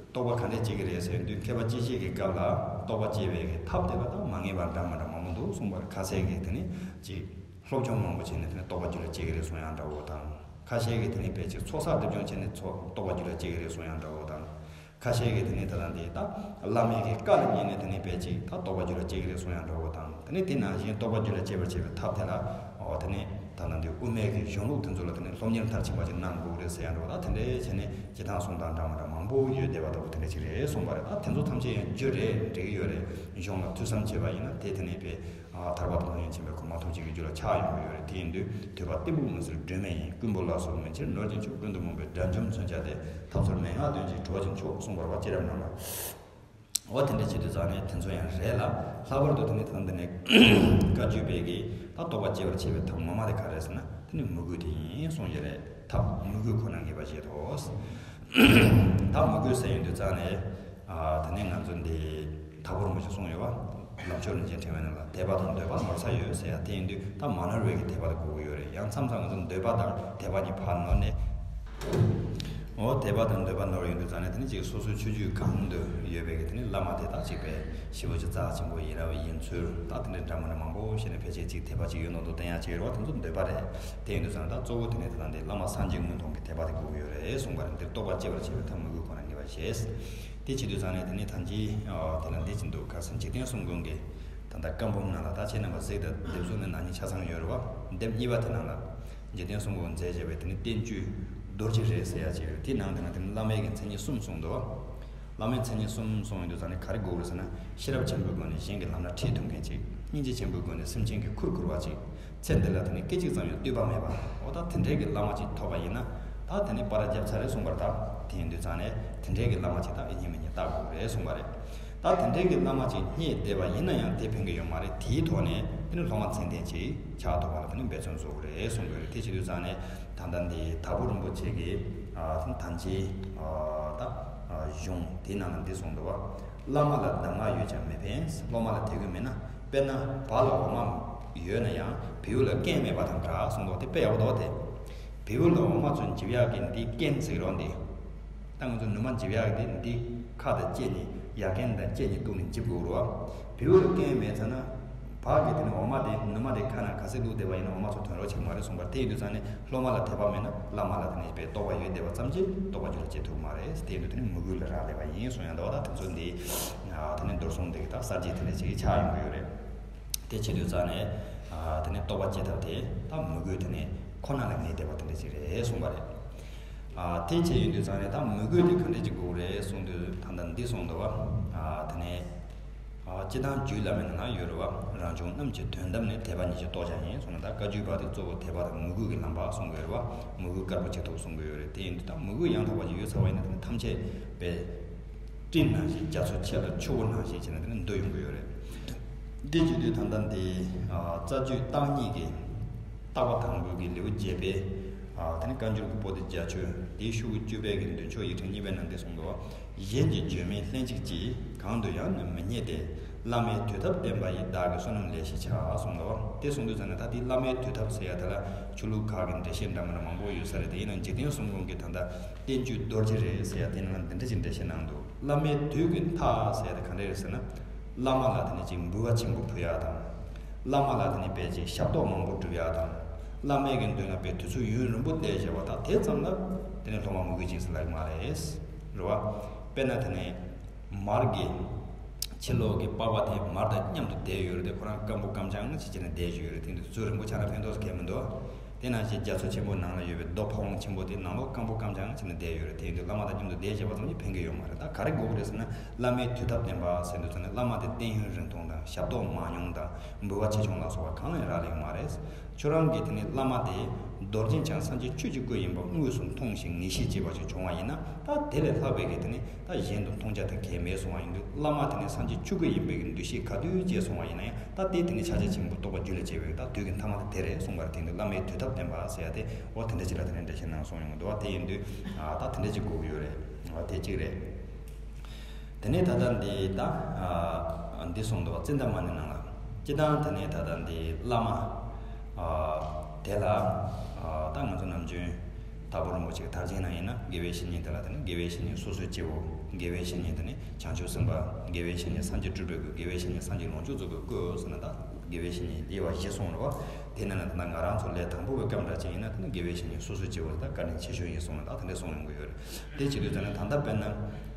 རྟོགས་པ་ག་འདྲས་བྱེད་ཀྱི་རེད་ཟེར་དུས། མཁས་པ་སྤྱི་བཤད་ཀྱི་སྐབས་ལ་རྟོགས་པ་སྐྱེ་བའི་གི་ཐབས་དེ་ལ་ད་མ་ངེས་པ་འདྲ་མི་འདྲ་མང་པོ་འདུག་གསུངས་པ་རེད། ཁ་གསལ་གི་དེ་ནས་ཅིག་སློབ་སྦྱོང་མང་པོ་བྱས་ནས་དེ་ནས་རྟོགས་པ་རྒྱུད་ལ་སྐྱེ་གི་རེད་གསུང་ཡང་འདྲ་བོ་དང་། ཁ་ཤས་ཀྱིས་དེ་ནས་དཔེ་ཅིག་ཚོགས་བསགས་སྒྲིབ་སྦྱོང་བྱས་ནས་ཚོགས་རྟོགས་པ་རྒྱུད་ལ་སྐྱེ་གི་རེད་གསུང་ཡང་འདྲ་བོ་དང་། ཁ་ཤས་ཀྱིས་དེ་ནས་ད་ལྟ་འདི་ད་བླ་མའི་གི་བཀའ་ལ་ཉན་ནས་དེ་ནས་དཔེ་ཅིག་ད་རྟོགས་པ་རྒྱུད་ལ་སྐྱེ་གི་རེད་གསུང་ཡང་འདྲ་བོ་དང་། དེ་ནས་དེ་ནང་བཞིན་རྟོགས་པ་རྒྱུད་ལ་སྐྱེ་བར་བྱེད་པའི་ཐབས་དེ་ལ། འོ་དེ་ནས་ད་ལྟ་འདི་དབུ་མའི་གི་གཞུང་ལུགས་དེ་ཚོ་ལ་དེ་ནས་སློབ་གཉེར་མཐར་ཕྱིན་པ་ཅིག་གནང་དགོས་རེད་ཟེར་ཡང་འདྲ་བོ། ད་དེ་འདྲའི་བྱས་ནས་སྤྱིར་བཏང་གསུང་སྟངས་འདྲ་མི་འདྲ་མང་པོ་ཡོད་བསྡད་པ་ལྟ་བུ་དེ་འདྲ་ཅིག་རེད་གསུངས་པ་རེད། ད་དེ་ཚོ་ཐམས་ཅད་ཡང་རྒྱུ་རེད། འགྲིག་གི་ཡོད་རེད། གཞུང་ལ་ཐོས་བསམ་བྱས་པ་ཡིན་ན་དེ་དེ་ནས་དཔེ། ཨ། ཐར་པ་དང་ལམ་ཡང་ཆེན་པོའི་གོ་འཕང་ཐོབ་བྱེད་ཀྱི་རྒྱུ་ལ་ཆགས་ཡོང་གི་ཡོད་རེད། དེ་ཡིན་དུས་ཐོས་པ་གཏི་མུག་མུན་སེལ་སྒྲོན་མེ་ཡིན། ཀུན་པོ་ལ་སོགས་མུན་ཆེར་ནོར་གྱིན་འཆུག་ཀུན་ཏུ་རྨོངས་པའི་དགྲ་འཇོམས་མཚོན་ཆ་སྟེ། ཐབས་ཚུལ་མན་ངག་འདོན་ཅིང་གྲོགས་ཀྱིས་འཆོག་གསུངས་པ་རེད་པ། བསྐྱེད་རབས་རྣམས་ལ། འོ་དེ་འདྲ་བྱེད་དུས་ཙང་ནས་དེ་ཚོ་ཡང་རེད་ལ། ལྷག་པར་དུ་དེ་ནས་ད་འདི་ནས་བཀའ་བརྒྱུད་པའི་གི་ད་རྟོགས་པ་སྐྱེ་བར་བྱེད་པའི་ཐབས་ངོ་མ་དེ་ག་རེད་ཟེར་ན། དེ་ནི་མོས་གུས་དེ་ཡིན་གསུངས་ཀྱི་རེད། ཐབས་མོས་གུས་ཁོ་ན་ངེས་པ་བཞེད་དོ། ད་མོས་གུས་ཟེར་ཡོང་དུས་ཙང་ནས། ཨ། དེ་ནས་ང་ཚོ་འདི་དྭགས་པོ་རིན་པོ་ཆེ་གསུངས་ཡོད་པ། ལམ་མཆོག་རིན་ཆེན་ཕྲེང་བའི་ནང་ལ། དད་པ་དང་འདོད་པ་ནོར་ས་ཡོད་ཟེར་ཡ་དེ་ཡིན་དུས། ད་མ་ནོར་བའི་གི་དད་པ་དེ་དགོས་ཀྱི་ཡོད་རེད། ཡང་མཚམས་མཚམས་ང་ཚོ་འདོད་པ་དང་དད་པ་གཉིས་ཕར་ནོར་ནས། འོ་དད་པ་དང་འདོད་པ་ནོར་ཡོང་དུས་ཙང་ནས་དེ་ནི་ཅིག་སོ་སོའི་ཆོས་བརྒྱུད་གང་དུ་ཡོད་པའི་གི་དེ་ནི་བླ་མ་དེ་དག་ཅིག་པའི་ཞེ་པོ་ཅིག་རྩ་ཆེན་པོ་ཡིན་ར་བའི་ཡིན་ཚུལ། ད་དེ་འདྲའི་འདྲ་མི་འདྲ་མང་པོ་བཤད་ནས་ཕལ་ཆེར་ཅིག་དད་པ་ཅིག་ཡོད་ནོ་འདུག་བསྟན་ཡ་ཅིག་ཡོད་རེད་པ། དེ་ཚོ་འདོད་པ་རེད། དེ་ཡིན་དུས་ཙང་ནས་ད་གཙོ་བོ་དེ་ནི་དེ་དང་དེ་བླ་མ་སངས་རྒྱས་མངོན་མཐོང་གི་དད་པ་དེ་དགོས་ཀྱི་ཡོད་རེད་གསུངས་པ་རེད། འདིར་རྟོགས་པ་སྐྱེ་བར་བྱེད་པའི་ཐབས་མོས་གུས་ཁོ་ན་ངེས་པར་བྱས། དེ་བྱེད་དུས་ཙང་ནས་དེ་ནི་ད་ཅི་དེ་ལ་འདི་བྱེད་འདུག་ཁ་སང་འཇིག་རྟེན་གསུམ་མགོན་གྱི་ད་ལྟ་བཀའ་འབུམ་ནང་ལ། ད་ཁྱེད་རྣམ་པ་གཟིགས་དང་། དེབ་གཟུགས་ནས་ནང་བཞིན་ཆ་ཚང་ཡོད་རེད་པ། དེབ་གཉིས་པ་དེ་ནང་ལ། འཇིག་རྟེན་གསུམ་མགོན་མཛད་བྱས་པའི་དེ་ནི་བསྟན་བཅོས་རྡོ་རྗེ་རེད་ཟེར་ཡ་ཅིག་ཡོད། དེའི་ནང་དེ་ན་དེ་ནི་བླ་མའི་གི་མཚན་ཉིད་གསུམ་གསུངས་འདུག་བླ་མའི་མཚན་ཉིད་གསུམ་གསུངས་ཡོང་དུས་ཙང་ནས་ག་རེ་དགོས་རེད་ཟེར་ན། ཤེས་རབ་ཆེན་པོའི་སྒོ་ནས་གཞན་གྱི་ལམ་སྣ་ཁྲིད་ཐུབ་མཁན་ཅིག་སྙིང་རྗེ་ཆེན་པོའི་སྒོ་ནས་སེམས་ཅན་གྱི་ཁུར་ཁུར་བ་ཅིག་ཚེ་འདི་ལ་དེ་ནི་སྐད་ཅིག་ཙམ་ཡང་ལྟོས་པ་མེད་པ། འོ་ད་དེ་འདྲའི་གི་བླ་མ་ཅིག་ཐོབ་པ་ཡིན་ན། ད་དེ་ནི་པར་རྒྱབ་ཚར་རེད་གསུངས་པ་རེད་ད། དེ་ཡིན་དུས་ཙང་ནས་དེ་འདྲའི་གི་བླ་མ་ཅིག་ད་ཡིན་མིན་ཉིན་བརྟག་དགོས་རེད་གསུངས་པ་རེད། ད་དེ་འདྲའི་གི་བླ་མ་ཅིག་རྙེད་བསྡད་པ་ཡིན་ན་ཡང་དེ་ཕན་གི་ཡོད་མ་རེད། དེའི་ཐོག་ནས་དེ་ནི་སློབ་མ་ཚད་ལྡན་ཅིག་ཆགས་ཐུབ་པ་ལ་དེ་ནི་འབད་བརྩོན་བཟོ་དགོས་རེད་གསུངས་དགོས་རེད། དེ་བྱེད་དུས་ཙང་ནས་ད་ལྟ་འདི་དྭགས་པོ་རིན་པོ་ཆེ་གིས། ཨ། ད་ཅི། ཨ། ད། ཨ། གཞུང་དེའི་ནང་ལ་འདི་གསུངས་འདུག་པ། བླ་མ་ལ་གདམས་ངག་ཡོད་ཀྱང་མི་ཕན། སློབ་མ་ལ་དད་གུས་མེད་ན། དཔེར་ན་བ་ལ་འོ་མ་ཡོད་ན་ཡང་བེའུ་ལ་རྐན་མེད་པ་དང་འདྲ་གསུངས་འདུག་དེ་དཔེ་ཡག་པོ་འདུག་དེ། བེའུ་ལ་འོ་མ་ཚོ་འཇིབ་ཡག་གི་འདི་རྐན་ཟེར་རོ་འདི། ད་ང་ཚོ་ནུ་མ་འཇིབ་ཡག་གི་འདི་ཁ་དང་ལྕེ་གཉིས། ཡ་རྐན་དང་ལྕེ་གཉིས་གཏུགས་ནས་འཇིབ་དགོས་རེད་པ། བེའུ་ལ་རྐན་མེད་ཚར་ན། བ་གི་དེ་ནི་འོ་མ་དེ་ནུ་མ་དེ་ཁ་ནང་ག་ཚོད་བླུགས་བསྡད་པ་ཡིན་ན་འོ་མ་ཚོ་ཐོན་རོགས་བྱེད་མ་རེད་གསུངས་པ་རེད། དེ་ཡིན་དུས་ཙང་ནས་སློབ་མ་ལ་དད་པ་མེད་ན་བླ་མ་ལ་དེ་ནི་དཔེ་རྟོགས་པ་ཡོད་བསྡད་པ་ཙམ་གྱིས་རྟོགས་པ་རྒྱུད་ལ་སྐྱེ་ཐུབ་མ་རེད། དེ་ཡིན་དུས་དེ་ནི་མོས་གུས་ལ་རག་ལས་པ་ཡིན་གསུངས་ཡང་འདུག་པ། ད་དེ་ཚོ་འདི། ཨ། དེ་ནི་མདོར་གསུངས་དེ་གི་ད་གསར་བརྗེ་དེ་འདྲ་ཅིག་ཆགས་ཡོང་གི་ཡོད་རེད། དེ་བྱེད་དུས་ཙང་ནས། ཨ། དེ་ནི་རྟོགས་པ་སྐྱེ་ཐབས་དེ་ད་མོས་གུས་དེ་ནི་ཁོ་ན་ལ་ངེས་བསྡད་པ་དེ་འདྲ་ཅིག་རེད་གསུངས་པ་རེད། ཨ། དེ་བྱས་ཡོང་དུས་ཙང་ནས་ད་མོས་གུས་དེ་ག་འདྲ་ཅིག་དགོས་རེད་གསུངས་དུས་ད་ལྟ་འདི་གསུངས་འདུག་པ། ཨ། དེ་ནས། ཨ། སྤྱིར་བཏང་རྒྱུད་བླ་མའི་ནང་ན་ཡོད་རེད་པ། རང་བྱུང་རྣམས་ཀྱི་དོན་དམ་ནི། དད་པ་ཉིད་ཀྱི་རྟོགས་བྱ་ཡིན་གསུངས་ནས། ད་བཀའ་བརྒྱུད་པ་དེ་གཙོ་བོ་དད་པ་དང་མོས་གུས་ཀྱི་ལམ་པ་གསུང་གི་ཡོད་རེད་པ། མོས་གུས་དཀར་པོ་བྱེད་ཐུབ་གསུང་གི་ཡོད་རེད། དེ་ཡིན་དུས་ད་མོས་གུས་ཡང་དག་པ་ཅིག་ཡོད་ཚར་བ་ཡིན་ན་དེ་ནི་ཐམས་ཅད་པའི་སྤྲིན་ནང་བཞིན། རྒྱ་མཚོ་ཆེ་ལ་ཆུ་བོ་ནང་བཞིན་བྱས་ནས་དེ་ནི་འདུ་ཡོང་གི་ཡོད་རེད། འདི་བྱེད་དུས་ད་ལྟ་འདི། ཨ། རྩ་རྒྱུད་བརྟག་གཉིས་ཀྱི་བརྟག་པ་དང་པོའི་གི་ལེའུ་བརྒྱད་པའི། ཨ། དེ་ནི་བཀའ་འགྱུར་གྱི་པོ་ཏི་བརྒྱད་ཅུ། དེའི་ཤོག་གུ་བཅུ་པའི་གི་མདུན་ཕྱོགས་ཡིག་ཕྲེང་གཉིས་པའི་ནང་འདི་གསུངས་འདུག་གཞན་གྱིས་བརྗོད་མིན་ལྷན་ཅིག་ཅེས། གང་དུ་ཡང་ནི་མི་རྙེད་དེ། བླ་མའི་དུས་ཐབས་བསྟན་པ་ཡིས། བདག་གི་བསོད་ནམས་ལས་ཞེས་བྱ། གསུངས་འདུག་བ། དེ་གསུངས་དུས་ཙམ་ནས་ད་དེ་བླ་མའི་དུས་ཐབས་ཟེར་ཡ་དེ་ལ་ཆོས་ལུགས་ཁག་གི་འགྲེལ་བཤད་འདྲ་མི་འདྲ་མང་པོ་ཡོད་ས་རེད། དེ་ཡིན་ནའང་འཇིག་རྟེན་གསུམ་མགོན་གྱི་ད་ལྟ་བསྟན་བཅོས་རྡོ་རྗེ་རེད་ཟེར་ཡ་དེ་ནང་ལ་འདི་འདྲ་ཅིག་འགྲེལ་བཤད་གནང་འདུག་བླ་མའི་དུས་ཀྱི་མཐའ་ཟེར་ཡ་དེ་ག་འདྲ་རེད་ཟེར་ན། བླ་མ་ལ་དེ་ནས་ཅིག་འབུལ་བ་ཆེན་པོ་ཕུལ་ཡ་དང་། བླ་མ་ལ་དེ་ནས་དཔེ་ཅིག་ཞབས་ཏོག་མང་པོ་སྒྲུབ་ཡ་དང་། བླ་མའི་གི་མདུན་ལ་དཔེ་དུས་ཚོད་ཡུན་རིང་པོ་བསྡད་བྱས་པ་དང་དེ་ཙམ་ལ་དེ་ནས་སློབ་མ་མོས་གུས་ཅན་ཟེར་ལབ་ཀྱི་མ་རེད། རེད་བ། དཔེར་ན་དེ་ནས། མར་གྱི་ཕྱི་ལོགས་ཀྱི་པགས་པ་དེ་མར་དང་མཉམ་དུ་བསྡད་ཡོད་རེད་དེ། ཁོ་རང་སྐམ་པོ་སྐམ་ཆང་ཅིག་བྱས་ནས་བསྡད་ཡོད་རེད། དེ་འདི་ཚོ་རིང་པོ་ཆགས་ན་ཕན་ཐོགས་སུ་གལ་མི་འདུག་དེ་ནང་བཞིན་རྒྱ་མཚོ་ཆེན་པོ་ནང་ལ་ཡོད་པའི་རྡོ་ཕ་བོང་ཆེན་པོ་དེ་ནང་ལོགས་སྐམ་པོ་སྐམ་ཆང་བྱས་ནས་བསྡད་ཡོད་རེད། དེ་འདི་བླ་མ་དང་མཉམ་དུ་བསྡད་བྱས་པ་ཙམ་གྱིས་ཕན་གྱི་ཡོད་མ་རེད། ད་ག་རེ་དགོས་ཀྱི་རེད་ཟེར་ན། བླ་མའི་དུས་ཐབས་བསྟན་པ་ཟེར་དུས་ཙམ་ནས་བླ་མ་དེ་བསྟེན་ཡུན་རིང་ཐུང་དང་ཞབས་ཏོག་མང་ཉུང་དང་འབུལ་བ་ཆེ་ཆུང་ལ་སོགས་པ་གང་ལ་ཡང་རག་ལས་ཀྱི་མ་རེད། ཁྱོད་རང་གིས་དེ་ནས་བླ་མ་དེ་རྡོ་རྗེ་འཆང་སངས་རྒྱས་ཆོས་ཀྱི་སྐུ་ཡིན་པ་དངོས་སུ་མཐོང་ཞིང་ངེས་ཤེས་སྐྱེས་པ་ཞིག་བྱུང་བ་ཡིན་ན། ད་དེ་ལས་ལྷག་པའི་གི་དེ་ནས་ད་གཞན་དུ་མཐོང་རྒྱུ་དེ་གལ་མེད་གསུང་བ་ཡིན་དུས། བླ་མ་དེ་ནས་སངས་རྒྱས་ཆོས་སྐུ་ཡིན་པའི་གི་འདུ་ཤེས་ག་དུས་སྐྱེས་སོང་བ་ཡིན་ན་ཡང་། ད་དེ་དེ་ནས་ཕྱག་རྒྱ་ཆེན་པོ་རྟོགས་པ་རྒྱུད་ལ་སྐྱེ་བའི་ད་དུས་ཀྱི་མཐའ་མ་དེ་དེ་རེད་གསུངས་པ་རེད། དེ་འདུག་བླ་མའི་དུས་ཐབས་བསྟན་པ་ཟེར་ཡ་དེ། འོ་དེ་འདྲ་ཅིག་ལ་དེ་ནས་འགྲེལ་བཤད་གནང་གསུངས་ཡོང་གི་འདུག་བ། དེ་ཡིན་དུས་ད་དེ་འདྲ་ཅིག་དགོས་ཀྱི་ཡོད་རེད། འོ་དེ་གཅིག་རེད། དེ་ནས་ད་ལྟ་འདི་ད་ཨ་འདི་གསུངས་འདུག་བ། ཙིནྟ་མ་ཎི་ནང་ལ། སྤྱིར་བཏང་དེ་ནས་ད་ལྟ་འདི་བླ་མ་ཨ་དེ་ལ་ཨ་ད་ང་ཚོ་ནམ་རྒྱུན་དྭགས་པོ་རིན་པོ་ཆེ་གི་མཐར་ཕྱིན་ནང་ཡིན་ན། དགེ་བའི་བཤེས་གཉེན་དེ་ལ་དེ་ནས་དགེ་བའི་བཤེས་གཉེན་སོ་སོའི་སྐྱེ་བོ། དགེ་བའི་བཤེས་གཉེན་དེ་ནས་བྱང་ཆུབ་སེམས་དཔའ། དགེ་བའི་བཤེས་གཉེན་སངས་རྒྱས་སྤྲུལ་པའི་སྐུ། དགེ་བའི་བཤེས་གཉེན་སངས་རྒྱས་ལོངས་སྤྱོད་རྫོགས་པའི་སྐུ་ཟེར་ན། ད་དགེ་བའི་བཤེས་གཉེན་དབྱེ་བ་བཞི་གསུངས་རེད་བ། དེ་ནང་ལ་ད་ང་རང་ཚོ་ལས་དང་པོ་བའི་སྐབས་འདྲ་ཅིག་ཡིན་ན། དེ་ནི་དགེ་བའི་བཤེས་གཉེན་སོ་སོའི་སྐྱེ་བོ་དེ་དག་དཀའ་དྲིན་ཆེ་ཤོས་ཡིན་གསུངས་ནས་ད་དེ་འདྲ་གསུངས་ཡོང་གི་ཡོད་རེད། དེ་བྱེད་དུས་ཙམ་ནས་ད་ལྟ་དཔེར་ན།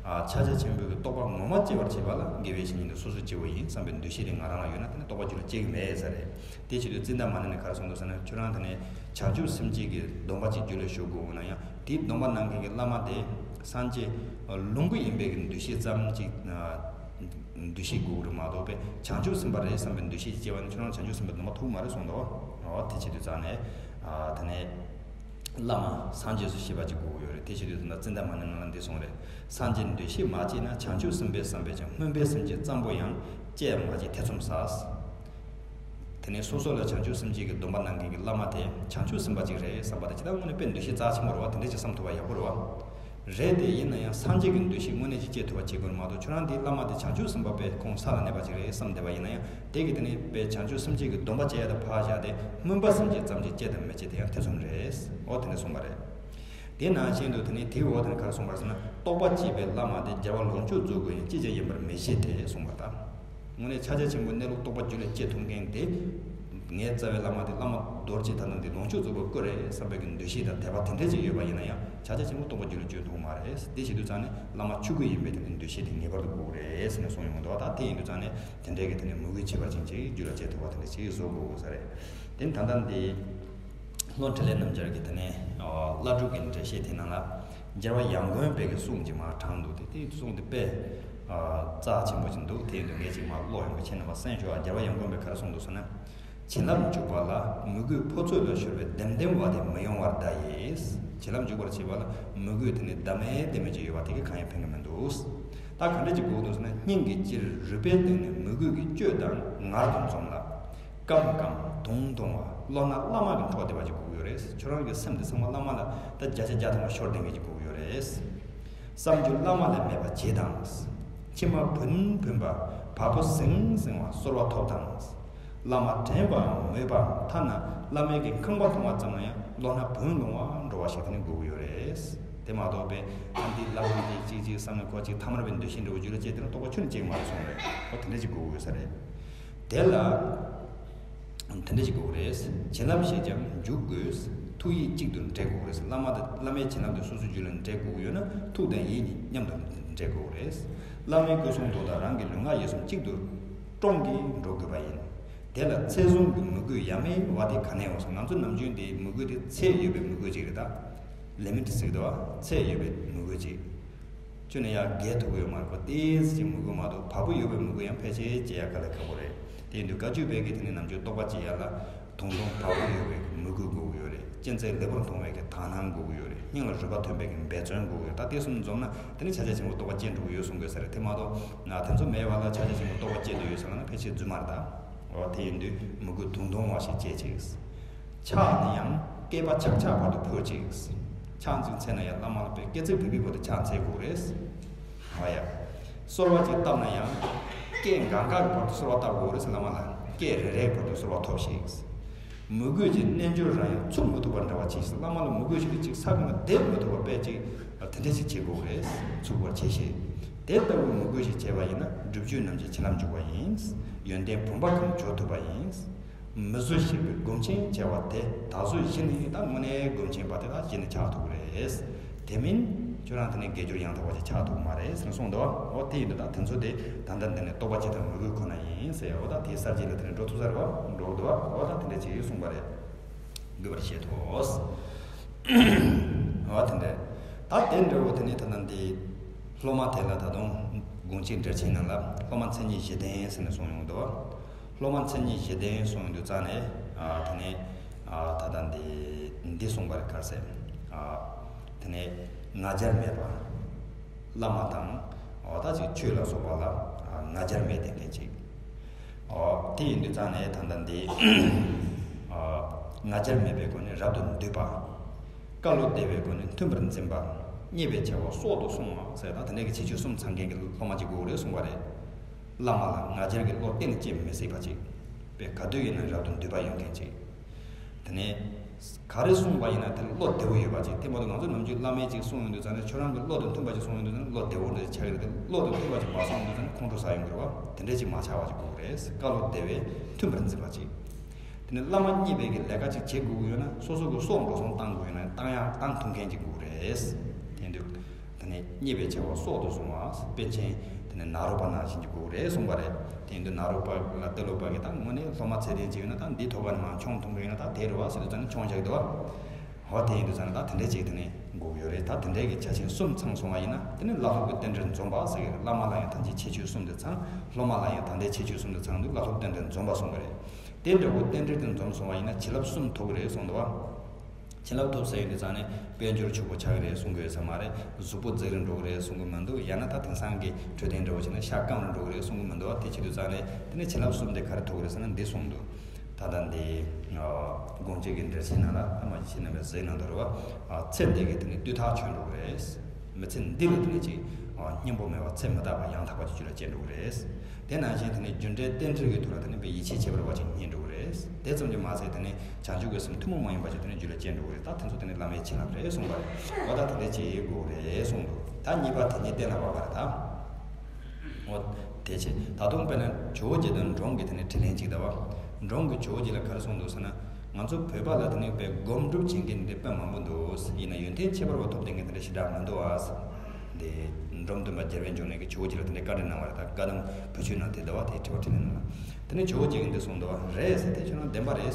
ཨ་ཕྱག་རྒྱ་ཆེན་པོའི་གི་རྟོགས་པ་ངོ་མ་སྐྱེ་བར་བྱེད་པ་ལ་དགེ་བའི་བཤེས་གཉེན་དེ་སོ་སོའི་སྐྱེ་བོ་ཡིན་བསམ་པའི་འདུ་ཤེས་དེ་ང་རང་ལ་ཡོད་ན། དེ་ནི་རྟོགས་པ་རྒྱུད་ལ་སྐྱེ་གི་མེད་ཟེར་རེད། དེ་བྱེད་དུས་ཙིནྟ་མ་ཎི་ནས་ག་རེ་གསུངས་འདུག་ཟེར་ན། ཁྱོད་རང་དེ་ནས་བྱང་ཆུབ་སེམས་བསྐྱེད་ཀྱི་སྡོམ་པ་ཅིག་རྒྱུད་ལ་ཞུགས་དགོས་ན་ཡང་། དེའི་སྡོམ་པ་གནང་མཁན་གྱི་བླ་མ་དེ་སངས་རྒྱས་ལོངས་སྐུ་ཡིན་པའི་གི་འདུ་ཤེས་ཙམ་ཅིག་ཨ་འདུ་ཤེས་དགོས་ཀྱི་རེད་མ་གཏོགས། པས་བྱང་ཆུབ་སེམས་དཔའ་རེད་བསམ་པའི་འདུ་ཤེས་ཀྱིས་སྐྱེ་བ་ནི་ཁྱོད་རང་བྱང་ཆུབ་སེམས་དཔའི་སྡོམ་པ་ཐོབ་མ་རེད་གསུངས་འདུག་བ། འོ་དེ་བྱེད་དུས་ཙང་ནས་ཨ་དེ་ནས་བླ་མ་སངས་རྒྱས་སུ་ཤེས་པ་ཅིག་དགོས་ཀྱི་ཡོད་རེད། དེ་བྱེད་དུས་ཙང་ནས་ཙིནྟ་མ་ཎི་ནང་ལ་འདི་གསུངས་རེད། སངས་རྒྱས་འདུ་ཤེས་མ་སྐྱེས་ན། བྱང་ཆུབ་སེམས་དཔའི་བསམ་པས་ཀྱང་། སྨོན་པའི་སེམས་ཅན་ཙམ་པོ་ཡང་། བསྐྱེད་མ་བགྱིས་ཐེ་ཚོམ་ཟ། དེ་ནས་སོ་སོ་ལ་བྱང་ཆུབ་སེམས་བསྐྱེད་ཀྱི་སྡོམ་པ་གནང་མཁན་གྱི་བླ་མ་དེ་བྱང་ཆུབ་སེམས་དཔའ་ཅིག་རེད་བསམ་པ་དེ་ཇི་ལྟར་དངོས་གནས་དཔེ་འདུ་ཤེས་རྩ་ཆེན་པོ་རེད་བ། དེ་འདྲ་ཅིག་བསམ་ཐུབ་པ་ཡག་པོ་རེད་བ། རེད་དེ། ཡིན་ན་ཡང་སངས་རྒྱས་ཀྱི་འདུ་ཤེས་དངོས་གནས་ཅིག་སྐྱེ་ཐུབ་པ་བྱེད་དགོས་མ་གཏོགས། ཁྱོད་རང་དེའི་བླ་མ་དེ་བྱང་ཆུབ་སེམས་དཔའ་དཔེ་ཁོང་ས་ལ་གནས་པ་ཅིག་རེད་བསམ་བསྡད་པ་ཡིན་ན་ཡང་། དེ་གི་དེ་ནས་དཔེ་བྱང་ཆུབ་སེམས་བསྐྱེད་ཀྱི་སྡོམ་པ་བཅད་ཡ་དེ་ཕར་བཞག་སྟེ། སྨོན་པ་སེམས་བསྐྱེད་ཙམ་ཅིག་བཅད་དང་མི་བཅད་དེ་ཡང་ཐེ་ཚོམ་རེད། འོ་དེ་འདྲ་གསུངས་པ་རེད། དེ་ནང་བཞིན་དུ་དེ་ནས་དེའི་འོག་དེ་ནས་ག་རེ་གསུངས་པ་རེད་ཟེར་ན། རྟོགས་པ་སྐྱེས་པའི་བླ་མ་དེ། རྒྱལ་བ་ལོངས་སྤྱོད་རྫོགས་སྐུ་ཡང་། ཅིས་ཀྱང་ཡིན་པར་མི་ཤེས་ཏེ་གསུངས་པ་དང་། དངོས་གནས་ཕྱག་རྒྱ་ཆེན་པོའི་གནས་ལུགས་རྟོགས་པ་རྒྱུད་ལ་སྐྱེ་ཐུབ་མཁན་དེ། ངའི་རྩ་བའི་བླ་མ་དེ་བླ་མ་རྡོ་རྗེ་ད་ལྟ་འདི་ལོངས་སྤྱོད་རྫོགས་པའི་སྐུ་རེད་བསམ་པའི་གི་འདུ་ཤེས་དང་དད་པ་དེ་འདྲ་ཅིག་ཡོད་པ་ཡིན་ན་ཡང་། ཕྱག་རྒྱ་ཆེན་པོ་རྟོགས་པ་རྒྱུད་ལ་སྐྱེ་ཐུབ་མ་རེད། དེ་བྱེད་དུས་ཙང་ནས་བླ་མ་ཆོས་སྐུ་ཡིན་པའི་དེ་འདུ་ཤེས་དེ་ངེས་པར་དུ་དགོས་རེད་ཟེར་ནས་གསུངས་ཡོང་གི་འདུག་ད་དེ་ཡིན་དུས་ཙང་ནས་དེ་འདྲའི་གི་དེ་ནས་མོས་གུས་ཁྱད་པར་ཅན་ཅིག་རྒྱུད་ལ་སྐྱེ་ཐུབ་པ་དེ་འདྲ་ཅིག་བཟོ་དགོས་དགོས་ས་རེད། དེ་ནི་ད་ལྟ་འདི། ལྷོ་འཕྲིན་ལས་རྣམ་རྒྱལ་གྱི་དེ་ནས་བླ་སྒྲུབ་ཀྱི་འགྲེལ་བཤད་དེ་ནང་ལ། རྒྱལ་བ་ཡབ་མགོན་པའི་གི་གསུང་ཅིག་མར་དྲངས་འདུག་དེ་དེའི་གསུང་དེ་དཔེ་རྩ་ཆེན་པོ་ཅིག་འདུག་དེ་ཡིན་དུས་ངས་ཅིག་མར་ཀློག་ཡོང་བའི་ཆེད་ནས་མར་གསན་ཞུ་ཨ། རྒྱལ་བ་ཡབ་མགོན་པས་ག་རེ་གསུངས་འདུག་ཟེར་ན། བྱིན་རླབས་འཇུག་པ་ལ། མོས་གུས་ཕོ་ཚོད་ལ་ཤོར་བའི་ལྡེམ་ལྡེམ་བ་དེ་མི་ཡོང་བར་གདའ་ཡིས། བྱིན་རླབས་འཇུག་པར་བྱེད་པ་ལ་མོས་གུས་དེ་ནི་ལྡེ་མིག་ལྡེ་མིག་ཅིག་ཡོད་པ་དེ་གིས་གང་ཡང་ཕན་གྱི་མི་འདུག་ད་ག་འདྲ་ཅིག་དགོས་འདུག་ཟེར་ན། སྙིང་གི་དཀྱིལ་རུས་པའི་གཏིང་ནས་མོས་གུས་ཀྱི་བཅུད་དང་ངར་དུ་འཛོམས་ལ། སྐམ་སྐམ་དུང་དུང་བ། བློ་སྣ་བླ་མ་གི་འཕྲོ་བསྡད་པ་ཅིག་དགོས་ཀྱི་ཡོད་རེད། ཁྱོད་རང་གི་སེམས་དེ་ཚང་མ་བླ་མ་ལ་ད་བརྒྱ་ཆ་བརྒྱ་ཐམ་པ་ཤོར་བསྡད་མཁན་ཅིག་དགོས་ཀྱི་ཡོད་རེད། བསམ་རྒྱུ་བླ་མ་ལས་མེད་པ་བྱེད་དང་། མཆི་མ་བུན་བུན་པ། བ་སྤུ་ཟིང་ཟིང་བ། གསོལ་བ་ཐོབ་དང་། བླ་མ་དྲན་པའམ་མོས་པའམ། ཐ་ན་བླ་མའི་གི་ཁང་པ་མཐོང་བ་ཙམ་ལ་ཡང་བློ་སྣ་བུན་ལོང་བ་འགྲོ་བ་ཞིག་དེ་ནི་དགོས་ཀྱི་ཡོད་རེད། དེ་མ་གཏོགས་པའི་ཨ་འདི་བླ་མ་འདི་གཅིག་གཅིག་བསམ་ནས་ཁོ་གཅིག་ཐ་མལ་པའི་འདུ་ཤེས་འདྲ་བོ་རྒྱུད་ལ་སྐྱེས་དེ་ནི་རྟོགས་པ་ཁྱོན་ནས་སྐྱེ་གི་མ་རེད་གསུངས་རེད། ཨོ་དེ་འདྲ་ཅིག་དགོས་ཀྱི་ཡོད་ས་རེད། དེ་ལ། དེ་འདྲ་ཞིག་དགོས་རེད། བྱིན་རླབས་ཤིག་ཀྱང་འཇུག་དགོས། ཐུགས་ཡིད་གཅིག་ཏུ་འདྲེས་དགོས་རེད། བླ་མ་དང་བླ་མའི་བྱིན་རླབས་དེ་སོ་སོའི་རྒྱུད་ལ་འདྲེས་དགོས་ཀྱི་ཡོད་ན་ཐུགས་དང་ཡིད་གཉིས་མཉམ་དུ་འདྲེས་དགོས་རེད། བླ་མའི་སྐུ་གསུང་ཐུགས་དང་རང་གི་ལུས་ངག་ཡིད་གསུམ་གཅིག་ཏུ་ཀྲོང་གིས་འགྲོ་དགོས་པ་ཡིན། དེ་ལ་ཚད་བཟུང་གི་མོས་གུས་ཡ་མེད་པ་དེ་ག་ནས་ཡོང་སོང་། ང་ཚོ་ནམ་རྒྱུན་དེ་མོས་གུས་དེ་ཚད་ཡོད་པའི་མོས་གུས་ཅིག་རེད་ད། ལི་མི་ཊི་ཟེར་གི་འདུག་བ། ཚད་ཡོད་པའི་མོས་གུས་ཅིག་ཅུང་ནས་ཡར་བརྒལ་ཐུབ་ཀྱི་ཡོད་མ་རེད། ཁོ་ཏོག་ཙམ་ཅིག་མོས་གུས་མ་གཏོགས་བ་སྤུ་ཡོད་པའི་མོས་གུས་ཡང་ཕལ་ཆེར་སྐྱེ་ཡ་དཀའ་ལས་ཁག་པོ་རེད། དེ་ཡིན་དུས་བཀའ་བརྒྱུད་པའི་གི་དེ་ནས་ནམ་རྒྱུན་རྟོགས་པ་སྐྱེ་ཡ་ལ་དུང་དུང་བ་སྤུ་ཡོད་པའི་མོས་གུས་དགོས་ཀྱི་ཡོད་རེད། གཅན་གཟན་ལེགས་པར་མཐོང་བའི་གི་དག་སྣང་དགོས་ཀྱི་ཡོད་རེད། སྙིང་ལ་རུས་པ་ཐོན་པའི་གི་འབད་བརྩོན་དགོས་ཀྱི་ཡོད། ད་དེ་གསུམ་འཛོམས་ན་དེ་ནི་ཕྱག་རྒྱ་ཆེན་པོ་རྟོགས་པ་སྐྱེ་འགྲོ་གི་ཡོད་གསུང་དགོས་ས་རེད། དེ་མ་གཏོགས་ན་དེ་ཚོ་མེད་པ་ལ་ཕྱག་རྒྱ་ཆེན་པོ་རྟོགས་པ་སྐྱེ་འདོད་ཡོད་ཟེར་ལབ་ན་ཕལ་ཆེར་རྫུན་མ་རེད་ད། འོ་དེ་ཡིན་དུས་མོས་གུས་དུང་དུང་བ་ཞིག་སྐྱེད་ཅིག་ཕྱག་ནི་ཡང་བསྐལ་པ་ཆག་ཆག་བར་དུ་ཕུལ་ཅིག་ཕྱག་ཅིག་འཚལ་ན་ཡང་བླ་མ་ལ་དཔེ་སྐེ་ཚེ་བི་བི་བར་དུ་ཕྱག་འཚལ་དགོས་རེད། ཨ་ཡ། གསོལ་བ་ཅིག་བཏབ་ན་ཡང་ སྐད་འགའ་འགའ་གི་བར་དུ་གསོལ་བ་བཏབ་དགོས་རེད་ཟེར། བླ་མ་ལ་སྐད་རེ་རེའི་བར་དུ་གསོལ་བ་ཐོབ་ཤིག། མོས་གུས་ཀྱི་རྣལ་འབྱོར་རང་ཡང་ཚུགས་མི་ཐུབ་པ་འདྲ་བ་ཅིག། བླ་མ་ལ་མོས་གུས་ཞིག་གིས་ཅིག་ས་གོ་ནས་བསྡད་མི་ཐུབ་པ་དཔེ་ཅིག་དེ་འདྲ་ཞིག་བྱེད་དགོས་རེད། ཚུགས་པར་བྱེད་ཤིག། དེ་ལྟ་བུའི་མོས་གུས་ཤིག་བྱས་པ་ཡིན་ན་སྒྲུབ་བརྒྱུད་རྣམས་ཀྱི་བྱིན་རླབས་འཇུག་པ་ཡིན། ཡོན་ཏན་བུམ་པ་གང་འཇོག་ཐུབ་པ་ཡིན། མི་བཟོད་ཤེས་པའི་སྒོམ་ཆེན་བྱ་བ་དེ་ད་གཟོད་གཞི་ནས་ད་དངོས་གནས་སྒོམ་ཆེན་པ་དེ་ད་གཞི་ནས་ཆགས་ཐུབ་ཀྱི་རེད། དེ་མིན་ཁྱོད་རང་དེ་ནས་དགེ་སྦྱོར་ཡང་དག་པ་ཅིག་ཆགས་ཐུབ་ཀྱི་མ་རེད་ཟེར་གསུངས་འདུག། འོ་དེ་ཡིན་དུས་ད་དེ་ཚོ་དེ་ད་ལྟ་འདི་ནས་རྟོགས་པ་ཅིག་དང་མོས་གུས་ཁོ་ན་ཡིན་ཟེར། འོ་ད་དེའི་གསར་བརྗེ་ལ་དེ་ནས་འགྲོ་ཐུབ་ས་རེད་བ། འགྲོ་གི་འདུག་བ། འོ་ད་དེ་འདྲ་ཅིག་གསུངས་པ་རེད། དགོས་པར་བཤད་དོ། འོ་དེ་འདྲ། ད་དེ་འདྲ་བོ་དེ་ནས་ད་ལྟ་འདི་སློབ་མ་དེ་ལ་ད་དུང་དགོངས་གཅིག་འགྲེལ་ཆེན་ནང་ལ་སློབ་མ་མཚན་ཉིད་བཞི་ལྡན་ཟེར་ནས་གསུངས་ཡོང་འདུག། སློབ་མ་མཚན་ཉིད་བཞི་ལྡན་གསུངས་ཡོང་དུས་ཙང་ནས་ཨ་དེ་ནས་ཨ་ད་ལྟ་འདི་འདི་གསུངས་པ་རེད། ག་རེ་ཟེར། ཨ་དེ་ནས་ང་རྒྱལ་མེད་པ། བླ་མ་དང་འོ་ད་ཅིག་ཆོས་ལ་སོགས་པ་ལ་ཨ་ང་རྒྱལ་མེད་བསྡད་མཁན་ཅིག། འོ་དེ་ཡིན་དུས་ཙང་ནས་ད་ལྟ་འདི་ཨ་ང་རྒྱལ་མེད་པའི་སྒོ་ནས་རབ་ཏུ་འདུད་པ། བཀའ་བློ་བདེ་བའི་སྒོ་ནས་མཐུན་པར་འཛིན་པ། མཉེས་པའི་བྱ་བ་སྲོག་ཏུ་སྲུང་བ་ཟེར། ད་དེ་འདྲའི་གི་ཁྱད་ཆོས་གསུམ་ཚང་མཁན་གྱི་སློབ་མ་ཅིག་དགོས་རེད་གསུངས་པ་རེད། བླ་མ་ལ་ང་རྒྱལ་གྱི་བློ་གཏན་ནས་སྐྱེ་མི་སྲིད་པ་ཅིག། དཔེ་ག་དུས་ཡིན་ན་རབ་ཏུ་འདུད་པ་ཡོད་མཁན་ཅིག། དེ་ནས་ག་རེ་གསུངས་པ་ཡིན་ན་དེ་ལ་བློ་བདེ་བོ་ཡོད་པ་ཅིག། དེ་མ་གཏོགས་ང་ཚོ་ནམ་རྒྱུན་བླ་མས་ཅིག་གསུངས་ཡོང་དུས་ཙང་ནས་ཁྱོད་རང་གི་བློ་དང་མཐུན་པ་ཅིག་གསུངས་ཡོང་དུས་ཙང་ནས་བློ་བདེ་བོ་འདྲ་ཆགས་ཀྱི་རེད། དེ་བློ་དང་མཐུན་པ་ཅིག་མ་གསུངས་ཡོང་དུས་ཙང་ནས་ཁོང་ཁྲོ་ཟ་ཡོང་གི་རེད་བ། དེ་འདྲས་ཅིག་མ་ཆགས་པ་ཅིག་དགོས་ཀྱི་རེད། བཀའ་བློ་བདེ་བས་མཐུན་པར་འཛིན་པ་ཅིག། དེ་ནས་བླ་མ་མཉེས་པའི་གི་ལས་ཀ་ཅིག་བྱེད་དགོས་ཀྱི་ཡོད་ན་སོ་སོ་གི་སྲོག་འགྲོ་སོང་བཏང་དགོས་ཡོད་ན་བཏང་ཡག་བཏང་ཐུབ་མཁན་ཅིག་དགོས་རེད། དེ་དུས་དེ་ནས་མཉེས་པའི་བྱ་བ་སྲོག་ཏུ་བཟུང་བ། པཎ་ཆེན་དེ་ནས་ནཱ་རོ་པ་ནང་བཞིན་གྱི་དགོས་རེད་གསུངས་པ་རེད། དེ་ཡིན་དུས་ནཱ་རོ་པ་ལ་ཏེ་ལོ་པ་གི་ད་དངོས་གནས་སློབ་མ་ཚད་ལྡན་ཅིག་ཡོད་ན་ད་འདི་ཐོག་ཁ་ནས་མར་མཆོང་ཐུབ་མཁན་ཡོད་ན་ད་དེ་རེད་བ་ཟེར་དུས་ཙང་ནས་མཆོང་བཞག་གི་འདུག་བ། འོ་དེ་ཡིན་དུས་ཙང་ནས་ད་དེ་འདྲས་ཅིག་དེ་ནས་དགོས་ཀྱི་ཡོད་རེད། ད་དེ་འདྲས་ཀྱི་ཆ་ཆེན་གསུམ་ཚང་སོང་བ་ཡིན་ན་དེ་ནས་བླ་སློབ་ཀྱི་རྟེན་འབྲེལ་འཛོམས་པ་ཟེར་གི་རེད། བླ་མ་ལ་ཡང་ཐམས་ཅད་ཁྱད་ཆོས་གསུམ་དེ་ཚང་། སློབ་མ་ལ་ཡང་ད་ལྟའི་ཁྱད་ཆོས་གསུམ་དེ་ཚང་དུས་བླ་སློབ་རྟེན་འབྲེལ་འཛོམས་པ་གསུངས་གི་རེད། དེ་འདྲ་བོ་རྟེན་འབྲེལ་དེ་འཛོམས་སོང་བ་ཡིན་ན་བྱིན་རླབས་གསུམ་ཐོབ་ཀྱི་རེད་གསུངས་འདུག་བ། བྱིན་རླབས་ཐོབ་ཟེར་ཡོང་དུས་ཙང་ནས་དཔལ་འབྱོར་ཕྱུག་པོ་ཆགས་ཀྱི་རེད་གསུང་གི་ཡོད་ས་མ་རེད། གཟུགས་པོ་མཛེས་རུ་འགྲོ་གི་རེད་གསུང་གི་མི་འདུག། ཡང་ན་ད་དེང་སང་གི་འཕྲོད་བསྟེན་འདྲ་བོ་བྱས་ན་ཤ་སྐམ་རུ་འགྲོ་གི་རེད་གསུང་གི་མི་འདུག་བ། དེ་བྱེད་དུས་ཙང་ནས་དེ་ནས་བྱིན་རླབས་གསུམ་དེ་ག་རེ་ཐོབ་ཀྱི་རེད་ཟེར་ན་འདི་གསུངས་འདུག། ད་ལྟ་འདི་དགོངས་གཅིག་གི་འགྲེལ་ཆེན་ནང་ལ་ཨ་མ་ཡེ་ཤེས་རྣམ་པའི་གཟིགས་ནང་དུ་རེད་བ། ཚེ་འདི་གི་དེ་ནས་དུས་ཐག་ཆོད་འགྲོ་གི་རེད། མི་ཚེ་འདི་ལ་དེ་ནས་ཅིག་སྙིང་པོ་མེད་པ་ཚེ་མི་རྟག་པ་ཡང་དག་པ་ཅིག་རྒྱུད་ལ་སྐྱེ་འགྲོ་གི་རེད། དེ་ནང་བཞིན་དེ་ནས་རྒྱུ་འབྲས་རྟེན་འབྲེལ་གྱི་ཐོག་ལ་དེ་ནས་དཔེ་ཡིད་ཆེས་བྱེད་པར་བ་ཅིག་རྙེད་འགྲོ་གི་རེད། དེ་ཙམ་གྱིས་མ་ཟད་དེ་ནས་བྱང་ཆུབ་ཀྱི་སེམས་ཐུན་མོང་མ་ཡིན་པ་ཅིག་དེ་ནས་རྒྱུད་ལ་སྐྱེ་འགྲོ་གི་རེད། ད་དེ་ཚོ་དེ་ནས་བླ་མའི་བྱིན་རླབས་རེད་གསུངས་པ་རེད། འོ་ད་དེ་འདྲ་ཅིག་དགོས་རེད་གསུངས་འདུག། ད་གཉིས་པ་དེ་ཉིད་གཏན་ལ་དབབ་པ་རེད་ད། འོ་དེ་བྱས་ད་དུང་དཔེར་ན་ཇོ་བོ་རྗེ་དང་འབྲོང་གི་དེ་ནས་དྲིས་ལན་ཅིག་ད་བ། འབྲོང་གི་ཇོ་བོ་རྗེ་ལ་ག་རེ་གསུངས་འདུག་ཟེར་ན། ང་ཚོ་བོད་པ་ལ་དེ་ནས་དཔེ་སྒོམ་སྒྲུབ་བྱེད་མཁན་དེ་དཔེ་མང་པོ་འདུག། ཡིན་ན་ཡོན་ཏན་ཁྱད་པར་བ་ཐོབ་བསྡད་མཁན་དེ་འདྲ་ཞེ་དྲག་མི་འདུག་ཨ། དེ་འབྲོམ་སྟོན་པ་རྒྱལ་བའི་འབྱུང་གནས་ཀྱིས་ཇོ་བོ་རྗེ་ལ་དེ་འདྲའི་བཀའ་འདྲི་གནང་བ་རེད། ད་བཀའ་གདམས་བོད་ཆོས་ནང་དེ་ལྟ་བ་དེ་དྲི་བ་དྲིས་ལན་གནང་བ། དེ་ནས་ཇོ་བོ་རྗེ་གིས་འདི་གསུངས་འདུག། རེད་ཟེར། དེ་ཁྱོད་རང་བདེན་པ་རེད།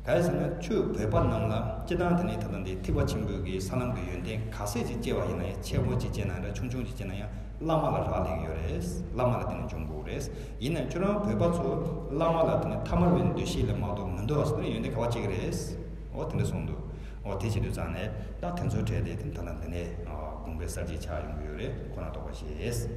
ག་རེ་ཟེར་ན་ཁྱོད་བོད་པ་རྣམས་ལ་སྤྱི་བཏང་དེ་ནས་ད་ལྟ་འདི་ཐེག་པ་ཆེན་པོའི་གི་ས་ལམ་གྱི་ཡོན་ཏན་ག་ཚད་ཅིག་སྐྱེ་བ་ཡིན་ན་ཡང་ཆེ་བོ་ཅིག་སྐྱེ་ན་འདྲ་ཆུང་ཆུང་ཅིག་སྐྱེ་ན་ཡང་བླ་མ་ལ་རག་ལས་ཀྱི་ཡོད་རེད། བླ་མ་ལ་བརྟེན་ནས་འབྱུང་དགོས་རེད། ཡིན་ན་ཁྱོད་རང་བོད་པ་ཚོ་བླ་མ་ལ་བརྟེན་ནས་ཐ་མལ་པའི་འདུ་ཤེས་ལས་མ་གཏོགས་མི་འདུག་ཟེར་ན་ཡོན་ཏན་ག་བ་སྐྱེ་གི་རེད། འོ་དེ་འདྲ་གསུངས་འདུག། འོ་དེ་བྱེད་དུས་ཙང་ནས་ད་དེ་ཚོའི་གྲས་དེ་དེ་ད་ལྟ་འདི་ནས་དགོངས་པའི་གསར་བརྗེ་ཆགས་ཡོང་གི་ཡོད་རེད། ཁོ་ན་རྟོགས་པ་ཞེས།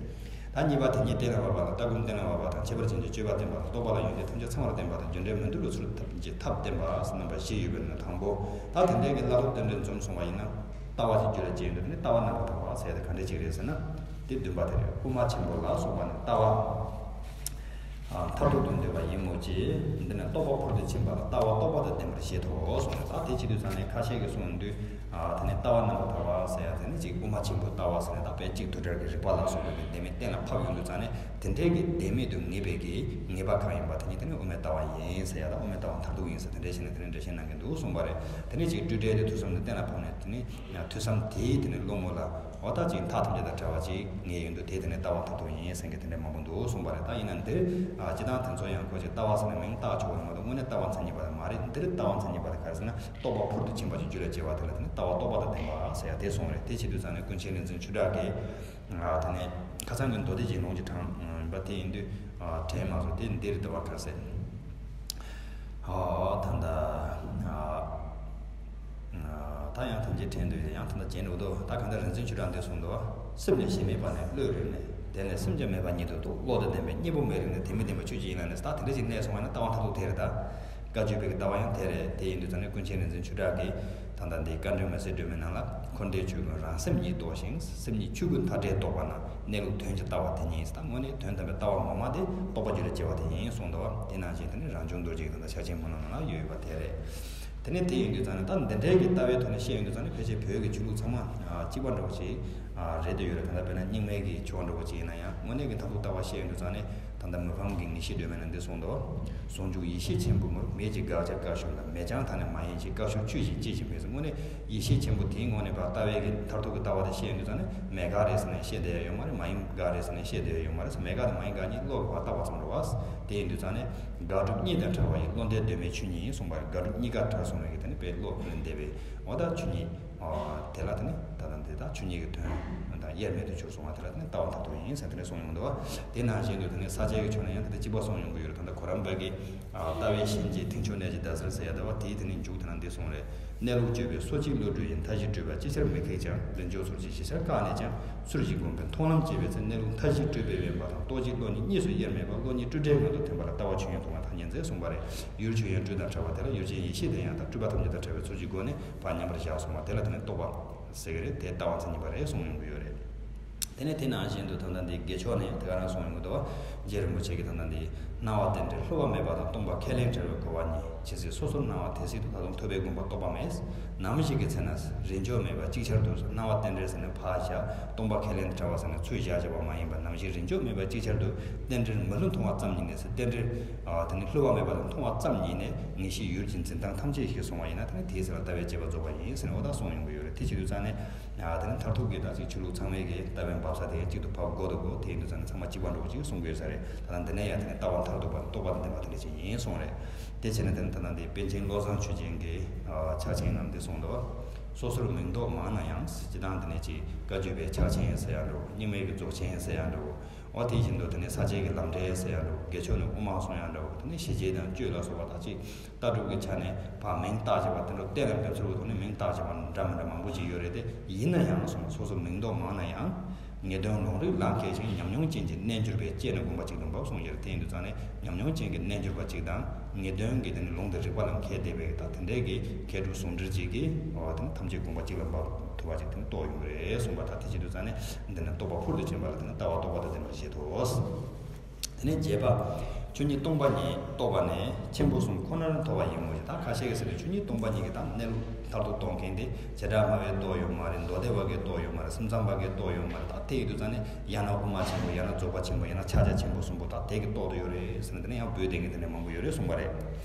ད་གཉིས་པ་དེ་ཉིད་གཏན་ལ་དབབ་པ་ལ་ལྟ་སྒོམ་གཏན་ལ་དབབ་པ་དང་ཁྱད་པར་ཅན་གྱི་སྤྱོད་པ་བསྟན་པ་དང་རྟོགས་པ་ལ་ཡོན་ཏན་ཐམས་ཅད་ཚང་བར་བསྟན་པ་དང་རྒྱུ་འབྲས་མི་འདུ་བའི་ཚུལ་གྱི་ཐབས་བསྟན་པ་རྣམ་པ་བཞི་ཡོད་པའི་ནང་དང་པོ། ད་དེ་འདྲའི་གི་བླ་སློབ་རྟེན་འབྲེལ་འཛོམས་སོང་བ་ཡིན་ན་ལྟ་བ་ཅིག་རྒྱུད་ལ་སྐྱེས་འདུག། དེ་ནི་ལྟ་བ་རྣམ་པར་དག་པ་ཟེར་ཡ་དེ་ག་འདྲ་ཅིག་རེད་ཟེར་ན། དེ་བདུན་པ་དེ་རེད། དབུ་མ་ཆེན་པོ་ལ་སོགས་པ་ནི་ལྟ་བ། ཨ་མཐར་ཐུག་ཏུ་འདོད་པ་ཡིན་མོད་ཀྱི། འདི་ནི་རྟོགས་པ་ཕུལ་དུ་ཕྱིན་པ་ལ་ལྟ་བ་རྟོགས་པ་དང་ལྡན་པར་བཞེད་དོ་གསུངས་ནས། ད་དེ་བྱེད་དུས་ཙང་ནས་ཁ་ཤས་ཀྱིས་གསུངས་འདུག། ཨ་དེ་ནས་ལྟ་བ་རྣམ་པར་དག་པ་ཟེར་ཡ་དེ་ནི་ཅིག་དབུ་མ་ཆེན་པོའི་ལྟ་བ་ཟེར་ནས་ད་དཔེ་གཅིག་ཏུ་འབྲེལ་གྱི་རིགས་པ་ལ་སོགས་པའི་གི་ལྡེ་མིག་གཏན་ལ་ཕབ་ཡོང་དུས་ཙང་ནས་དེ་འདྲའི་གི་ལྡེ་མིག་ཏུ་ངེས་པའི་གི་ངེས་པ་གང་ཡིན་པ་དེ་ཉིད་དེ་ནི་དབུ་མའི་ལྟ་བ་ཡིན་ཟེར་ཡ་དང་། དབུ་མའི་ལྟ་བ་མཐར་ཐུག་ཡིན་ཟེར་དེ་འདྲའི་བྱས་ནས་དེ་ནི་འགྲེལ་བཤད་གནང་གི་འདུག་གསུངས་པ་རེད། དེ་ནས་ཅིག་སྤྲོས་བྲལ་དེ་ཐོས་བསམ་དེ་གཏན་ལ་ཕབ་ནས་དེ་ནི། ཐོས་བསམ་དེའི་དེ་ནས་བློ་ངོ་ལ་འོ་ད་ཅིག་མཐའ་ཐམས་ཅད་དང་བྲལ་བ་ཅིག་ངེས་ཡོང་དུས་དེ་དེ་ནས་ལྟ་བ་མཐར་ཐུག་ཡིན་ཟེར་མཁན་དེ་འདྲ་མང་པོ་འདུག་གསུངས་པ་རེད། ད་ཡིན་ན་འདིར་ཨ་སྤྱིར་བཏང་དེ་ཚོ་ཡང་ཁོ་ཅིག་ལྟ་བ་ཟེར་ན་མིང་བཏགས་ཆོག་པ་རེད་མ་གཏོགས་དངོས་གནས་ལྟ་བ་མཚན་ཉིད་པ་དེ་མ་རེད། འདིར་ལྟ་བ་མཚན་ཉིད་པ་དེ་ག་རེ་ཟེར་ན་རྟོགས་པ་ཕུལ་དུ་ཕྱིན་པ་ཅིག་རྒྱུད་ལ་སྐྱེ་བ་དེ་ལ་དེ་ནི་ལྟ་བ་རྟོགས་པ་དང་ལྡན་པ་ཟེར་ཡ་དེ་གསུངས་རེད། དེ་བྱེད་དུས་ཙང་ནས་ཀུན་མཁྱེན་རིག་འཛིན་ཆོས་གྲགས་ཀྱིས་ཨ་དེ་ནས་ཁ་སང་གི་མདོ་སྡེ་རྗེ་ལུང་གི་དྲངས་པ་དེ་ཡིན་དུས་ཨ་དྲན་མ་སོང་། དེ་འདིར་ལྟ་བ་ག་རེ་ཟེར། ཨོ་ད་ད། ཨ་ཨ་ད་ཡང་ཐམས་ཅད་དྲན་འདུག། ཡང་ད་ད་བྱེད་འགྲོ་འདུག། ད་གང་ལྟར་རིག་འཛིན་ཆོས་གྲགས་འདི་གསུངས་འདུག། སེམས་ལས་གཞན་མེད་པ་ནི་བློས་རིག་ནས། དེ་ནས་སེམས་ཀྱང་མེད་པ་ཉིད་དུ་རྟོགས། བློ་དང་ལྡན་པས་གཉེན་པོ་མེད་རིག་ནས། དེ་མི་བདེན་པ་ཆོས་ཅན་ཡིན་ལ་ནི། ད་དེ་འདྲ་ཞིག་གནས་སོང་བ་ན་ལྟ་བ་མཐར་ཐུག་དེ་རེད་ད། བཀའ་བརྒྱུད་པའི་ལྟ་བ་ཡང་དེ་རེད། དེ་ཡིན་དུས་ཙང་ནས་ཀུན་མཁྱེན་རིག་འཛིན་ཆོས་གྲགས་ཀྱིས་ད་ལྟ་འདི་བཀའ་འགྲེལ་མི་ཟད་སྒྲོན་མེའི་ནང་ལ། འཁོར་འདས་ཆོས་ཀུན་རང་སེམས་ཉིད་རྟོགས་ཤིང་། སེམས་ཉིད་ཆོས་ཀུན་མཐའ་བྲལ་རྟོགས་པ་ན། གནས་ལུགས་དོན་གྱི་ལྟ་བ་དེ་ཉིད། ད་དངོས་གནས་དོན་དམ་པའི་ལྟ་བ་ངོ་མ་དེ་རྟོགས་པ་རྒྱུད་ལ་སྐྱེ་བ་དེ་ཡིན་གསུངས་འདུག་བ། དེ་ནང་བཞིན་དེ་ནི་རང་བྱུང་རྡོ་རྗེ་གི་ད་ལྟ་ཕྱག་ཆེན་སྨོན་ལམ་ནང་ལ་ཡོད་པ་དེ་རེད། དེ་ནས་དེ་ཡིན་དུས་ཙང་ནས་ད་འདི་འདྲའི་གི་ལྟ་བའི་ཐོག་ནས་བཤད་ཡོང་དུས་ཙང་ནས། ཕལ་ཆེར་བོད་ཀྱི་ཆོས་ལུགས་ཚང་མ་ཨ་གཅིག་པ་འདྲ་བོ་ཅིག་ཨ་རེད་དེ་ཡོད་རེད། ད་ལྟ་དཔེར་ན་རྙིང་མའི་གི་ཆོས་འདྲ་བོ་ཅིག་ཡིན་ན་ཡང་། དངོས་གནས་ཀྱི་མཐར་ཐུག་ལྟ་བ་བཤད་ཡོང་དུས་ཙང་ནས། ད་ལྟ་མི་ཕམ་གྱི་ངེས་ཤེས་སྒྲོན་མེ་ནང་འདི་གསུངས་འདུག། ཟུང་འཇུག་ཡེ་ཤེས་ཆེན་པོ་ངུར། མེད་ཅིང་འགག་བྱ་བཀའ་ཤོག་ལ། མེད་ཀྱང་ཐ་ན་མ་ཡིན་ཞིང་། བཀའ་ཤོག་ཆོས་བཞིན་སྐྱེ་ཞིང་འཕེལ་ཟེར། དངོས་གནས་ཡེ་ཤེས་ཆེན་པོ་དེའི་ངོས་ནས་ཕར་ལྟ་བའི་གི་མཐར་ཐུག་གི་ལྟ་བ་དེ་བཤད་ཡོང་དུས་ཙང་ནས། མེད་དགག་རེད་ཟེར་ནས་བཤད་བསྡད་ཡ་ཡོད་མ་རེད། མ་ཡིན་དགག་རེད་ཟེར་ནས་བཤད་བསྡད་ཡ་ཡོད་མ་རེད། མེད་དགག་དང་མ་ཡིན་དགག་གཉིས་བློ་གི་བར་བཏགས་པ་ཙམ་རེད་བ། དེ་ཡིན་དུས་ཙང་ནས། དགག་སྒྲུབ་གཉིས་དང་བྲལ་བ་ཡི། བློ་འདས་གདོད་མའི་ཆོས་ཉིད་ཡིན་གསུངས་པ་རེད། དགག་སྒྲུབ་གཉིས་ཀ་བྲལ་སོང་བའི་གི་དེ་ནི་དཔེ་བློ་ལས་འདས་པའི་འོ་ད་ཆོས་ཉིད། ཨ་དེ་ལ་དེ་ནི་ད་ལྟ་འདི་དག་ཆོས་ཉིད་ཀྱི་དོན་དང་དབྱེར་མེད་དུ་གྱུར་སོང་བ་དེ་ལ་དེ་ནི་ལྟ་བ་མཐར་ཐུག་ཡིན་ཟེར་དེ་ནས་གསུངས་ཡོང་འདུག་བ། དེ་ནང་བཞིན་དུ་དེ་ནི་ས་སྐྱའི་གི་ཕྱོགས་ནས་ཡང་དེ་ལྟ་གཅིག་པ་གསུངས་ཡོང་གི་ཡོད་རེད། ད་ལྟ་གོ་རམས་པ་གིས་ཨ་ལྟ་བའི་གཤིན་རྗེའི་མཐིང་ཆུང་གནས་ཀྱི་ཟླ་ཟེར་ཟེར་ཡ་ད་བ། དེའི་དེ་ནི་མཇུག་དེ་ན་འདི་གསུངས་རེད། གནས་ལུགས་དཔྱོད་པས་སོ་གཅིག་བློ་གྲོས་ཡིན། མཐའ་བཞི་སྤྲོས་པ་ཅི་ཕྱིར་མི་ཁེགས་ཀྱང་། ལན་ཅོག་ཚུལ་གྱིས་ཇི་ལྟར་བཀག་ནས་ཀྱང་། ཚུལ་གྱིས་བསྒོམས་པས་མཐོང་ལམ་སྐྱེ་བའི་ཚེ། གནས་ལུགས་མཐའ་བཞི་སྤྲོས་པའི་དབེན་པ་དང་། རྟོག་བཅས་བློ་གཉིས་གཉིས་སུ་དབྱེར་མེད་པ། བློ་གཉིས་སྤྲོས་བྲལ་ངང་དུ་ཐིམ་པ་ལ་ལྟ་བ་ཆོས་དབྱིངས་སྟོང་པ་ཐག་ཉེ་མཛད་གསུངས་པ་རེད། ཡུལ་ཆོས་དབྱིངས་སྤྲོས་དང་བྲལ་བ་དེ་ལ་ཡུལ་ཅན་ཡེ་ཤེས་དེ་ཡང་དང་སྤྲོས་པ་ཐམས་ཅད་དང་བྲལ་བའི་ཚུལ་གྱི་སྒོ་ནས་ཕར་མཉམ་པར་བཞག་སོང་བ་དེ་ལ་དེ་ནི་རྟོག་པ་ཟེར་གི་རེད། དེ་ལྟ་བ་མཚན་ཉིད་པ་རེད་གསུངས་ཡོང་གི་ཡོད་རེད། དེ་ནས་དེ་ནང་བཞིན་དུ་ད་ལྟ་འདི་དགེ་ཕྱོགས་ནས་དེ་ག་རང་གསུངས་ཡོང་གི་འདུག་བ། རྗེ་རིན་པོ་ཆེ་གིས་ད་ལྟ་འདི། སྣང་བ་རྟེན་འབྲེལ་བསླུ་བ་མེད་པ་དང་། སྟོང་པ་ཁས་ལེན་བྲལ་བའི་གོ་བ་གཉིས། ཇི་སྲིད་སོ་སོར་སྣང་བ་དེ་སྲིད་དུ། ད་དུང་ཐོབ་པའི་དགོངས་པ་རྟོགས་པ་མེད། ནམ་ཞིག་གི་ཚེ་ན་རིས་འཇོག་མེད་པ་ཅིག་ཆར་དུ། སྣང་བ་རྟེན་འབྲེལ་ཟེར་ནས་ཕར་བཞག། སྟོང་པ་ཁས་ལེན་བྲལ་བ་ཟེར་ནས་ཚུར་བཞག་བྱས་པ་མ་ཡིན་པ། ནམ་ཞིག་རིས་འཇོག་མེད་པ་ཅིག་ཆར་དུ་རྟེན་འབྲེལ་མི་བསླུ་མཐོང་བ་ཙམ་ཉིད་ནས་ཟེར། རྟེན་འབྲེལ་ཨ་དེ་ནི་བསླུ་བ་མེད་པ་དང་མཐོང་བ་ཙམ་ཉིད་ནས་ངེས་ཤེས་ཡུལ་གྱི་འཛིན་སྟངས་ཐམས་ཅད་ཤེས་སོང་བ་ཡིན་ན། དེ་ནི་དེའི་ཚེ་ལ་ལྟ་བའི་དཔྱད་པ་རྫོགས་པ་ཡིན་ཟེར་ནས་འོ་ད་གསུངས་ཡོང་གི་ཡོད་རེད། དེ་བྱེད་དུས་ཙང་ནས། ཡང་དེ་ནི་མཐར་ཐུག་གི་ད་ཅིག་ཆོས་ལུགས་ཚང་མའི་གི་ལྟ་བའི་འབབ་ས་དེ་གཅིག་ཏུ་ཕབ་དགོས་འདུག་གོ། དེ་ཡིན་དུས་ཙང་ནས་ཚང་མ་གཅིག་པ་འདྲ་བོ་ཅིག་གསུང་གི་ཡོད་ས་རེད། ད་ལྟ་འདི་ནས་ཡང་དེ་ནི་ལྟ་བ་མཐར་ཐུག་པ་རྟོགས་པ་དང་ལྡན་པ་དེ་འདྲ་ཅིག་ཡིན་གསུངས་རེད། དེ་བྱས་ནས་དེ་ནི་ད་ལྟ་འདི་པཎ་ཆེན་བློ་བཟང་ཆོས་རྒྱན་གྱི་ཕྱག་ཆེན་ནང་འདི་གསུངས་འདུག། སོ་སོར་མིང་འདོགས་མང་ན་ཡང་། སྤྱིར་བཏང་དེ་ནས་ཅིག་བཀའ་བརྒྱུད་པའི་ཕྱག་ཆེན་ཟེར་ཡ་འདྲ་བོ། རྙིང་མའི་གི་རྫོགས་ཆེན་ཟེར་ཡ་འདྲ་བོ། འོ་དེ་བཞིན་དུ་དེ་ནས་ས་སྐྱའི་གི་ལམ་འབྲས་ཟེར་ཡ་འདྲ་བོ། དགེ་ཕྱོགས་ནས་དབུ་མ་གསུང་ཡ་འདྲ་བོ། དེ་ནས་ཞི་བྱེད་དང་གཅོད་ལ་སོགས་པ་ད་ཅིག་ལྟ་གྲུབ་ཀྱི་ཆ་ནས་ཕར་མིང་བཏགས་བྱས་པ་དེ་འདྲ། གཏན་ལ་འབེབས་ཚུལ་གྱི་ཐོག་ནས་མིང་བཏགས་བྱས་པ་འདྲ་མི་འདྲ་མང་པོ་ཅིག་ཡོད་རེད་དེ། ཡིན་ན་ཡང་གསུངས། སོ་སོ་མིང་འདོགས་མང་ན་ཡང་། ངེས་དོན་ལུང་རིགས་ལ་མཁས་ཤིང་། ཉམས་མྱོང་ཅན་གྱི་རྣལ་འབྱོར་པས། དཔྱད་ནས་དགོངས་པ་གཅིག་ཏུ་འབབ་གསུངས་ཡོད་རེད། དེ་ཡིན་དུས་ཙང་ནས་ཉམས་མྱོང་ཅན་གྱི་རྣལ་འབྱོར་པ་གཅིག་དང་། ངེས་དོན་གྱི་དེ་ནི་ལུང་དང་རིགས་པ་ལ་མཁས་བསྡད་པའི་ད་དེ་འདྲའི་གི་མཁས་གྲུབ་ཟུང་འབྲེལ་ཅིག་གིས་འོ་དེ་ནི་ཐམས་ཅད་དགོངས་པ་གཅིག་ལ་འབབ་ཐུབ་པ་ཅིག་དེ་ནི་རྟོགས་ཡོང་གི་རེད་གསུངས་པ། ད་དེ་བྱེད་དུས་ཙང་ནས་འདི་ནི་རྟོགས་པ་ཕུལ་དུ་ཕྱིན་པ་ལ་དེ་ནི་ལྟ་བ་རྟོགས་པ་དང་ལྡན་པར་བཞེད་དོ། དེ་ནས་རྒྱས་པ། ཆོས་ཉིད་སྟོང་པ་ཉིད་རྟོགས་པ་ནི། ཆེན་པོ་གསུམ་ཁོ་ནར་མཐོ་བ་ཡིན་མོད་ཀྱི། ད་ཁ་ཤས་ཀྱིས་ཟེར་ན་ཆོས་ཉིད་སྟོང་པ་ཉིད་ཀྱི་ད་གནས་ལུགས་མཐར་ཐུག་རྟོགས་མཁན་དེ་བྱེ་བྲག་སྨྲ་བས་རྟོགས་ཡོད་མ་རེད། མདོ་སྡེ་པ་གིས་རྟོགས་ཡོད་མ་རེད། སེམས་ཙམ་པ་གིས་རྟོགས་ཡོད་མ་རེད། ད་དེ་ཡིན་དུས་ཙང་ནས་ཡང་ན་དབུ་མ་ཆེན་པོ། ཡང་ན་རྫོགས་པ་ཆེན་པོ། ཡང་ན་ཕྱག་རྒྱ་ཆེན་པོ་གསུམ་པོ། ད་དེ་གིས་རྟོགས་བསྡད་ཡོད་རེད་ཟེར་ནས་དེ་ནས་ཡང་འབོད་བསྡད་མཁན་དེ་འདྲ་མང་པོ་ཡོད་རེད་གསུངས་པ་རེད།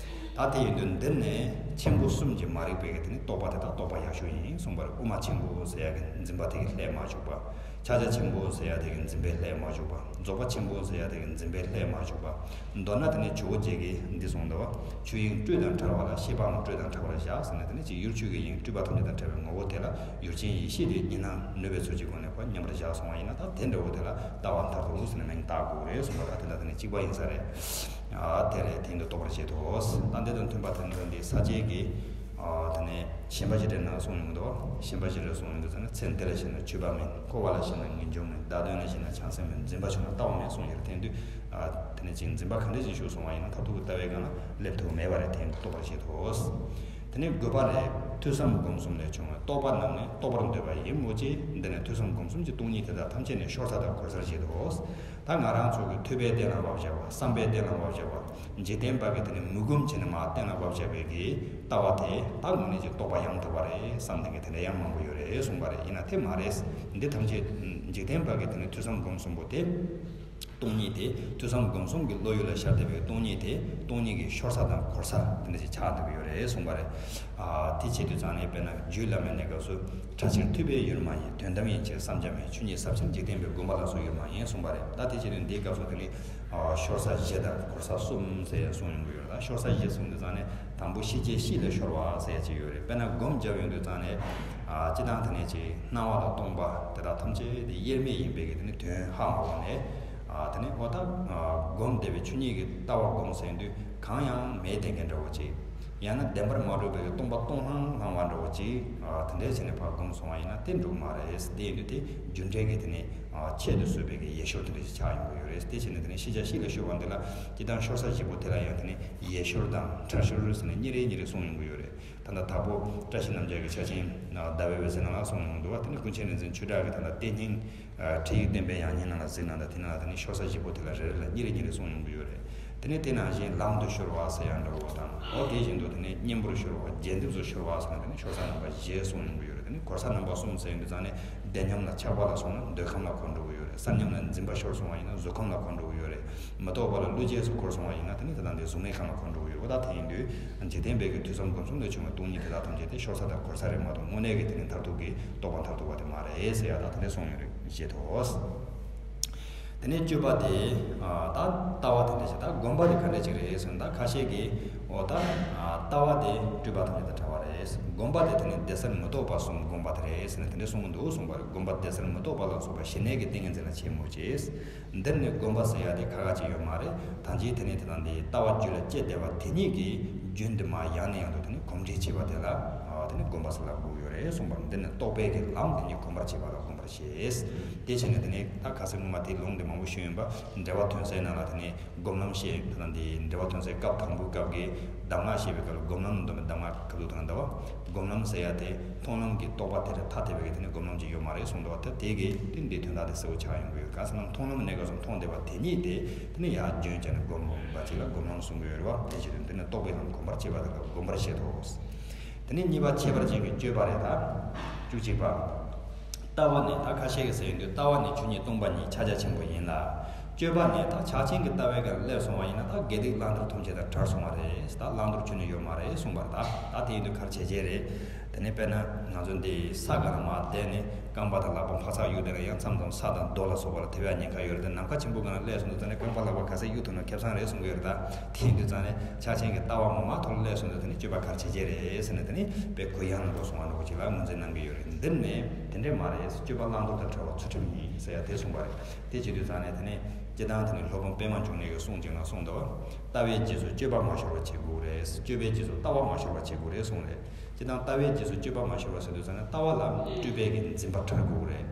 ད་དེ་ཡིན་དུས་འདིར་ནས་ཆེན་པོ་གསུམ་གྱིས་མ་རིག་པའི་གི་དེ་ནི་རྟོག་པ་དེ་དག་རྟོགས་པ་ཡག་ཤོས་ཡིན་གསུངས་པ་རེད། དབུ་མ་ཆེན་པོ་ཟེར་ཡ་གི་འཛིན་པ་དེ་གིས་ལྷད་མ་བཅུག་པ། ཕྱག་རྒྱ་ཆེན་པོ་ཟེར་ཡ་དེ་གི་འཛིན་པས་ལྷད་མ་བཅུག་པ། རྫོགས་པ་ཆེན་པོ་ཟེར་ཡ་དེ་གི་འཛིན་པས་ལྷད་མ་བཅུག་པ། མདོར་ན་དེ་ནི་ཇོ་བོ་རྗེ་གིས་འདི་གསུངས་འདུག། ཆོས་དབྱིངས་སྤྲོས་དང་བྲལ་བ་ལ། ཤེས་པའང་སྤྲོས་དང་བྲལ་བར་བཞག་ཟེར་ནས། དེ་ནི་ཅིག་ཡུལ་ཆོས་ཀྱི་དབྱིངས་སྤྲོས་པ་ཐམས་ཅད་དང་བྲལ་བའི་ངོ་བོ་དེ་ལ་ཡུལ་ཅན་ཡེ་ཤེས་དེ་གཉིས་སྣང་ནུས་པའི་ཚུལ་གྱི་སྒོ་ནས་ཁོ་མཉམ་པར་བཞག་སོང་བ་ཡིན་ན། ད་དེ་འདྲ་བོ་དེ་ལ་ལྟ་བ་མཐར་ཐུག་ཟེར་ནས་མིང་བཏགས་དགོས་རེད་གསུངས་པ། ད་དེ་ལ་དེ་ནི་གཅིག་པ་ཡིན་ས་རེད། ཨ་དེ་རེད། དེ་འདི་རྟོགས་པར་བྱེད་དོ། ད་འདི་དང་མཐུན་པ་དེ་འདི་ས་སྐྱའི་གི་ཨ་དེ་ནས་ཞེན་པ་བཞི་བྲལ་ནང་གསུངས་ཡོང་གི་འདུག། ཞེན་པ་བཞི་བྲལ་གསུངས་ཡོང་གི་ཟེར་ན། ཚེ་འདི་ལ་ཞེན་ན་ཆོས་པ་མིན། འཁོར་བ་ལ་ཞེན་ན་ངེས་འབྱུང་མིན། བདག་དོན་ལ་ཞེན་ན་བྱང་སེམས་མིན། འཛིན་པ་ཆུང་ན་ལྟ་བ་མེད་གསུངས་ཡོད་རེད། དེ་འདུག། ཨ་དེ་ནས་ཅིག་འཛིན་པ་ག་འདྲ་ཞིག་ཞུགས་སོང་བ་ཡིན་ན་མཐར་ཐུག་གི་ལྟ་བའི་སྒང་ལ་སླེབས་ཐུབ་མེད་པ་རེད། དེ་འདི་རྟོགས་པར་བྱེད་དོ། དེ་ནས་དགོས་པ་རེད། ཐོས་བསམ་སྒོམ་གསུམ་ལས་བྱུང་བའི་རྟོག་པ་རྣམས་ནི། རྟོགས་པར་འདོད་པ་ཡིན་མོད་ཀྱི། འདི་ནི་ཐོས་བསམ་སྒོམ་གསུམ་གྱི་སྟོང་ཉིད་དེ་དག་ཐམས་ཅད་ནི་ཤོར་ས་དང་གོལ་སར་བཞེད་དོ། ད་ང་རང་ཚོ་གི་ཐོས་པས་གཏན་ལ་དབབ་བྱ་བ། བསམ་པས་གཏན་ལ་དབབ་བྱ་བ། འཇིག་རྟེན་པ་གི་དེ་ནི་མི་སྒོམ་བྱས་ནས་མར་གཏན་ལ་དབབ་བྱ་བའི་གི་ལྟ་བ་དེ། ད་དངོས་གནས་ཀྱི་རྟོག་པ་ཡང་དག་པ་རེད་བསམ་མཁན་གྱི་དེ་འདྲ་ཡང་མང་པོ་ཡོད་རེད་གསུངས་པ་རེད། ཡིན་ན་དེ་མ་རེད། འདི་ཐམས་ཅད་འཇིག་རྟེན་པ་གི་དེ་ནི་ཐོས་བསམ་སྒོམ་གསུམ་པོ་དེ། སྟོང་ཉིད་དེ། ཐོས་བསམ་སྒོམ་གསུམ་གྱི་བློ་ཡུལ་ལ་ཤར་བསྡད་པའི་སྟོང་ཉིད་དེ། སྟོང་ཉིད་ཀྱི་ཤོར་ས་དང་གོལ་ས་དེ་འདྲ་ཞིག་ཆགས་བསྡད་ཀྱི་ཡོད་རེད་གསུངས་པ་རེད། ཨ་དེ་བྱེད་དུས་ཙང་ནས་དཔེར་ན་རྒྱུད་བླ་མའི་གནས་སྐབས་སུ། ཕྲ་ཕྱིར་ཐོས་པས་ཡུལ་མ་ཡིན། དོན་དམ་ཡིན་ཕྱིར་བསམ་བྱ་མེད། ཆོས་ཉིད་ཟབ་ཕྱིར་འཇིག་རྟེན་པའི། སྒོམ་པ་ལ་སོགས་ཡུལ་མ་ཡིན་གསུངས་པ་རེད། ད་དེ་བྱེད་དུས་འདིའི་སྐབས་སུ་དེ་ནི་ཨ་ཤོར་ས་བཞི་དང་གོལ་ས་གསུམ་ཟེར་གསུངས་ཡོང་གི་ཡོད་རེད། ད་ཤོར་ས་བཞི་གསུངས་དུས་ཙང་ནས། དང་པོ་ཤེས་བྱའི་གཤིས་ལ་ཤོར་བ་ཟེར་ཡ་ཅིག་ཡོད་རེད། དཔེར་ན་སྒོམ་བརྒྱབ་ཡོང་དུས་ཙང་ནས། ཨ་སྤྱིར་བཏང་དེ་ནས་ཅིག་སྣང་བ་དང་སྟོང་པ་དེ་དག་ཐམས་ཅད་དེ་དབྱེར་མེད་ཡིན་པའི་གི་དེ་ནི་དོན་ཧ་མ་གོ་ནས། ཨ་དེ་ནས་འོ་ད་ཨ་སྒོམ་བསྡད་པའི་ཆོས་ཉིད་ཀྱི་ལྟ་བ་སྒོམ་ཟེར་དུས་གང་ཡང་མེད་བསྡད་མཁན་འདྲ་བོ་ཅིག། ཡང་ན་བདེན་པར་མ་གྲུབ་པའི་སྟོང་པ་སྟོང་སྣང་སྣང་བ་འདྲ་བོ་ཅིག་ཨ་དེ་འདྲས་བྱས་ནས་ཕར་སྒོམ་སོང་བ་ཡིན་ན་དེ་འགྲིག་མ་རེད། དེ་ཡིན་དུས་དེ་རྒྱུ་འབྲས་ཀྱི་དེ་ནས་ཨ་ཆེད་དུ་བཟོས་པའི་གི་ཡེ་ཤེས་དེ་འདྲས་ཆགས་ཡོང་གི་ཡོད་རེད། དེ་བྱས་ནས་དེ་ནས་ཤེས་བྱ་གཤིས་ལ་ཤོར་བ་འདི་ལ་སྤྱིར་བཏང་ཤོར་ས་བཞི་པོ་དེ་ལ་ཡང་དེ་ནས་ཡེ་ཤོར་དང་ཕྲ་ཤོར་ཟེར་ནས་གཉིས་རེ་གཉིས་རེ་གསུངས་ཡོང་གི་ཡོད་རེད། ད་ལྟ་དྭགས་པོ་བཀྲ་ཤིས་རྣམ་རྒྱལ་གྱི་ཕྱག་ཆེན་ཟླ་བའི་འོད་ཟེར་ནང་ལ་གསུངས་ཡོང་འདུག་བ། དེ་ནས་ཀུན་མཁྱེན་རིག་འཛིན་ཆོས་གྲགས་ཀྱི་ད་ལྟ་བསྟན་སྙིང་ཨ་ཁྲིད་ཡིག་བསྟན་པའི་ཡང་སྙིང་ནང་ལ་གཟིགས་ན་ད་དེ་ནང་ལ་དེ་ནས་ཤོར་ས་བཞི་པོ་དེ་ལ་རེ་རེ་ལ་གཉིས་རེ་གཉིས་རེ་གསུངས་ཡོང་གི་ཡོད་རེད། དེ་ནས་དེ་ནང་བཞིན་ལམ་དུ་ཤོར་བ་ཟེར་ཡང་འདྲ་བོ་དང་། འོ་དེ་བཞིན་དུ་དེ་ནས་གཉེན་པོར་ཤོར་བ་རྒྱས་འདེབས་སུ་ཤོར་བ་ཟེར་ན་དེ་ནས་ཤོར་ས་རྣམ་པ་བཞི་གསུངས་ཡོང་གི་ཡོད་རེད། དེ་ནས་གོལ་ས་རྣམ་པ་གསུམ་ཟེར་ཡོང་དུས་ཙང་ནས་བདེ་ཉམས་ལ་ཆགས་པ་ལ་སོང་ན་འདོད་ཁམས་ལ་གོ་འགྲོ་གི་ཡོད་རེད། གསར་ཉམས་ལ་འཛིན་པ་ཤོར་སོང་བ་ཡིན་ན་གཟུགས་ཁམས་ལ་གོ་འགྲོ་གི་ཡོད་རེད། མི་རྟོག་པ་ལ་བློ་རྗེས་སུ་འཁོར་སོང་བ་ཡིན་ན་དེ་ནི་དེ་དང་དེ་གཟུགས་མེད་ཁམས་ལ་འཁོར་འགྲོ་གི་ཡོད། འོ་ད་དེ་ཡིན་དུས་འཇིག་རྟེན་པའི་གི་ཐོས་བསམ་སྒོམ་གསུམ་ལས་བྱུང་བའི་སྟོང་ཉིད་དེ་དག་ཐམས་ཅད་དེ་ཤོར་ས་དང་གོལ་ས་རེད་མ་གཏོགས་དངོས་གནས་ཀྱི་དེ་ནི་མཐར་ཐུག་གི་རྟོགས་པ་མཐར་ཐུག་པ་དེ་མ་རེད་ཟེར་ཡ་ད་དེ་འདྲ་གསུངས་ཡོད་རེད་བཞེད་དོ། དེ་ནས་སྤྱོད་པ་དེ་ཨ་ད་ལྟ་བ་དེ་འདྲ་ཞིག་ད་སྒོམ་པ་དེ་ག་འདྲ་ཅིག་རེད་ཟེར་ན། ད་ཁ་ཤས་ཀྱིས་འོ་ད་ཨ་ལྟ་བ་དེ་སྤྲོས་པ་ཐམས་ཅད་དང་བྲལ་བ་རེད། སྒོམ་པ་དེ་དེ་ནི་བདེ་གསལ་མི་རྟོག་པ་གསུམ་སྒོམ་པ་དེ་རེད་ཟེར་ནས་དེ་འདྲ་གསུངས་འདུག་གསུངས་པ་རེད། སྒོམ་པ་བདེ་གསལ་མི་རྟོག་པ་ལ་སོགས་པ་ཞི་གནས་ཀྱི་ཏིང་ངེ་འཛིན་ལ་ཆེས་མོས་བྱེད། འདིར་ནི་སྒོམ་པ་ཟེར་ཡ་དེ་ཁ་ཁ་ཅིག་ཡོད་མ་རེད། ད་ཅིའི་དེ་ནས་དེ་དང་དེའི་ལྟ་བ་རྒྱུད་ལ་སྐྱེས་བསྡད་པ་དེ་ཉིད་ཀྱི་རྒྱུན་དུ་མ་ཡང་ནས་ཡང་དུ་དེ་ནས་གོམས་འདྲིས་བྱེད་པ་དེ་ལ་ཨ་དེ་ནས་སྒོམ་པ་ཟེར་ལབ་དགོས་ཡོད་རེད་གསུངས་པ། འདི་ནི་རྟོགས་པའི་གི་ལམ་དེ་ཉིད་གོམས་པར་བྱེད་པ་ལ་སྒོམ་པར་བཤད། དེ་བྱས་ནས་དེ་ནས་ད་ཁ་སང་སྔོན་མ་དེའི་ལུང་དེ་མང་པོ་ཞུས་ཡིན་པ། འགྲེལ་པ་དོན་གསལ་ནང་ལ་དེ་ནས་སྒོམ་ལམ་བཤད། དེ་དང་དེའི་འགྲེལ་པ་དོན་གསལ་སྐབས་དང་པོའི་སྐབས་ཀྱི་གདམས་ངག་བཤད་པའི་སྐབས་ལ་སྒོམ་ལམ་སྡོམ་པའི་གདམས་ངག་གི་སྐབས་དུ་དང་འདྲ་བ། སྒོམ་ལམ་ཟེར་ཡ་དེ་མཐོང་ལམ་གྱི་རྟོགས་པ་དེ་ལས་ཐ་དད་པའི་གི་དེ་ནི་སྒོམ་ལམ་ཅིག་ཡོད་མ་རེད་གསུངས་འདུག་བ། དེ་དེ་གི་དེ་འདི་དོན་དག་དེ་གསལ་བོ་ཆགས་ཡོང་གི་ཡོད། ག་ཟེར་ན་མཐོང་ལམ་གནས་སྐབས་སུ་མཐོང་བསྡད་པ་དེ་ཉིད་དེ་དེ་ནི་ཡར་རྒྱུན་བྱས་ནས་སྒོམ་པ་ཅིག་ལ་སྒོམ་ལམ་གསུང་གི་ཡོད་རེད་བ། དེ་བཞིན་དུ་འདི་ནི་རྟོགས་པའི་ལམ་གོམས་པར་བྱེད་པ་དེ་ལ་སྒོམ་པར་བཤད་དོ། དེ་ནི་གཉིས་པ་ཁྱད་པར་ཅན་གྱི་སྤྱོད་པ་རེད་ད། བཅུ་གཅིག་པ། ལྟ་བ་ནི་ད་ཁ་ཤས་ཀྱིས་ཟེར་ཡོང་དུས་ལྟ་བ་ནི་ཆོས་ཉིད་སྟོང་པ་ཉིད་ཕྱག་རྒྱ་ཆེན་པོ་ཡིན་ལ། སྤྱོད་པ་ནི་ད་ཕྱག་ཆེན་གྱི་ལྟ་བའི་སྒང་སླེབས་སོང་བ་ཡིན་ན་ད་དགེ་སྡིག་བླང་དོར་ཐམས་ཅད་དང་བྲལ་སོང་བ་རེད། ད་བླང་དོར་ཁྱོན་ནས་ཡོད་མ་རེད་གསུངས་པ་རེད་ད། ད་དེ་ཡིན་དུས་ག་རེ་བྱེད་བྱེད་རེད། དེ་ནས་དཔེར་ན་ང་ཚོ་འདི་ས་སྒང་ལ་མར་བསྡད་ནས་རྐང་པ་དང་ལག་པ་འཕག་འཚག་གཡུག་བསྡད་ན་ཡང་མཚམས་མཚམས་ས་དང་རྡོ་ལ་སོགས་པ་ལ་ཐེབས་ཡ་ཉེན་ཁ་ཡོད་རེད་དེ། ནམ་མཁའ་ཆེན་པོ་སྒང་ལ་སླེབས་སོང་དུས་ཙང་ནས་རྐང་པ་ལག་པ་ག་ཚད་གཡུག་ཐུབ་ན་ཁེ་བཟང་རེད་གསུང་གི་ཡོད་རེད་ད། དེ་ཡིན་དུས་ཙང་ནས་ཕྱག་ཆེན་གྱི་ལྟ་བ་ངོ་མ་ཐོག་ལ་སླེབས་སོང་དུས་དེ་ནས་སྤྱོད་པ་ག་རེ་བྱེད་བྱེད་རེད་ཟེར་ནས་དེ་ནས་དཔེ་གུ་ཡངས་ལ་འགྲོ་སོང་བ་འདྲ་པོ་ཅིག་ལ་ངོས་འཛིན་གནང་གི་ཡོད་རེད། འདིར་ནི་དེ་འདྲས་མ་རེད། སྤྱོད་པ་བླང་དོར་དང་བྲལ་བ་ཚུལ་ཁྲིམས་ཡིན་ཟེར་ཡ་དེ་གསུངས་པ་རེད། དེ་བྱེད་དུས་ཙང་ནས་དེ་ནས་སྤྱིར་བཏང་དེ་ནས་སློབ་དཔོན་པད་མ་འབྱུང་གནས་ཀྱི་གསུང་ཅིག་ནང་གསུངས་འདུག་ལྟ་བའི་རྗེས་སུ་སྤྱོད་པ་མ་ཤོར་བ་བྱེད་དགོས་རེད། སྤྱོད་པའི་རྗེས་སུ་ལྟ་བ་མ་ཤོར་བ་བྱེད་དགོས་རེད་གསུངས་རེད། སྤྱིར་བཏང་ལྟ་བའི་རྗེས་སུ་སྤྱོད་པ་མ་ཤོར་བ་ཟེར་དུས་ཙང་ནས་ལྟ་བ་ལ་སྤྲོས་པའི་གི་འཛིན་པ་བྲལ་དགོས་རེད།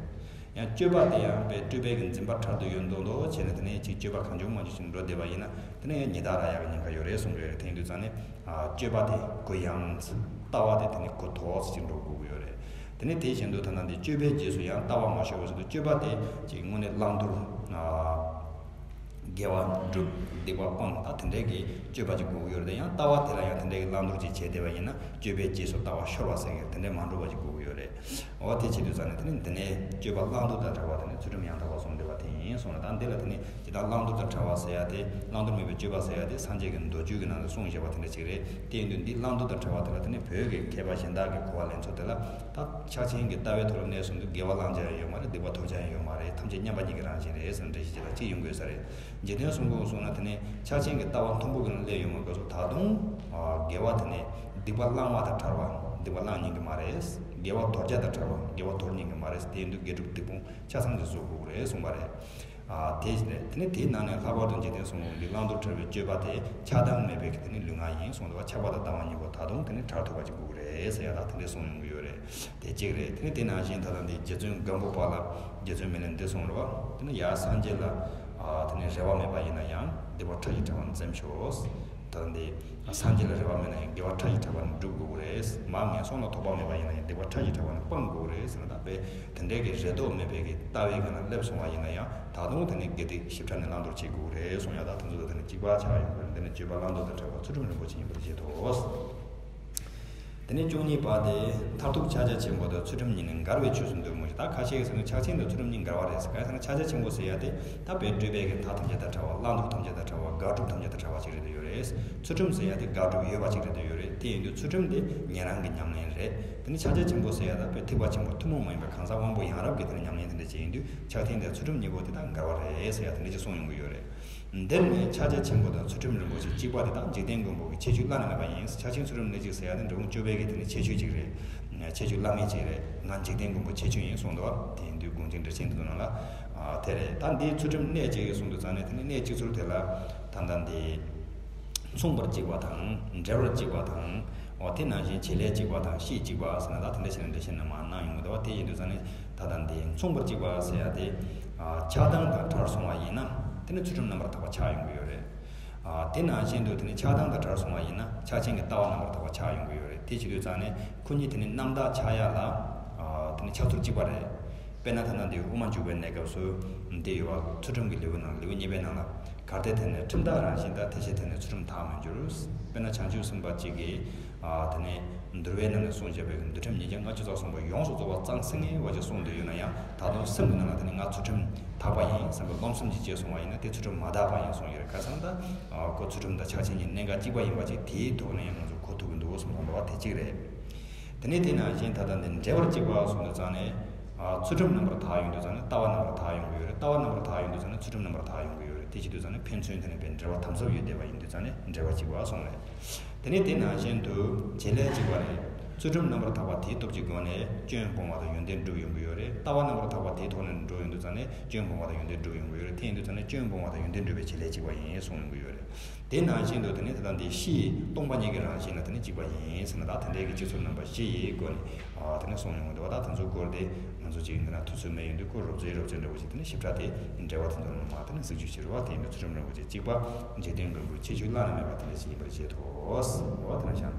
ཡང་སྤྱོད་པ་དེ་ཡང་དཔེ་སྤྲོས་པའི་གི་འཛིན་པ་བྲལ་དུ་ཡོད་མདོག་མདོག་བྱས་ནས་དེ་ནས་ཅིག་སྤྱོད་པ་གང་བྱུང་མང་བྱུང་ཞིག་འགྲོ་བསྡད་པ་ཡིན་ན་དེ་ནས་ཡང་ཉི་ཟླ་རག་ཡག་གི་ཉེན་ཁ་ཡོད་རེད་གསུངས་ཡོད་རེད། དེ་ཡིན་དུས་ཙང་ནས་ཨ་སྤྱོད་པ་དེ་གུ་ཡངས། ལྟ་བ་དེ་དེ་ནས་གུ་མཐོ་ཅིག་འགྲོ་དགོས་ཀྱི་ཡོད་རེད། དེ་ནས་དེ་བཞིན་དུ་ད་ལྟ་འདི་སྤྱོད་པའི་རྗེས་སུ་ཡང་ལྟ་བ་མ་ཤོར་བ་ཟེར་དུས་སྤྱོད་པ་དེ་ཅིག་དངོས་གནས་བླང་དོར་ཨ་དགེ་བ་སྒྲུབ་སྡིག་པ་སྤང་ད་དེ་འདྲའི་གི་སྤྱོད་པ་ཅིག་དགོས་ཀྱི་ཡོད་རེད། ཡང་ལྟ་བ་དེ་ལ་ཡང་དེ་འདྲའི་གི་བླང་དོར་ཅིག་བྱས་བསྡད་པ་ཡིན་ན་སྤྱོད་པའི་རྗེས་སུ་ལྟ་བ་ཤོར་བ་ཟེར་གི་དེ་འདྲའི་མ་འགྲོ་བ་ཅིག་དགོས་ཀྱི་ཡོད་རེད། འོ་དེ་བྱེད་དུས་ཙང་ནས་དེ་ནི་འདི་ནས་སྤྱོད་པ་བླང་དོར་དང་བྲལ་བ་དེ་ནི་ཚུལ་ཁྲིམས་ཡང་དག་པར་བཟུང་བསྡད་པ་དེ་ཡིན་གསུངས་ལ། ད་འདི་ལ་དེ་ནི་ཇི་ལྟར་བླང་དོར་དང་བྲལ་བ་ཟེར་ཡ་དེ་བླང་དོར་མེད་པའི་སྤྱོད་པ་ཟེར་ཡ་དེ་སངས་རྒྱས་ཀྱི་མདོ་རྒྱུད་ཀྱི་ནང་དུ་གསུངས་བཞག་པ་དེ་འདྲ་ཅིག་རེད། དེ་ཡིན་དུས་འདི་བླང་དོར་དང་བྲལ་བ་དེ་ལ་དེ་ནི་བོད་ཀྱི་མཁས་པ་གཞན་དག་གི་གོ་བ་ལེན་ཚུལ་དེ་ལ་ད་ཕྱག་ཆེན་གྱི་ལྟ་བའི་ཐོག་ལ་གནས་སོང་དུས་དགེ་བ་བླང་བྱ་ཡང་ཡོད་མ་རེད། སྡིག་པ་དོར་བྱ་ཡང་ཡོད་མ་རེད། ཐམས་ཅད་མཉམ་པ་ཉིད་ཀྱི་རང་བཞིན་རེད་ཟེར་ནས་འགྲེལ་བཤད་ཅིག་ལ་གཅིག་ཡོང་དགོས་ས་རེད། འཇིག་རྟེན་གསུམ་མགོན་གསུངས་ན་དེ་ནས་ཕྱག་ཆེན་གྱི་ལྟ་བ་མཐོན་པོ་གི་ནང་སླེབས་ཡོང་བའི་སྐབས་སུ་ད་དུང་ཨ་དགེ་བ་དེ་ནས་སྡིག་པ་བླང་བ་དང་བྲལ་བ་སྡིག་པ་བླང་ཉན་གྱི་མ་རེད། དགེ་བ་དོར་བྱ་དང་བྲལ་བ་དགེ་བ་དོར་ཉན་གྱི་མ་རེད། དེ་ཡིན་དུས་དགེ་སྒྲུབ་སྡིག་སྤོང་ཆ་ཚང་གི་བཟོ་དགོས་རེད་གསུངས་པ་རེད། ཨ་དེ་བཞིན་རེད། དེ་ནས་དེའི་ནང་ནས་ལྷག་པར་དུ་འཇིག་རྟེན་གསུམ་མགོན་འདི་བླང་དོར་བྲལ་བའི་སྤྱོད་པ་དེ་ཆགས་སྡང་མེད་པའི་གི་དེ་ནི་ལུས་ངག་ཡིན་གསུངས་འདུག་བ། ཆགས་པ་དང་སྡང་བ་གཉིས་པོ་ད་དུང་དེ་ནི་བྲལ་ཐུབ་པ་ཅིག་དགོས་ཀྱི་རེད་ཟེར་ཡ་ད་དེ་འདྲས་གསུངས་ཡོང་གི་ཡོད་རེད། དེ་གཅིག་རེད། དེ་ནས་དེ་ནང་བཞིན་ད་ལྟ་འདི་རྗེ་བཙུན་སྒམ་པོ་པ་ལ་རྗེ་བཙུན་མི་ལས་འདི་གསུངས་རེད་བ། དེ་ནི་ཡར་སངས་རྒྱས་ལ་ཨ་དེ་ནི་རེ་བ་མེད་པ་ཡིན་ན་ཡང་སྡིག་པ་ཕྲ་ཞིང་ཕྲ་བ་འཛེམ་ཤོག་ད་ལྟ་འདི་སངས་རྒྱས་ལ་རེ་བ་མེད་ན་ཡང་དགེ་བ་ཕྲ་ཞིང་ཕྲ་བ་ནི་སྒྲུབ་དགོས་ཀྱི་རེད། མར་ངན་སོང་ལ་དོགས་པ་མེད་པ་ཡིན་ན་ཡང་སྡིག་པ་ཕྲ་ཞིང་ཕྲ་བ་ནི་སྤང་དགོས་ཀྱི་རེད་ཟེར་ན། ད་དཔེ་དེ་འདྲའི་གི་རེ་དོགས་མེད་པའི་གི་ལྟ་བའི་སྒང་ལ་སླེབས་སོང་བ་ཡིན་ན་ཡང་ད་དུང་དེ་ནི་དགེ་སྡིག་ཞིབ་ཕྲ་ནས་བླང་དོར་བྱེད་དགོས་ཀྱི་རེད་གསུངས་ཡ་ད་དེ་ཚོ་ད་དེ་ནི་གཅིག་པ་ཆགས་ཡོང་གི་རེད། འདི་ནི་སྤྱོད་པ་བླང་དོར་དང་བྲལ་བ་ཚུལ་ཁྲིམས་རིན་པོ་ཆེ་ཡིན་པར་བཞེད་དོ། དེ་ནས་བཅུ་གཉིས་པ་དེ། མཐར་ཐུག་ཕྱག་རྒྱ་ཆེན་པོ་དང་ཚུལ་ཁྲིམས་གཉིས་ནི་འགལ་བའི་ཆོས་སུ་འདོད་མོད་ཀྱི། ད་ཁ་ཤས་ཀྱིས་ཟེར་ན་ཕྱག་ཆེན་དང་ཚུལ་ཁྲིམས་གཉིས་འགལ་བ་རེད་ཟེར། གང་ཡིན་ཟེར་ན་ཕྱག་རྒྱ་ཆེན་པོ་ཟེར་ཡ་དེ་ད་དཔེ་སྤྲོས་པའི་གི་མཐའ་ཐམས་ཅད་དང་བྲལ་བ། བླང་དོར་ཐམས་ཅད་དང་བྲལ་བ། དགག་སྒྲུབ་ཐམས་ཅད་དང་བྲལ་བ་ཅིག་རེད་དེ་ཡོད་རེད། ཚུལ་ཁྲིམས་ཟེར་ཡ་དེ་དགག་སྒྲུབ་ཡོད་པ་ཅིག་རེད་དེ་ཡོད་རེད། དེ་ཡིན་དུས་ཚུལ་ཁྲིམས་དེ་ཉན་རང་གི་ཉམས་ལེན་རེད། དེ་ནི་ཕྱག་རྒྱ་ཆེན་པོ་ཟེར་ཡ་ད་དཔེ་ཐེག་པ་ཆེན་པོ་ཐུན་མོང་མ་ཡིན་པའི་གང་ཟག་དབང་པོ་ཡང་རབ་ཀྱི་དེ་ནི་ཉམས་ལེན་དེ་འདྲ་ཅིག་ཡིན་དུས་ཕྱག་ཆེན་དང་ཚུལ་ཁྲིམས་གཉིས་པོ་དེ་དག་འགལ་བ་རེད་ཟེར་ཡ་དེ་འདྲ་ཅིག་གསུངས་ཡོང་གི་ཡོད་རེད། འདིར་ནི་ཕྱག་རྒྱ་ཆེན་པོ་དང་ཚུལ་ཁྲིམས་རིན་པོ་ཆེ་གཅིག་པ་དེ་དག་འཇིག་རྟེན་མགོན་པོ་གི་ཁྱད་ཆོས་བླ་ན་མེད་པ་ཡིན། ཕྱག་ཆེན་ཚུལ་ཁྲིམས་གནད་གཅིག་ཟེར་ཡ་དེ་འབྲི་གུང་སྤྱོད་པའི་གི་དེ་ནི་ཁྱད་ཆོས་གཅིག་རེད། ཁྱད་ཆོས་བླ་མེད་གཅིག་རེད། ང་འཇིག་རྟེན་མགོན་པོ་ཁྱད་ཆོས་ཡིན་གསུངས་འདུག་བ། དེ་ཡིན་དུས་དགོངས་གཅིག་འགྲེལ་ཆེན་དེ་ཚོ་ནང་ལ་ཨ་དེ་རེད། ད་འདིའི་ཚུལ་ཁྲིམས་གནད་གཅིག་གསུངས་དུས་ཙང་ནས་དེ་ནི་གནད་གཅིག་ཚུལ་དེ་ལ་ད་ལྟ་འདི་ མཚུངས་པར་གཅིག་པ་དང་འབྲེལ་བར་གཅིག་པ་དང་། འོ་དེ་ནང་བཞིན་བྱེད་ལས་གཅིག་པ་དང་གཤིས་གཅིག་པ་ཟེར་ན་ད་དེ་འདྲ་ཞིག་ལ་འགྲེལ་བཤད་རྣམས་གནང་ཡོང་གི་འདུག་བ། དེ་ཡིན་དུས་ཙང་ནས་ད་ལྟ་འདི་མཚུངས་པར་གཅིག་པ་ཟེར་ཡ་དེ། ཆགས་སྡང་དང་བྲལ་སོང་བ་ཡིན་ན་དེ་ནི་ཚུལ་ཁྲིམས་རྣམ་པར་དག་པ་ཆགས་ཡོང་གི་ཡོད་རེད། དེ་ནང་བཞིན་དུ་དེ་ནི་ཆགས་སྡང་དང་བྲལ་སོང་བ་ཡིན་ན་ཆགས་ཞེན་གྱི་ལྟ་བ་རྣམ་པར་དག་པ་ཆགས་ཡོང་གི་ཡོད་རེད། དེ་བྱེད་དུས་ཙང་ནས་ཁོ་གཉིས་དེ་ནི་རྣམ་དག་ཆགས་ཡ་ལ་དེ་ནི་ཆགས་ཚུལ་གཅིག་པ་རེད། དཔེར་ན་ད་ལྟ་འདི་དབུ་མ་འཇུག་པའི་གནས་སྐབས་སུ་འདི་ཡོད་པ། ཚུལ་ཁྲིམས་ཀྱི་ལེའུ་ནང་ལེའུ་གཉིས་པའི་ནང་ལ་གལ་ཏེ་དེ་ནི་ཁྲིམས་བདག་རང་བཞིན་དང་དེ་བཞིན་དེ་ནི་ཚུལ་ཁྲིམས་དག་མི་འགྱུར། དཔེར་ན་བྱང་ཆུབ་སེམས་དཔའ་གཅིག་གིས་དེ་ནི་འདུལ་བའི་ནང་ནས་གསུངས་བཞག་པའི་འདུལ་ཁྲིམས་ཉིས་བརྒྱ་ལྔ་བཅུ་རྩ་གསུམ་པོ་ཡོངས་སུ་རྫོགས་པ་གཙང་སེང་ངེ་བ་ཅིག་གསུངས་བསྡད་ཡོད་ན་ཡང་། ད་དུང་སེམས་ཀྱི་ནང་ལ་དེ་ནི་ང་ཚུལ་ཁྲིམས་དག་པ་ཡིན་བསམ་པའི་རློམ་སེམས་ཅིག་སྐྱེས་སོང་བ་ཡིན་ན་དེ་ཚུལ་ཁྲིམས་མ་དག་པ་ཡིན་གསུངས་ཡོད་རེད། ག་ཟེར་ན་ད་ཁོ་ཚུལ་ཁྲིམས་དང་ཆགས་ཞེན་གྱི་གནད་འགག་གཅིག་པ་ཡིན་པ་ཅིག་དེའི་ཐོག་ནས་ཡང་ང་ཚོ་གོ་ཐུབ་ཀྱི་འདུག་གསུངས་དང་འདྲ་བ་དེ་གཅིག་རེད། དེ་ནས་དེ་ནང་བཞིན་ད་ལྟ་འདི་འབྲེལ་བར་གཅིག་པ་གསུངས་དུས་ཙང་ནས། ཨ། ཚུལ་ཁྲིམས་རྣམ་པར་དག་ཡོང་དུས་ཙང་ནས་ལྟ་བ་རྣམ་པར་དག་ཡོང་གི་ཡོད་རེད། ལྟ་བ་རྣམ་པར་དག་ཡོང་དུས་ཙང་ནས་ཚུལ་ཁྲིམས་རྣམ་པར་དག་ཡོང་གི་ཡོད་རེད། དེ་བྱེད་དུས་ཙང་ནས་ཕན་ཚུན་དེ་ནས་དཔེ་འབྲེལ་བ་དམ་ཟབ་ཡོད་བསྡད་པ་ཡིན་དུས་ཙང་ནས་འབྲེལ་བ་གཅིག་པ་གསུངས་རེད། དེ་ནས་དེ་ནང་བཞིན་དུ་བྱེད་ལས་གཅིག་པ་རེད། ཚུལ་ཁྲིམས་རྣམ་པར་དག་པ་དེའི་སྟོབས་ཀྱི་སྒོ་ནས་སྐྱོན་སྤོང་བ་དང་ཡོན་ཏན་འགྲུབ་ཡོང་གི་ཡོད་རེད། ལྟ་བ་རྣམ་པར་དག་པ་དེའི་ཐོག་ནས་འགྲོ་ཡོང་དུས་ཙང་ནས་སྐྱོན་སྤོང་བ་དང་ཡོན་ཏན་འགྲུབ་ཡོང་གི་ཡོད་རེད། དེ་ཡིན་དུས་ཙང་ནས་སྐྱོན་སྤོང་བ་དང་ཡོན་ཏན་འགྲུབ་པའི་བྱེད་ལས་གཅིག་པ་ཡིན་གསུངས་ཡོང་གི་ཡོད་རེད། དེ་ནང་བཞིན་དུ་དེ་ནི་ད་ལྟ་འདི་གཤིས་སྟོང་པ་ཉིད་ཀྱི་རང་བཞིན་ལ་དེ་ནི་གཅིག་པ་ཡིན་ཟེར་ན། ད་དེ་འདྲའི་གི་སྤྱི་ཚོགས་རྣམ་པ་བཞི་ཡི་སྒོ་ནས། ཨ། དེ་ནི་གསུངས་ཡོང་གི་འདུག་བ། ད་དེ་ཚོའི་སྐོར་དེ་ང་ཚོ་གཅིག་འདི་ན་དུས་ཚོད་མེད་ཡོང་དུས་ཁོ་རོབ་ཙེ་རོབ་ཙེ་འདྲ་བོ་ཞིག་དེ་ནི་ཞིབ་ཕྲ་དེ་འབྲེལ་བ་དེ་ཚོ་ནང་མ་དེ་ནི་གཟིགས་རྒྱུ་བྱེད་རོགས། དེ་ཡིན་དུས་ཚུལ་ཁྲིམས་རིན་པོ་ཆེ་གཅིག་པ། འཇིག་རྟེན་མགོན་པོའི་ཁྱད་ཆོས་བླ་ན་མེད་པ་དེ་འདྲ་ཞིག་ཡིན་པར་བཞེད་དོ། འོ་དེ་ན་བཞག